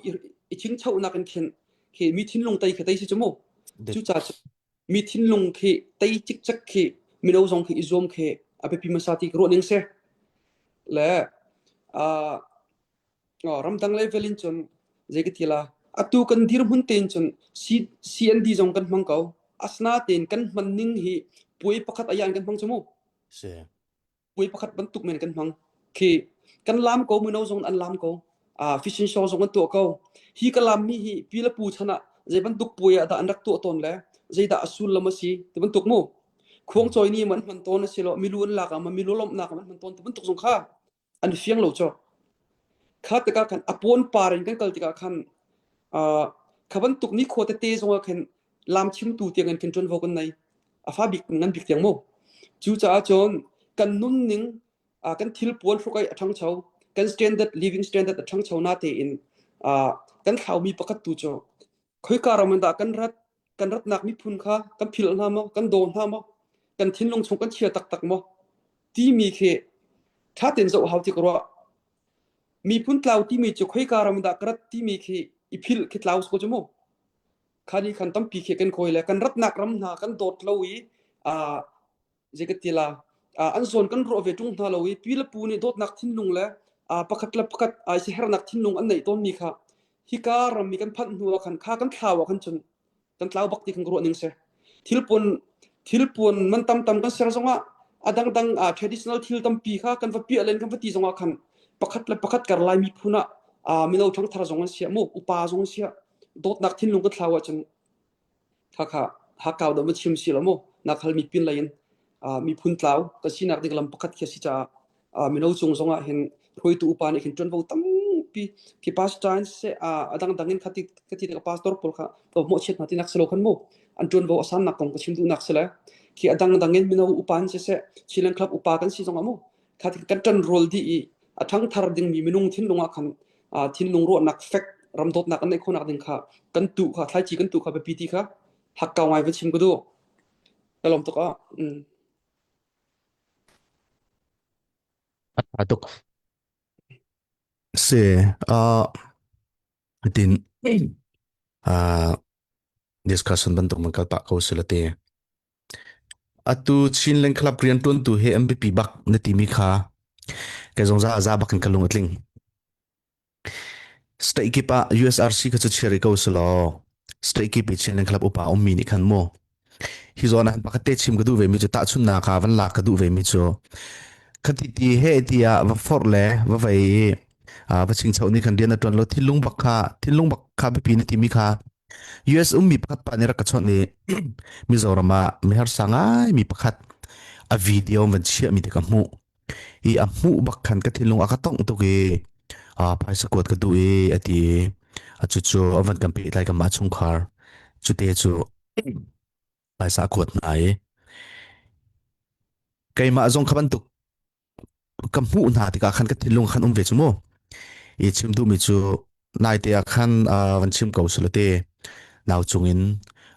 i chingchonak in khin khi mi thinlung tei khi tei si cu mu. Cucaah cun mi thinlung khi tei cikcek khi mino zong khi i zuam khi a biapi hmasa ti ka ruah ning si. Le uh, ramdang level in cun zei ka ti la atu kan dirhmun tein cun CND zong kan hmang ko asinain kan hman ning hi puai pakhat ayan kan hmang cu mu Si. puai pakhat bantuk men kan hmang khi kan lam ko mino zong an lam ko ah fishing show zong an tuah ko hi ka lam mi hi pi le pu chan ah zei bantuk puai ah dah an rak tuah tawn le zeidah a sullam a si ti bantuk mu khuang cawi ni man hman tawn a si lo milu an lak ah ma milu lawmhnak ah man hman tawn ti bantuk zong kha an fiang lo cu. Kha tikah khan a pawn par in kan kal tikah khan uh, kha bantuk nikhua tete zongah khin lam chimtu tiang in khin ṭuanvo kan nei. A fa bik ngan bik tiang mu. Cucaah cun kan nunning uh, kan thil puan hrukai a ṭhangcho, kan standard living standard a ṭhangcho na tein uh, kan thlaumi pakhat tu cu khoika ram in dah kan rat kan ratnak miphun kha kan philh hna maw kan daw hna maw kan thinlung chung kan chia taktak maw timi khi ṭha tein zoh hau ti ka ruah. Miphun tlau timi cu khoika ram dah ka rat timi khi i philh khi tlau ko cu mu. Khani khan tampi khi kan khawi le kan ratnak ram hna kan dawt lo i aa zei ka ti la an zawn kan ruah ve ṭung hna lo i pi le pu nih dawtnak thinlung le pakhat le pakhat ai sihernak thinlung an neih tawnmi kha hika ram i kan phanh hnu ah khan kha kan thlau ah khan cun kan tlau bak ti kan ruah ning si. Thilpuan thilpuan man tam tam kan ser zongah a dangdang uh, traditional thil tampi kha kan va piah len kan va ti zongah khan pakhat le pakhat kar lai miphun ah uh, mino ṭhangthar zong an sia mu upa zong an sia dawtnak thinlung kan thlau ahcun khakha hakau dah ma chim si lo mu nak hal mi pin lei in uh, miphun tlau ka sinak ding lam pakhat khi a si caah uh, mino cung zongah hin hruaitu upa nih khin ṭuanvo tampi. biapi khi pastor in siseh a dangdang in khati ka ti ka pastor pawl kha ka mawhchiat hna tinak si lo khan mu an ṭuanvo a sannak kong ka chim duhnak si le khi a dangdang in mino upa in siseh Chiland Club upa kan si zong ah mu khati kan ṭan rawl dih i a ṭhangthar dingmi minung thinlung ah khan thinlung ruahnak fek ram dawtnak an neih khawhnak ding kha kan tuh kha thlaici kan tuh kha biapi ti kha hakkau ngai va chim ka duh ka lawm tuk ah mm. A tuk. Si, uh, tin uh, discussion bantuk man kal pah ko sila te. Atu Chinland Club rian tuan tu he MPP bak na timi kha ke zong za za bak in ka lung a tling. State kip ah USRC kha cu chiari ko selaw state kip i Chinland Club upa ummi nih khan mu hi zawn ah pakhat te chim ka duh ve mi cu tahchunnak ah van lak ka duh ve mi cu khati ti he tiah va forh le va vei i va chingcho nih khan rian a ṭuan lo thinlung bak kha thinlung bak kha biapi na timi kha US ummi pakhat pa nih rak ka chawnh i Mizoram ah mi harsa ngai mi pakhat a video van chiah mi te ka hmuh i a hmuh bak khan ka thinlung a ka tongh tuk i phaisa kuat ka duh i a ti i a cucu a van kan pehtlai kan mah chungkhar cute cu phaisa a kuat hna i keimah zong kha bantuk ka hmuh hna tikah khan ka thinlung khan um ve cu mu i chim duhmi cu Naite ah khan van chim ko sula te nau cungin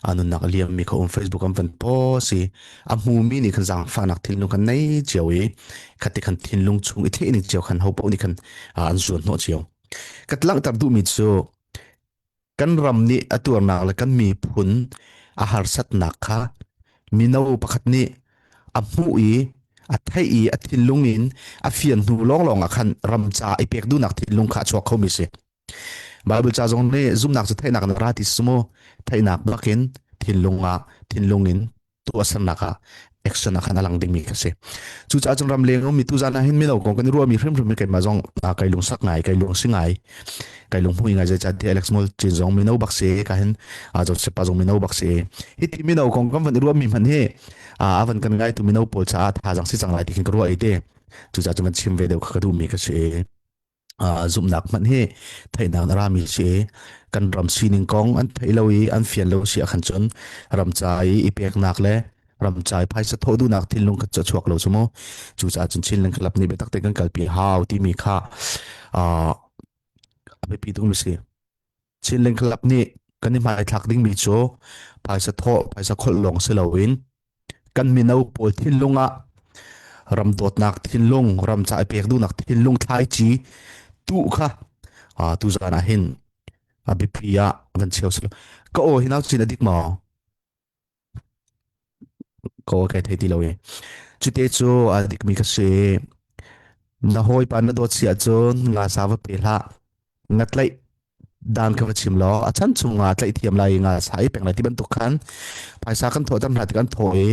a nunnak a liammi kha um Facebook an van post i a hmumi nih khan zaangfahnak thinlung khan nei cio i khati khan thinlung chung i theih ning cio khan ho paoh nih khan an zuan hnawh cio. Ka langhter duhmi cu kan ram nih a tuarnak le kan miphun a harsatnak kha mino pakhat nih a hmuh i a theih i a thinlung in a fian hnu lawnglawng ah khan ram ca i pek duhnak thinlung kha a chuak khomi si. Bible ca zong nih zumhnak cu theihnak in a ra ti si mu. Theihnak bakin thinlung ah thinlung in tuahsernak ah action ah khan a lang dingmi kha si. Cucaah cun ram leng ummi tuzan ah hin mino kong kan i ruahmi hrimhrim hi keimah zong kai lungsak ngai, kai lungsi ngai, kai lunghmui ngai zeicahtiah Alex Mol Chin zong mino bak si ka hin Joseph pa zong mino bak si. Hi ti mino kong kan van i ruahmi hmanh hi a van kan ngaitu mino pawl caah thazaang si cang lai ti khin ka ruah i te. Cucaah cun kan chim ve deuh kha ka duhmi ka si. Zumhnak hmanh hi theihnak a rami si kan ram sining kong an theih lo i an fian lo si ahkhan cun ram ca i i peknak le ram ca i phaisa thawh duhnak thinlung kha cu a chuak lo cu mu cucaah cun Chinland Club nih biatak tein kan kalpi hau timi kha a biapi tuk mi si Chinland Club nih kan i hmaithlak dingmi cu phaisa thawh phaisa kholh lawng si loin kan mino pawl thinlung ah ram dawtnak thinlung ram ca i pek duhnak thinlung thlaici tuh kha tuzan ah hin a biapi ah van cheu silo ka aw hi nau chin a dik maw ka aw kai thei ti lo e cute cu a dikmi ka si na hawipa na dawt si ahcun nga sa va pe hlah nga tlaih dan kha va chim law a chan chung nga tlaih thiam lai nga sa i pek lai ti bantuk khan phaisa kan thawh tam hna tik an thawh i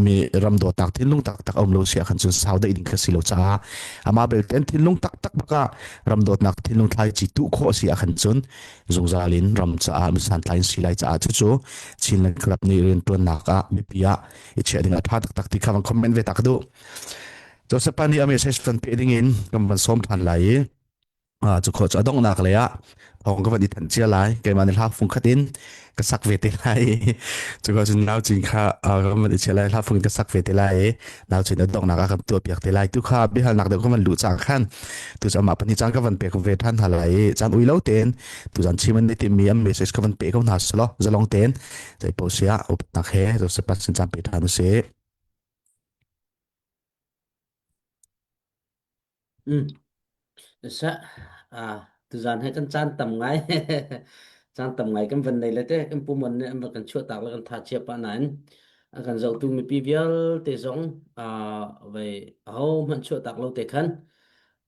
mi ram dawtnak thinlung taktak a um lo si ah khan cun sau daih ding kha si lo caah amah belte an thinlung taktak bak ah ram dawtnak thinlung thlai ci tuh khawh si ah khan cun zungzal in ram caah mi santlai in si lai caah cucu Chinland Club nih riantuannak ah mipi ah i chiah ding a tha taktak ti kha van comment ve ta ka duh Joseph pa nih a message van pe ding in kan van sawm than lai i cu khawh cu a donghnak lei ah thawng ka van i thanh cia lai keimah nih hla fung khat in ka sak ve te lai cu ka cun nau cin kha ka van i chia lai hla fung in ka sak ve te lai i nau cin a donghnak ah kan tuah piak te lai tu kha biahalnak deuh ka van luh cang khan tu cu amah pahnih caan ka van pek ve than hna lai i caan ui lo tein tu zan chim an i timmi an message ka van pe ko hna selaw zalong tein zei paoh sia upatnak he Joseph sin caan pe than usih Mm. Sa ah tuzan he kan caan tam ngai. Caan tam ngai kan van nei le te kan pumon nih an van kan chuah tak le kan tha chia pah nain a kan zohtu mipi vialte zong ah vei aho hmanh chuah tak lo te khan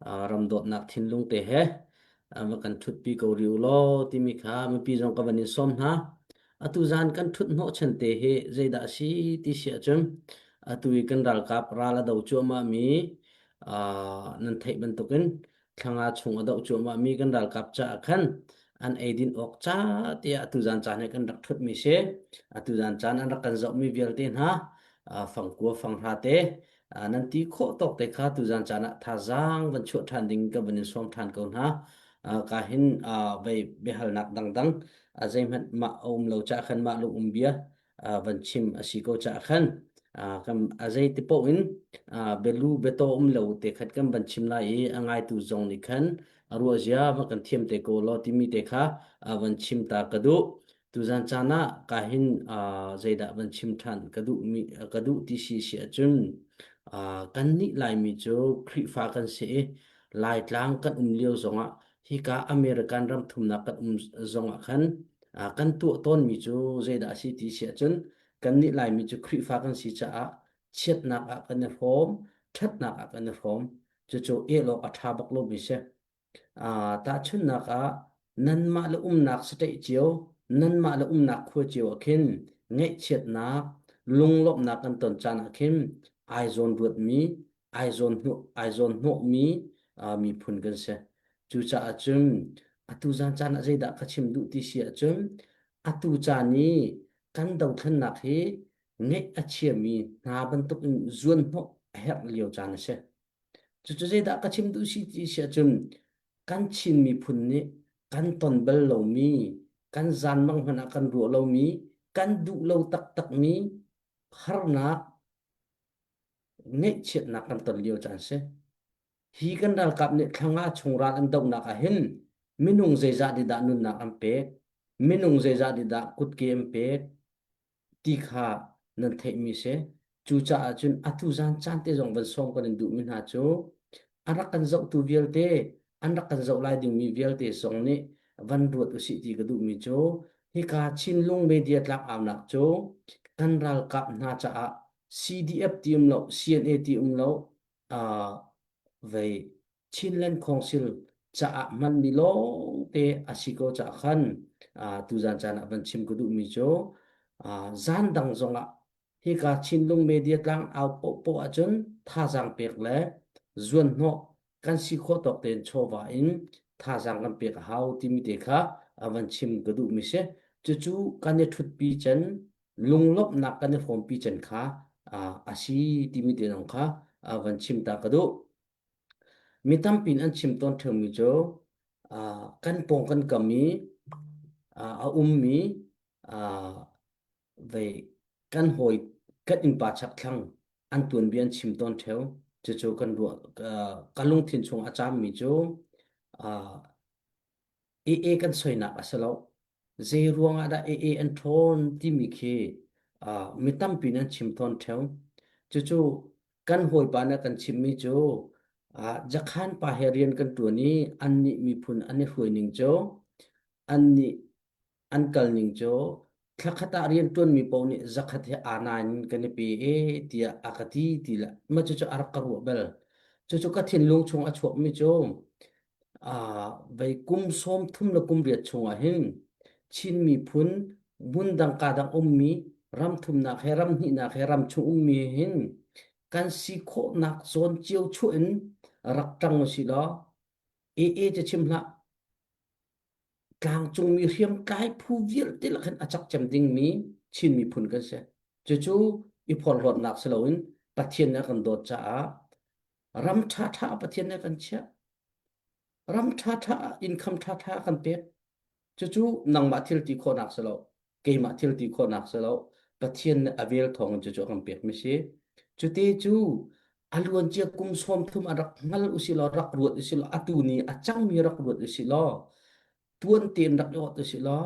ah ram dawtnak thinlung te he an va kan ṭhutpi ko rih u law timi kha mipi zong ka van in sawm hna. Atu zan kan ṭhut hnawhchan te hi zeidah a si ti si ahcun atu i kan ralkap ral a do cuahmahmi nan theih bantukin thlanga chung a doh cuahmahmi kan ralkap caah khan an eidin awk ca tiah atu zan caan hi kan rak ṭhutmi si. Atu zan caan an rak kan zohmi vialte hna fangkua fanghra te nan ti khawh tawk te kha tuzan caan ah thazaang van chuah ṭhan ding ka van in sawm ṭhan ko hna. Ka hin vei biahalnak dangdang zeihmanh mah a um lo ca khan mah lung um bia van chim a si ko ca khan kan a zei ti paoh in bialu biataw um lo te khat kan van chim lai i a ngaitu zong nih khan a ruah zia van kan thiam te ko law timi te kha van chim ta ka duh. Tuzan caan ah ka hin zeidah van chim ṭhan ka duh mi ka duh ti si si ahcun kannih Laimi cu Khrihfa kan si i Laitlang kan um lio zongah hika American ram thumnak kan um zongah khan kan tuah tawnmi cu zeidah a si ti si ahcun kannih Laimi cu Khrihfa kan si caah chiatnak ah kan i hrawm, ṭhatnak ah kan i hrawm. Cucu el awk a ṭha bak lomi si. Tahchunhnak ah, nanmah le umnak state cio, nanmah le umnak khua cio ah khin ngaihchiatnak, lunglawmhnak kan ton caan ah khin ai zawn ruatmi, ai zawn hnawh, ai zawn hnawhmi miphun kan si. Cucaah cun atu zan caan ah zeidah ka chim duh ti si ahcun atu caan i kan dothlennak hi ngaih a chiami hna bantuk in zuan hnawh a herh lio caan a si. Cucu zeidah ka chim duh si ti si ahcun kan Chin miphun nih kan ton bal lomi, kan zanmang hmanh ah kan ruah lomi, kan duh lo taktakmi harnak, ngaihchiatnak kan ton lio caan si. Hi kan ralkap nih thlanga chung ral an dohnak ah hin minung zeizah nih dah nunnak an pek, minung zeizah nih dah kutke an pek, ti kha nan theihmi si. Cucaah cun atu zan caan te zong van sawm kan in duhmi hna cu a rak kan zohtu vialte, an rak kan zoh lai dingmi vialte zong nih van ruat usih ti ka duhmi cu hika Chinlung media tlangaunak cu kan ralkap hna caah CDF ti um lo, CNA ti um lo, uh, vei Chinland Council caah hmanmi lawngte a si ko caah khan tuzan caan ah van chim ka duhmi cu zan dang zongah hika Chinlung media tlang au paohpaoh ahcun thazaang pek le zuanhnawh kan si khawh tawk tein chawva in thazaang kan pek a hau timi te kha van chim ka duhmi si. Cucu kan i ṭhutpi cen lunglawmhnak kan i hrawmpi cen kha a si timi te zong kha van chim ta ka duh. Mi tampi in an chim tawn ṭheumi cu kan pawng kan kam i a ummi vei kan hawi kan innpa chakthlang an tuanbia an chim tawn ṭheo. Cucu kan ruah ka lungthin chung a caammi cu AA kan soinak a si lo. Zei ruangah dah AA an ṭhawn timi khi uh, mi tampi nih an chim tawn ṭheo. Cucu kan hawipa nih a kan chimhmi cu uh, Jakhan pa he rian kan ṭuan i annih miphun an i hruai ning cu annih an kal ning cu thlakhat ah rian ṭuanmi paoh nih zakhat he aa in kan i pe e tiah a ka ti ti le mah cucu a rak ka ruah bal. Cucu ka thinlung chung a chuakmi cu vei kum 30 le kum riat chungah hin Chin miphun hmundang kadang ummi ram thumnak he ram hnihnak he ram chung ummi hin kan si khawhnak zawn cio chuah in rak ṭang usih law AA cu chim hlah tlangcungmi hriamtlai phu vialte lak hin a cak cem dingmi Chin miphun kan si. Cucu i porhlawtnak si loin Pathian nih a kan dawt caah ram ṭhaṭha ah Pathian nih a kan chiah. Ram ṭhaṭha ah income ṭhaṭha a kan pek. Cucu nangmah thil ti khawhnak si lo, keimah thil ti khawhnak si lo, Pathian nih a vel thawng in cucu a kan pekmi si. Cuti cu a luancia kum 30 a rak hngal usih law rak ruat usih law atu ni a cangmi rak ruat usih law tuan tein rak i ot usih law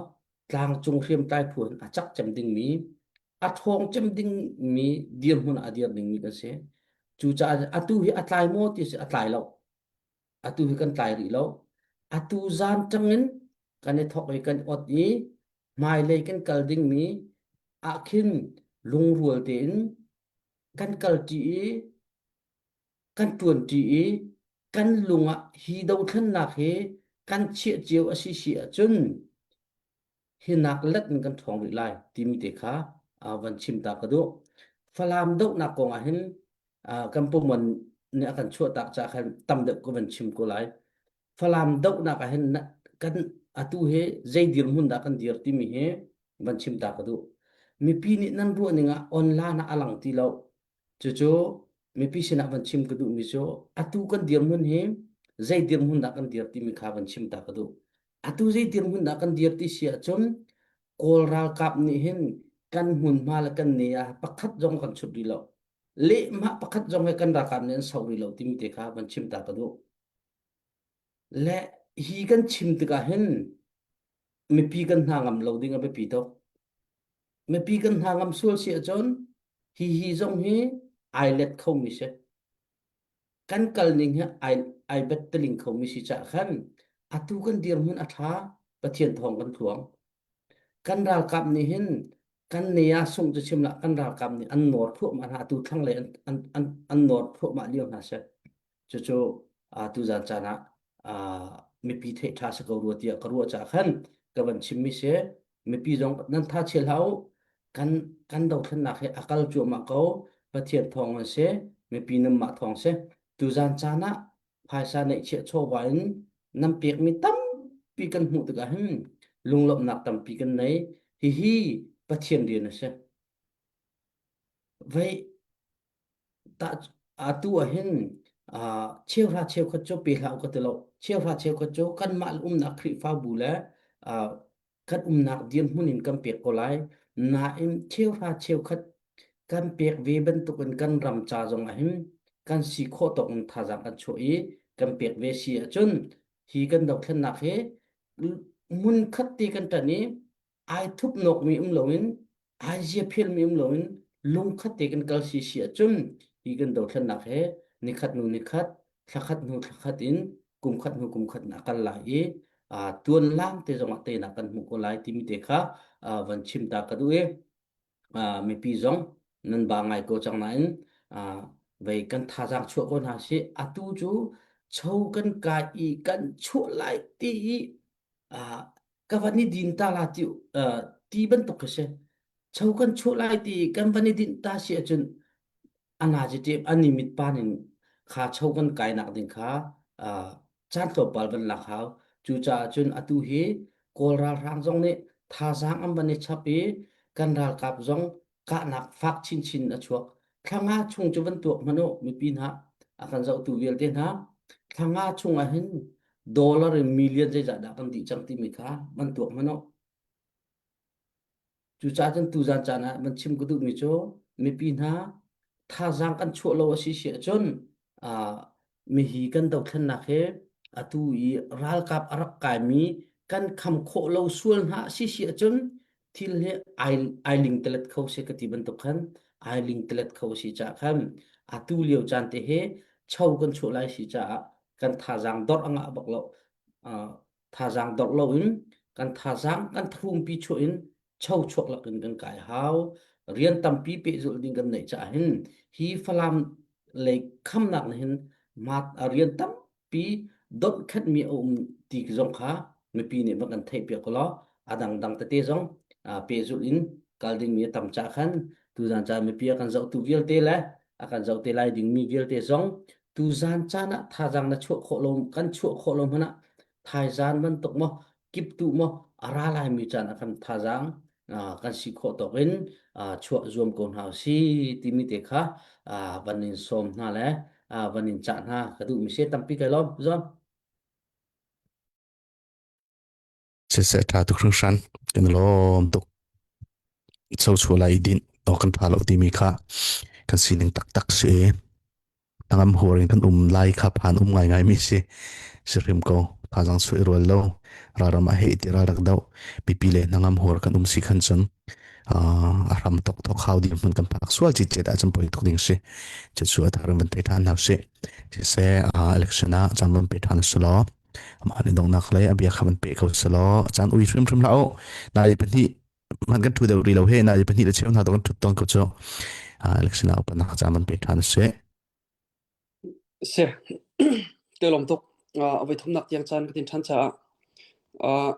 tlangcung hriamtlai phu in a cak cem dingmi a ṭhawng cem dingmi dirhmun ah a dir dingmi kan si. Cucaah atu hi a tlai maw ti si a tlai lo. Atu hi kan tlai rih lo. Atu zan ṭangin kan i thawk i kan ot i hmailei kan kal dingmi ah khin lungrual tein kan kalṭi i kan ṭuanṭi i kan lung ah hi dothlennak hi kan chiah cio a si si ahcun hinak let in kan ṭhawng rih lai timi te kha van chim ta ka duh. Falam dohnak kong ah hin kan pumon nih a kan chuahtak caah khan tam deuh ka van chim ko lai. Falam dohnak ah hin kan atu hi zei dirhmun dah kan dir timi hi van chim ta ka duh. Mipi nih nan ruah ning ah online ah a lang ti lo. Cucu mipi sinah van chim ka duhmi cu atu kan dirhmun hi. Zei dirhmun dah kan dir timi kha van chim ta ka duh. Atu zei dirhmun dah kan dir ti si ahcun Kawl ralkap nih hin kan hmunhma le kan ne ah pakhat zong kan chut rih lo. Lehmah pakhat zong he kan ralkap nih an soh rih lo timi te kha van chim ta ka duh. Le hi kan chim tikah hin mipi kan hna ngam lo ding a biapi tuk. Mipi kan hna ngam sual si ahcun hi hi zong hi ai let khomi si. Kan kal ning hi ai ai betteling khomi si cah khan atu kan dirhmun a ṭha Pathian thawng kan tluang. Kan ralkap nih hin kan ne ah sungh cu chim lah kan ralkap nih an nawr thluahmah hna atu thlanglei an an an an nawr thluahmah lio hna seh. Cucu uh, tuzan caan ah uh, mipi theih ṭha si ko rua tiah ka ruah caah khan ka van chimmi si mipi zong nan tha chia hlah u kan kan dothlennak hi a kal cuahmah ko Pathian thawng an si mipi nanmah thawng si tuzan caan ah phaisa neihchiah chawva in nan pekmi tampi kan hmuh tikah hin lunglawmhnak tampi kan nei hihi Pathian rian a si vei tah atu ah hin cheuhra cheukhat cu pe hlah u ka ti lo cheuhra cheukhat cu kanmah umnak Khrihfabu le kan umnak dirhmun in kan pek ko lai nain cheuhra cheukhat kan pek ve bantukin kan ram ca zong ah hin kan si khawh tawk in thazaang kan chuah i kan pek ve si ahcun hi kan dothlennak hi hmun khat te kan ṭan i ai thup nawkmi um loin ai ziaphelmi um loin lungkhat te kan kal si si ahcun hi kan dothlennak he nikhat hnu nikhat thlakhat hnu thlakhat in kumkhat hnu kumkhat in a kal lai i tuan lang te zongah teinak kan hmuh ko lai timi te kha van chim ta ka duh i mipi zong nan ba ngai ko cang nain vei kan thazaang chuah ko hna si atu cu cho kan kai i kan chuah lai ti i ka van i din ta la ti ti bantuk khi si cho kan chuah lai ti kan van i dinh ta si ahcun ana ci ani mit pan in kha cho kan kai nak ding kha caan tlawmpal van lak hau cucaah cun atu hi kawl ralhrang zong nih thazaang an van i chap i kan ralkap zong kahnak fak chinchin a chuak thlanga chung cu van tuak hmanh u mipi hna a kan zohtu vialte hna thlanga chung ah hin dollar in million zeizah dah kan dih cang timi kha van tuak hmanh u Cucaah cun tuzan caan ah van chim ka duhmi cu mipi hna thazaang kan chuah lo a si si ahcun uh, mihi kan dothlennak hi atu i ralkap a rak kaimi kan kham khawh lo sual hna a si si ahcun thil hi ai ai lingtelet kho si ka ti bantuk khan ai lingtelet kho si caah khan atu lio caan te hi cho kan chuah lai si caah kan thazaang dor a ngah bak lo uh, thazaang dorh loin kan thazaang kan tharumpi chuah in cho chuak lakin kan kai hau rian tampi pehzulh ding kan neih caah hin hi Falam lei khamnak nih hin mat rian tampi donh khatmi a um ti zong kha mipi nih van kan theih piak ko law a dangdang tete zong pehzulh in kal dingmi a tam cah khan tuzan caan mipi a kan zohtu vialte le a kan zoh te lai dingmi vialte zong tuzan caan ah thazaang na chuah khawh lo kan chuah khawh lo hmanh ah thaizan bantuk maw kiptu maw a ra laimi caan ah kan thazaang kan si khawh tawk in chuah zuam ko hna si timi te kha van in sawm hna le van in cah hna ka duhmi si tampi kai lawm zom Siseh ṭha tuk hringhran kan i lawm tuk. So chuah lai i dinh awk kan ṭha lo timi kha kan sining taktak si i hnangam huar in kan um lai kha phan um ngaingai mi si si hrim ko. Thazaang chuah i rual lo ralram ah heh ti ral rak doh mipi le hnangam huar kan um si khan cun a hram tok tok hau ding hmun kan phak sual cit cet ahcun poi tuk ding si. Cucu a thar in van thei ṭhan hna usih. Siseh election ah caan van pe ṭhan usih law Amah nih donghnak lei a bia kha van peh ko selaw caan ui hrimhrim hlah u. Nai pahnih man kan ṭhu deuh rih lo he nai pahnih le cheu hna to kan ṭhut tawn ko cu. Election ah upanak caan van pe ṭhan a si. Si. Te lawm tuk. Uh, voi thumnak tiang caan ka tin ṭhan caah uh,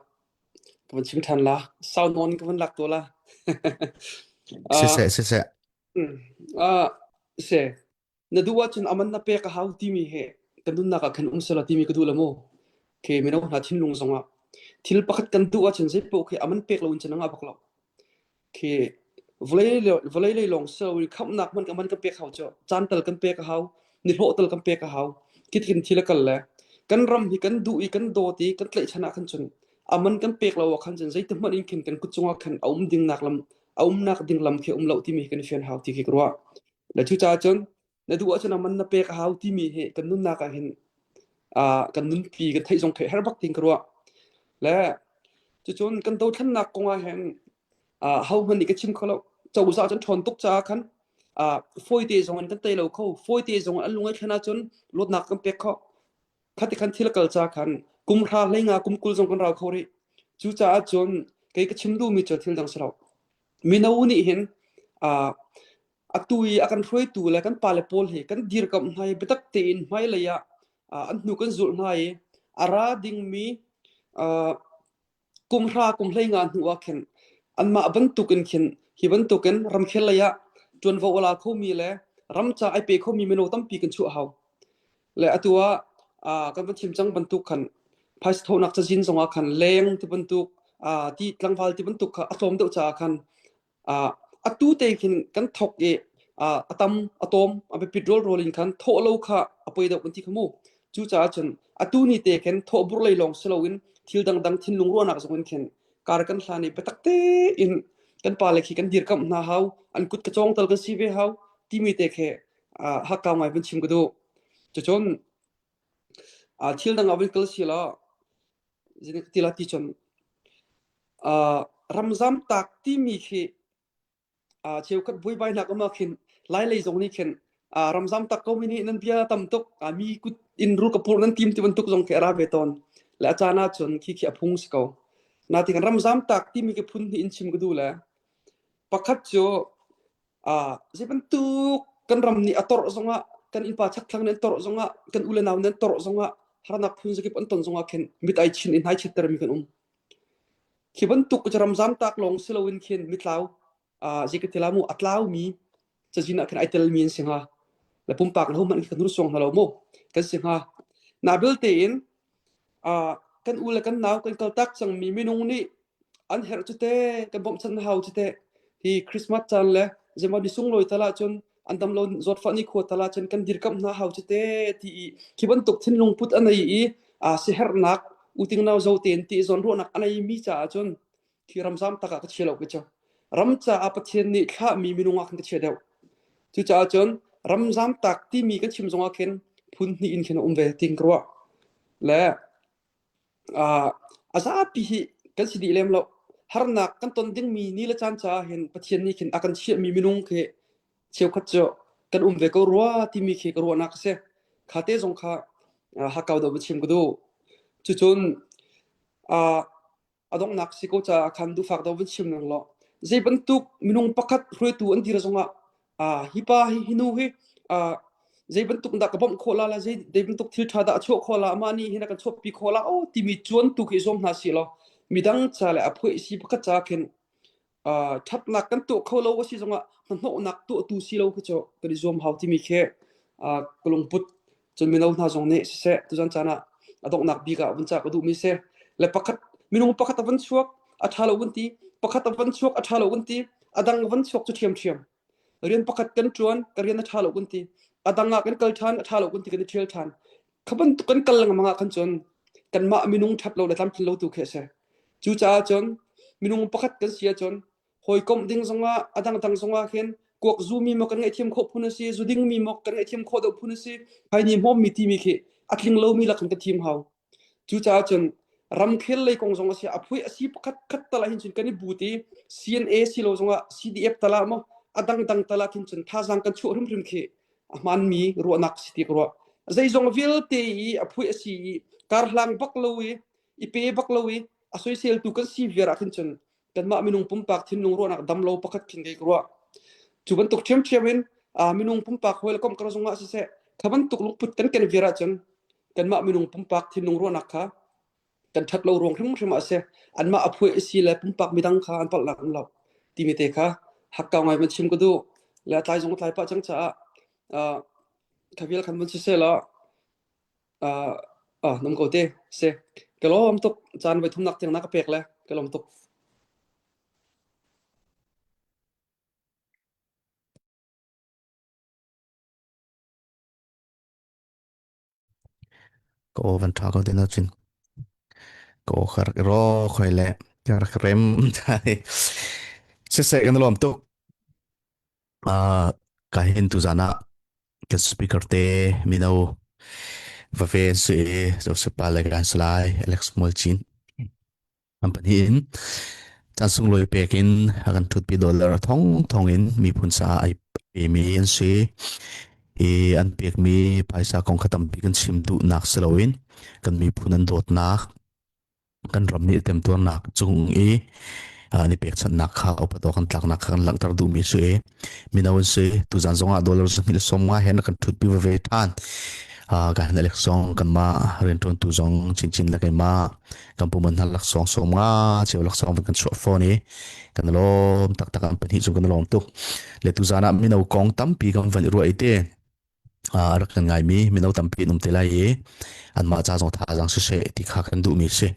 ka van chim ṭhan la. Sau nawn ka van lak to la. uh, Siseh, siseh. uh, si. Na duh ahcun a man na pek a hau timi he kan nunnak ah khan um selaw timi ka duh lo mu. Khi mino hna thinlung zongah thil pakhat kan duh ahcun zeipaoh khi a man pek lo in cun a ngah bak lo. Khi vawlei vawlei lei lawng si loin khamhnak hmanh a man kan pek hau cu. Caan tal kan pek a hau, nihlawh tal kan pek a hau. Khi tin thil a kal le. Kan ram hi kan duh i kan dawt i kan tlaihchan ah khan cun a man kan pek lo ah khan cun zeiti hmanh in khin kan kut cungah khan a um ding nak lam a umnak ding lam khi um lo timi hi kan i fian hau ti khi ka ruah. Le cucaah cun na duh ahcun a man na pek a hau timi hi kan nunnak ah hin uh, kan nunpi kan theih zong theih her bak ting ka ruah. Le cucun kan dothlennak kong ah hin uh, ho hmanh nih ka chim kho lo. Cozah cun ṭhawn tuk caah khan uh, fawite zong in kan tei lo kho. Fawite zong an lung ai thlen ahcun luatnak kan pek kho. Khati khan thil a kal ca khan kum hra hlei nga kum 20 zong kan rau kho rih. Cucaah cun kei ka chim duhmi cu thil dang si lo. Mino nih hin uh, atu i a kan hruaitu le kan pale pawl hi kan dirkamh hna i biatak tein hmailei ah an hnu kan zulh hna i a ra dingmi kum hra kum hlei nga hnu ah khin anmah bantukin khin hi bantukin ramkhel lei ah ṭuanvo a la khomi le ram ca ai pe khomi mino tampi kan chuah hau. Le atu ah kan van chim cang bantuk khan phaisa thonak cazin zongah khan leng ti bantuk ti tlangval ti bantuk kha a tlawm deuh caah khan atu te khin kan thok i a tam a tawm a biapit rawlrawl in khan thawh lo kha a poi deuh kan ti kha mu. Cucaah cun atu ni te khin thawh burh lei lawng si loin thil dangdang thinlung ruahnak zong in khin kar kan hlan i biatak tein kan pale khi kan dirkamh hna hau, an kut ka cawng tal kan si ve hau timi te khi hakkau ngai vun chim ka duh. Cucun thil dang ah vun kal si law tila ti cun ramzam tak timi khi cheukhat buaibainak um ah khin Lailei zong nih khin ramzam tak ko mi nih nan bia tam tuk mi kut in rul ka pur nan tim ti bantuk zong khi a ra ve tawn le a caan ah cun khi khi a phung si ko natin ramzam tak timi khi phun hnih in chim ka duh le pakhat cu Zei bantuk kan ram nih a torh zongah, kan innpa chakthlang nih an torh zongah, kan u le nau nih an torh zongah, harnak phun zakip an ton zongah khin mit ai chin in hnaichiattermi kan um. Khi bantuk cu ramzam tak lawng si loin khin mitlau zei ka ti la mu a tlaumi cazin ah khin ai telmi an si hnga. Le pumpak le hohmanh khi kan hnursuang hna lo mu kan si hnga. Na belte in kan u le kan nau kan kaltak cangmi minung nih an herh cu te kan bawmhchanh hau cu te hi Christmas caan le zeimaw ni sunglawi tal ahcun an dam lo zawtfah ni khua tal ahcun kan dirkamh hna hau cu te ti i khi bantuk thinlung put a nei i a siherhnak uting nau zo tein ti zawnruahnak a nei mi caah cun khi ramzam tak ah ka chia lo ka cu ram caah Pathian nih thlahmi minung ah khan ka chia deuh cucaah cun ramzam tak timi kan chim zongah khin phun hnih in khin a um ve ting ka ruah le a zapi hi kan si dih lem lo. Harnak kan ton dingmi ni le caan caah hin Pathian nih khin a kan chiahmi minung khi cheukhat cu kan um ve ko rua timi khi ka ruahnak a si. Kha te zong kha hakkau deuh va chim ka duh. Cucun a donghnak si ko caah khan duhfak deuh van chim nang law zei bantuk minung pakhat hruaitu an dir zongah hi pa hi hi nu hi zei bantuk dah ka bawmh khawh la la zei bantuk thil ṭha dah a chuah khawh la amah nih hin a kan chuahpi khawh la oh timi cuan tu khi zuam hna si law midang ca le a phuai si pakhat ca khin ṭhatnak kan tuah kho lo a si zongah hnahnawhnak tuahtu si lo khi cu kan i zuam hau timi khi ka lungput cun mino hna zong nih siseh tuzan caan ah a donghnak bik ah vun ca ka duhmi si le pakhat minung pakhat a van chuak a ṭha lo vun ti pakhat a van chuak a ṭha lo vun ti a dang van chuak cu ṭhiamṭhiam rian pakhat kan ṭuan ka rian a ṭha lo kan ti a dang ah kan kal ṭhan a ṭha lo kan ti kan i ṭhial ṭhan kha bantuk kan kal lengmang ah khan cun kanmah minung ṭhat lo le tlamtlin lo tu khi a si cucaah cun minung pakhat kan si ahcun hawikomh ding zongah a dangdang zongah khin kuak zumi maw kan ngaihthiam khawh phun a si zu dingmi maw kan ngaihthiam khawh deuh phun a si phaini hmawmmi timi khi a tling lomi lak in ka thim hau Cucaah cun ramkhel lei kong zong a si a phui a si pakhat khat tal ah hin cun kan i but i CNA si lo zongah CDF tal ah maw a dangdang tal ah khin cun thazaang kan chuah hrimhrim khi a hmaanmi ruahnak si ti ka ruah. Zeizong vialte i a phui a si i karhlang bak lo i i pe bak lo i a soiseltu kan si viar ah khin cun kanmah minung pumpak thinlung ruahnak dam lo pakhat khin kei ka ruah. Cu bantuk ṭhiamṭhiam in minung pumpak hawi le komh kar zongah siseh kha bantuk lungput kan ken viar ahcun kanmah minung pumpak thinlung ruahnak kha kan ṭhat lo ruang hrimhrim ah a si. Anmah a phuai a si le pumpak midang kha an palhnak um lo timi te kha hakkau ngai van chim ka duh. Le a tlai zong a tlai pah cang caah kha vial khan van siseh law ah nam ko te si. Ka lawm tuk caan voi thumnak tiang na ka pek le ka lawm tuk. Ka aw van ṭha ko te na cun. Ka aw kha rak i ro khoi le ka rak rem. Siseh kan lawm tuk. Uh, ka hin tu zan ah kan speaker te mino va ve si Joseph pa le kan salai Alex Mualchin. An pahnih in caan sunglawi pek in a kan ṭhutpi dollar thong thong in miphun caah ai pemi an si. I an pekmi phaisa kong kha tampi kan chim duhnak si loin kan miphun an dawtnak, kan ram nih temtuarnak cung i an i pekchanhnak kha upat awk an tlaknak kha kan langhter duhmi si i mino an si. Tuzan zongah dollar 250 he na kan ṭhutpi veve ṭhan. Ka han elek zong kanmah rianṭuantu zong chinchin le keimah kan puman hna laksawng sawm nga cheu laksawng van kan chuah fawn i kan lawm taktak an pahnih cung kan lawm tuk le tuzan ah mino kong tampi kan van i ruah i te a rak kan ngaimi mino tampi an um te lai i anmah ca zong thazaang siseh ti kha kan duhmi si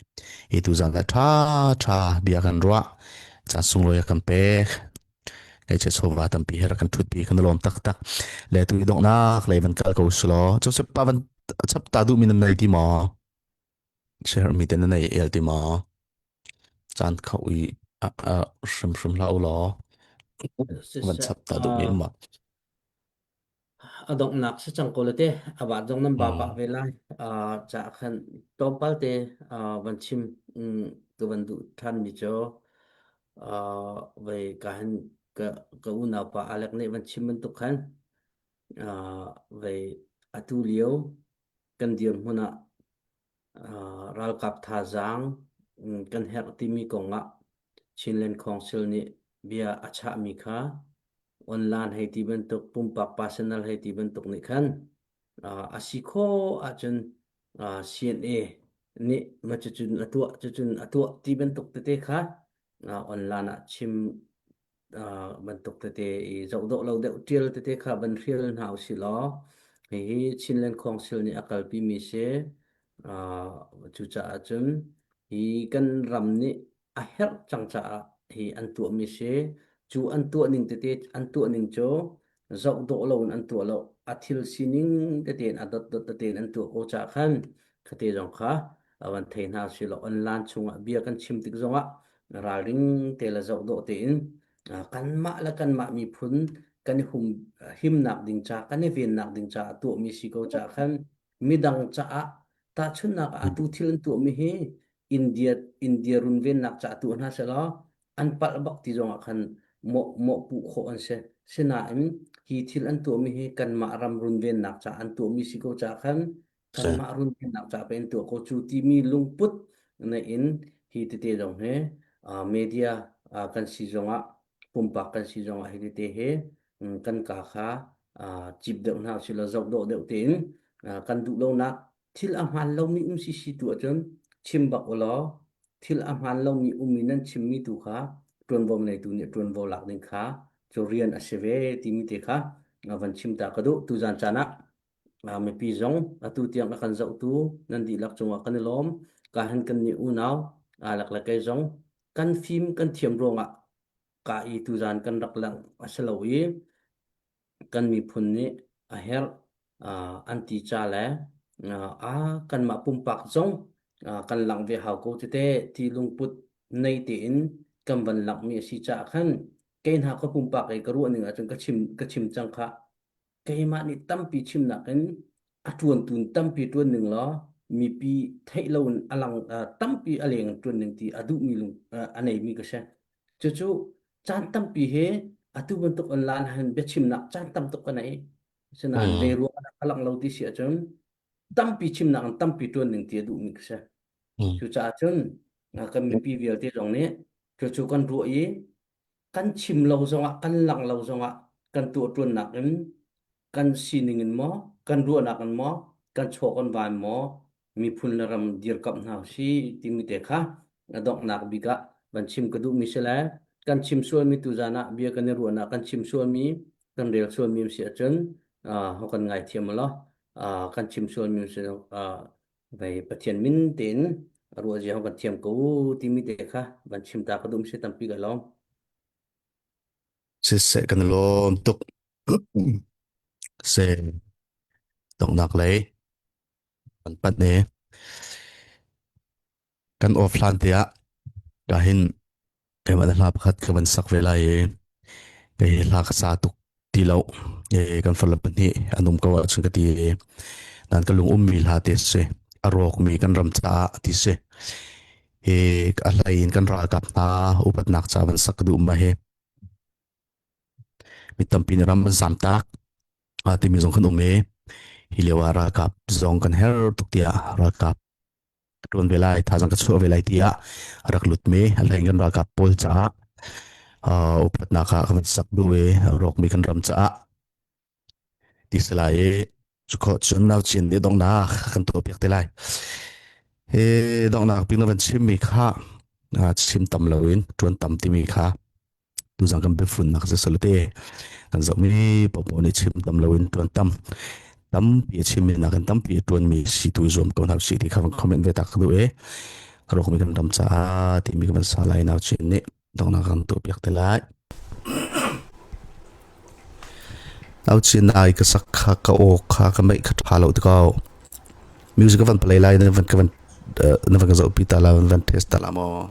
hi tuzan ah ṭha ṭha bia kan ruah caan sunglawi a kan pek Kei chawva tampi he rak kan ṭhutpi kan lawm taktak. Le tu i donghnak lei van kal ko sulaw Joseph pa van chap ta duhmi nan nei ti maw? Share-mi te na nei el ti maw? Caan kho i hrimhrim hlah u law van Siseh, chap ta duhmi uh, um ma. a donghnak si cang ko le te a va zong nan ba pah Mm. ve lai. Uh, ca khan tlawmpal te uh, van chim um, ka van duh ṭhan mi cu uh, vei ka han ka ka unau pa Alec nih van chim bantuk khan uh, vei atu lio kan dirhmun ah ralkap thazaang kan herh timi kongah Chinland Council nih bia a chahmi kha online hei ti bantuk pumpak personal hei ti bantuk nih khan a si khawh ahcun CNA nih ma cucun a tuah cucun a tuah ti bantuk tete kha online ah chim bantuk tete i zoh dawh lo deuh ṭial tete kha van hrial hna usih law hihi Chinland Council nih a kalpi mi si. Cucaah cun hi kan ram nih a herh cang caah hi an tuah mi si. Cu an tuah ning tete an tuah ning cu zoh dawh lo in an tuah lo. A thil sining tete in a dotdot tete in an tuah ko caah khan khate zong kha van thei hna usih law online chungah bia kan chim tik zongah ralring te le zoh dawh tein kanmah le kanmah miphun kan i hum himnak ding ca kan i vennak ding caah tuahmi si ko caah khan midang caah tahchunhnak ah atu thil an tuahmi hi India India runvennak caah tuah hna selaw an palh bak ti zongah khan mawh mawh puh khawh an si. Sinain hi thil an tuahmi hi kanmah ram runvennak caah an tuahmi si ko caah khan kanmah runvennak ca pe in tuah ko cu timi lungput na in hi tete zong hi media kan si zongah pumpak kan si zongah hi tete hi kan ka kha cip deuh hna usih law zoh dawh deuh tein kan duh lonak thil a hmaan lomi um si si tu ahcun chim bak u law thil a hmaan lomi um i nan chimmi tu kha ṭuanvo ngeitu nih ṭuanvo lak ding kha cu rian a si ve timi te kha van chim ta ka duh tuzan caan ah Mipi zong atu tiang a kan zohtu nan dihlak cungah kan i lawm. Ka han kan nih unau aa lak le kei zong kan fim kan thiam ruangah ka i tuzan kan rak langh a si lo i kan miphun nih a herh an ti ca le a kanmah pumpak zong kan langh ve hau ko tete ti lungput nei tein kan van langhmi a si caah khan kei hna ka pumpak i ka ruah ning ahcun ka chim ka chim cang kha keimah nih tampi chimnak in a ṭuantu tampi ṭuan ning law mipi theih lo in a lang tampi a leng ṭuan ning ti a duhmi lung a neimi ka si. Cucu caan tampi he atu bantuk online han biachimnak caan tam tuk ka nei. Asinain Mm. zei ruang ah a lang lo ti si ahcun tampi chimnak in tampi ṭuan ning ti a duhmi ka si. Mm. Cucaah cun kan mipi vialte zong nih cucu kan ruah i kan chim lo zongah kan lang lo zongah kan tuahṭuannak in kan sining in maw kan ruahnak in maw kan chaw kan van maw miphun le ram dirkamh hna usih timi te kha a donghnak bik ah van chim ka duhmi si le kan chim sualmi tuzan ah bia kan i ruahnak kan chim sualmi kan rel sualmi si ahcun ho kan ngaithiam law kan chim sualmi si Vei Pathian min tein a ruah zia kan thiam ko timi te kha van chim ta ka dum si tampi ka lawm. Siseh kan lawm tuk. Se donghnak lei. Kan panh i kan off hlan te ah ka hin keimah le hla pakhat ka van sak ve lai i kei hi hla ka sa tuk ti lo i kan farle pahnih an um ko ahcun ka ti i nan ka lung ummi hla te si a rawkmi kan ram caah ti si hi a hlei in kan ralkap hna upatnak ca van sak ka duh ma hi mi tampi nih ram an zamtak timi zong kan um i hi lio ah ralkap zong kan her tuk tiah ralkap ka ṭuan ve lai thazang ka chuah ve lai tiah a rak lutmi a hlei kan ralkap pawl caah upatnak ah kan sak duh i rawkmi kan ram caah ti si lai i cukhawh cun nau chin nih donghnak kan tuah piak te lai. Hi donghnak bik na van chimmi kha chim tam loin ṭuan tam timi kha tuzang kan biafunnak cu salute kan zohmi popo nih chim tam loin ṭuan tam tampi a chimmi nakin tampi a ṭuanmi si tu i zuam ko hna usih ti kha van comment ve ta ka duh i rawkmi kan ram caah timi ka van sa lai nau chin nih donghnak kan tuah piak te lai. Nau chin ai ka sak kha ka aw kha ka meih kha ṭha lo tikau music ka van play lai na van ka van na van ka zohpi ta la van van test ta la maw.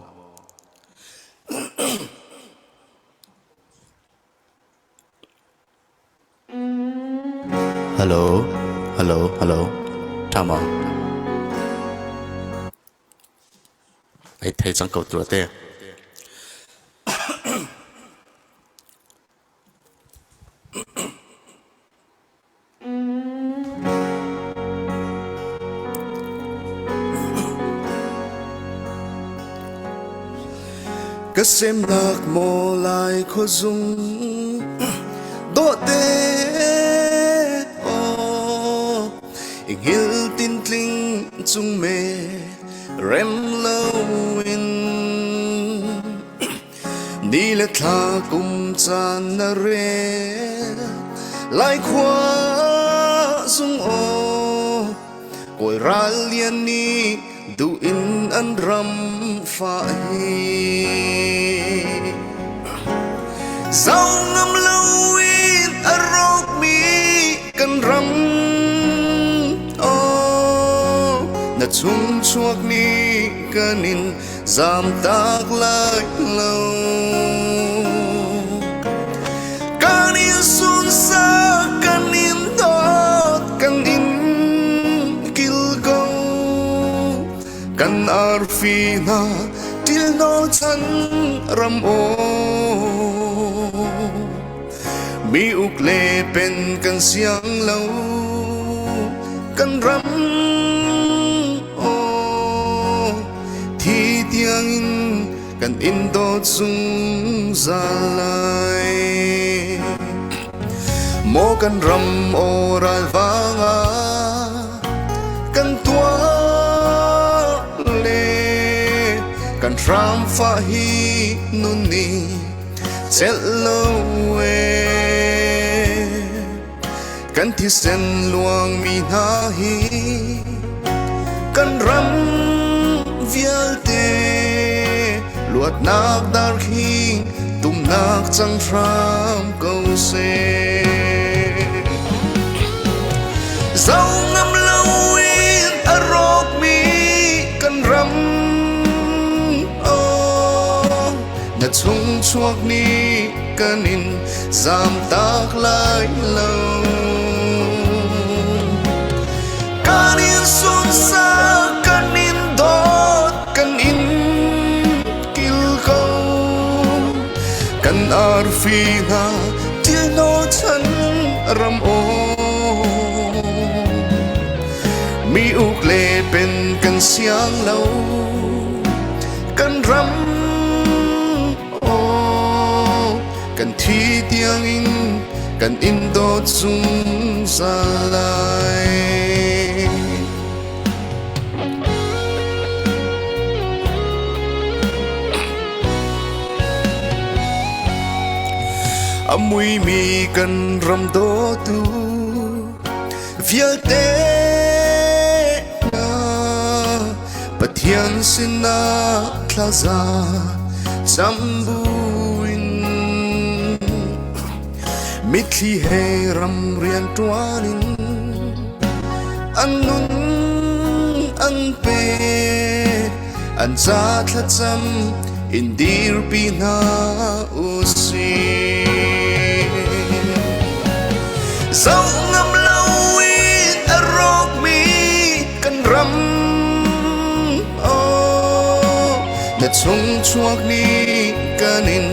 Hello, hello, hello. Ṭha maw? Ai thei cang ko tu te. Ka semnak maw lai khuazung dawhte aw i hngilh tintling cung me rem loin Ni le thla kum caan na rel Lai khua zung aw Kawl ral lian nih duh in an ram fa hi Zau ngam loin a rawkmi kan ram aw na chung chuak ni kan in zamtak lai lo kan in sunsak kan in dawt kan in kil ko kan arfi hna tilno chan ram o mi uk le pen kan siang lo kan ram o Thi tiangin kan in dawt zungzal lai. Maw kan ram aw ral vang ah kan tuah le kan hram fah hi nun nih celh lo ee. Kan thisen luangmi hna hi kan ram vialte luatnak darkhing tumnak cang hram ko seh. Zo ngam loin a rawkmi kan ram oh, na chung chuak ni kan in zamtak lai lo kan in sunsak kan in dawt kan in kil ko kan arfi hna tilno chan ram o mi uk le pen kan siang lo kan ram Aw, kan thi tiangin kan in dawt zungzal lai. A muimi kan ram dawtu vialte hna Pathian sinah thlaza cam buin mitthli he ram rian ṭuan in an nun. an pek an ca thlacam in dirpi hna usih. Zoh ngam loin a rawkmi kan ram oh, na chung chuak nih kan in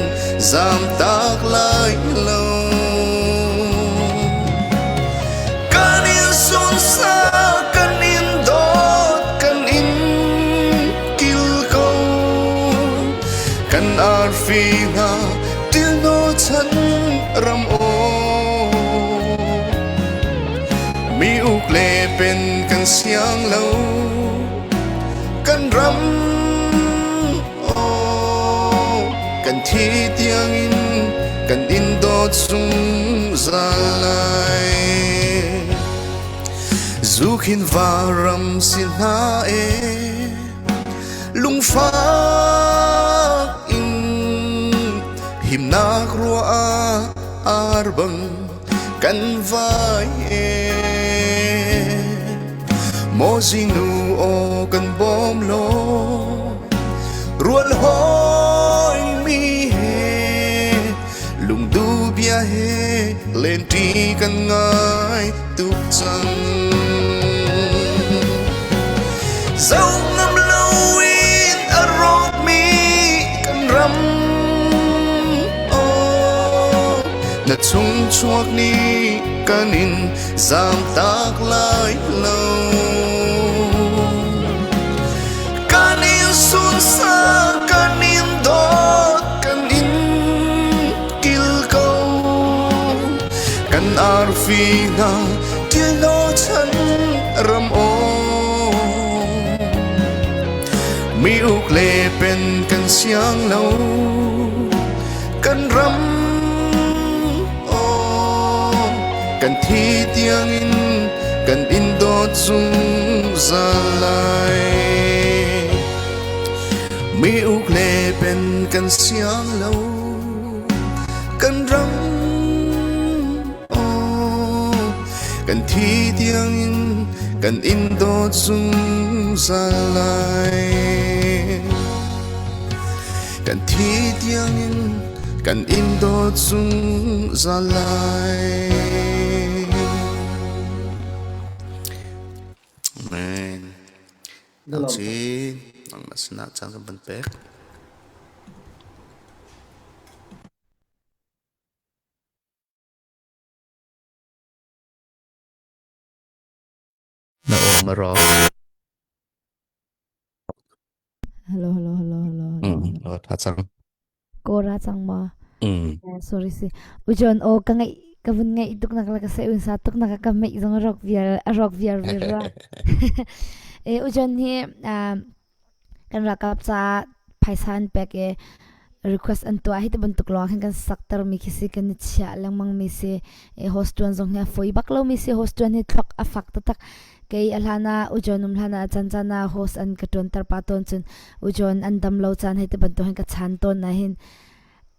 zamtak lai lo. Kan in sunsa, kan in dawt, kan in kil ko. Kan arfi hna tilno chan ram aw. Mi uk le pen kan siang lo. Kan ram aw kan thi tiangin kan in dawt zungzal lai. Zukhin varam si hna e lungfak in himnak rua ah arbang kan vai e Maw zingnu aw kan bawm law rual hawi mi he lungdu bia he lenṭi kan ngai tuk cang. Zoh ngam loin a rawkmi kan ram aw na chung chuak nih kan in zamtak lai lo. Kan in sunsa, kan in dawt, kan in kil ko. Kan arfi hna tilno chan ram aw. Mi uk le pen kan siang lo. Kan ram aw kan thi tiangin kan in dawt zungzal lai. Mi uk le pen kan siang lo kan ram aw kan thi tiangin kan in dawt zungzal lai. Kan thi tiangin kan in dawt zungzal lai. Amen. Nang ci, nang na sinah caan kan van pek. Na aw ma rawk. Hello, hello, hello, hello, hello. Aw tha cang. Kora cang ma. Sorry si. Ujon o ka ngai ka vun ngai tuk nak la ka se un sa tuk nak ka mei zong rok vial rok vial vial ra. E ujon hi kan ralkap ca phaisa an pek i request an tuah hi ti bantuk lawng hin kan sakter mi khi si kan i chiah lengmang mi si i host tuan zong hi a foi bak lo mi si host tuan hi thlok a fak taktak kei a hlan ah ujon um hlan ah chan chan ah host an ka tuan ter pa tawn cun ujon an dam lo caan hei ti bantuk hin ka chan tawn na hin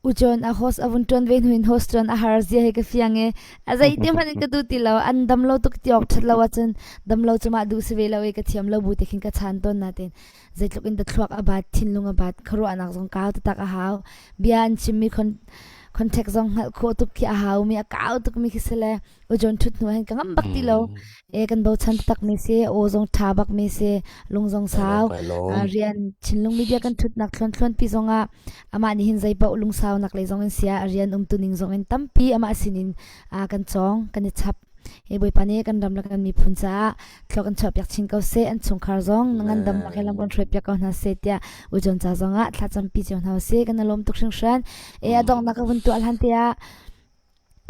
Ujon a host a vun ṭuan ve hnu in host ṭuan a har zia hi ka fiang i a zeiti hmanh in ka duh ti lo. An dam lo tuk ti awk ṭhat lo ahcun dam lo cu mah duh si ve lo i ka thiam lo bu te khin ka chan tawn natin zeitluk in thluak a bat, thinlung a bat, khuaruahnak zong kau taktak a hau. Bia an chimmi contact zong hngalh khawh tuk khi a hau mi a kau tuk mi khi si le ujon ṭhut hnu hin ka ngam bak ti lo. E kan bochan taktak mi si, aw zong ṭha bak mi si, lung zong sau, rian thinlung media kan ṭhutnak thluan thluan pi zongah amah nih hin zeipaoh lungsaunak lei zong in sia a rian umtu ning zong in tampi amah sinin kan cawng kan i chap. Hi Bawipa nih kan ram le kan miphun caah thlua kan chuahpiak chin ko seh, an chungkhar zong ngandamnak he lam kan hruaipiak ko hna seh tiah ujon ca zongah thlacampi cio hna usih. Kan i lawm tuk hringhran. E a donghnak ka vun tuah hlan tiah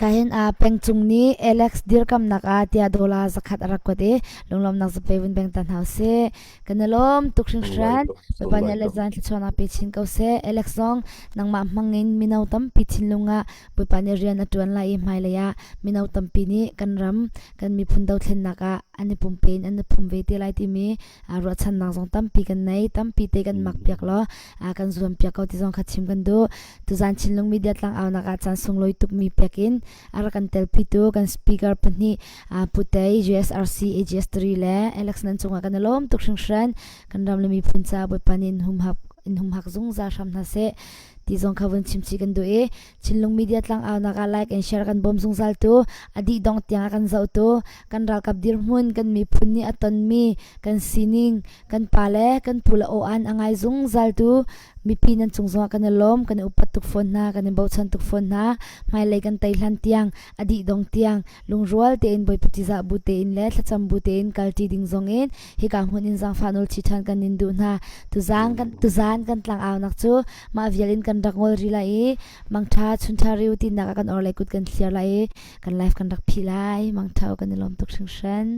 Kahin ah pengcung nih Alex dirkamnak ah tiah dollar 100 a rak kuat i lunglawmnak zapei vun beng ta hna usih. Kan i lawm tuk hringhran. Bawipa nih le zan thluachuahnak pe chin ko seh. Alex zong nangmah hmang in mino tampi thinlung ah Bawipa nih rian a ṭuan lai i hmailei ah mino tampi nih kan ram, kan miphun dothlennak ah an i pumpe in an i phum ve te lai timi ruahchannak zong tampi kan nei. Tampi te kan mak piak law kan zuam piak ko ti zong kha chim kan duh. Tuzaan Chinlung Media tlangaunak ah caan sunglawi tukmi pek in. A rak kan telpitu kan speaker pahnih Putei JSRC AGS3 le Alex nan cungah kan i lawm tuk hringhran. Kan ram le miphun ca Bawipa nih in humhak in humhak zungzal hram hna seh ti zong kha vun chimchih kan duh i Chinlung Media tlangaunak ah like and share kan bawm zungzal tu a dih dong tiang a kan zoh tu kan ralkap dirhmun kan miphun nih a tonmi kan sining kan pa le kan pu le aw-an a ngai zungzal tu mipi nan cung zongah kan i lawm kan i upat tuk fawn hna kan i bochan tuk fawn hna hmailei kan tei hlan tiang a dih dong tiang lungrual tein Bawipa ṭihzah bu tein le thlacam bu tein kalṭi ding zongin hika hmun in zaangfah nawl chi ṭhan kan in duh hna. Tuzaan kan tuzaan kan tlangaunak cu mah vial in kan rak ngol rih lai i mangṭha chunṭha riu tinak ah kan orhlei kut kan thliar lai i kan life kan rak phih lai. Mangṭha u kan i lawm tuk hringhran.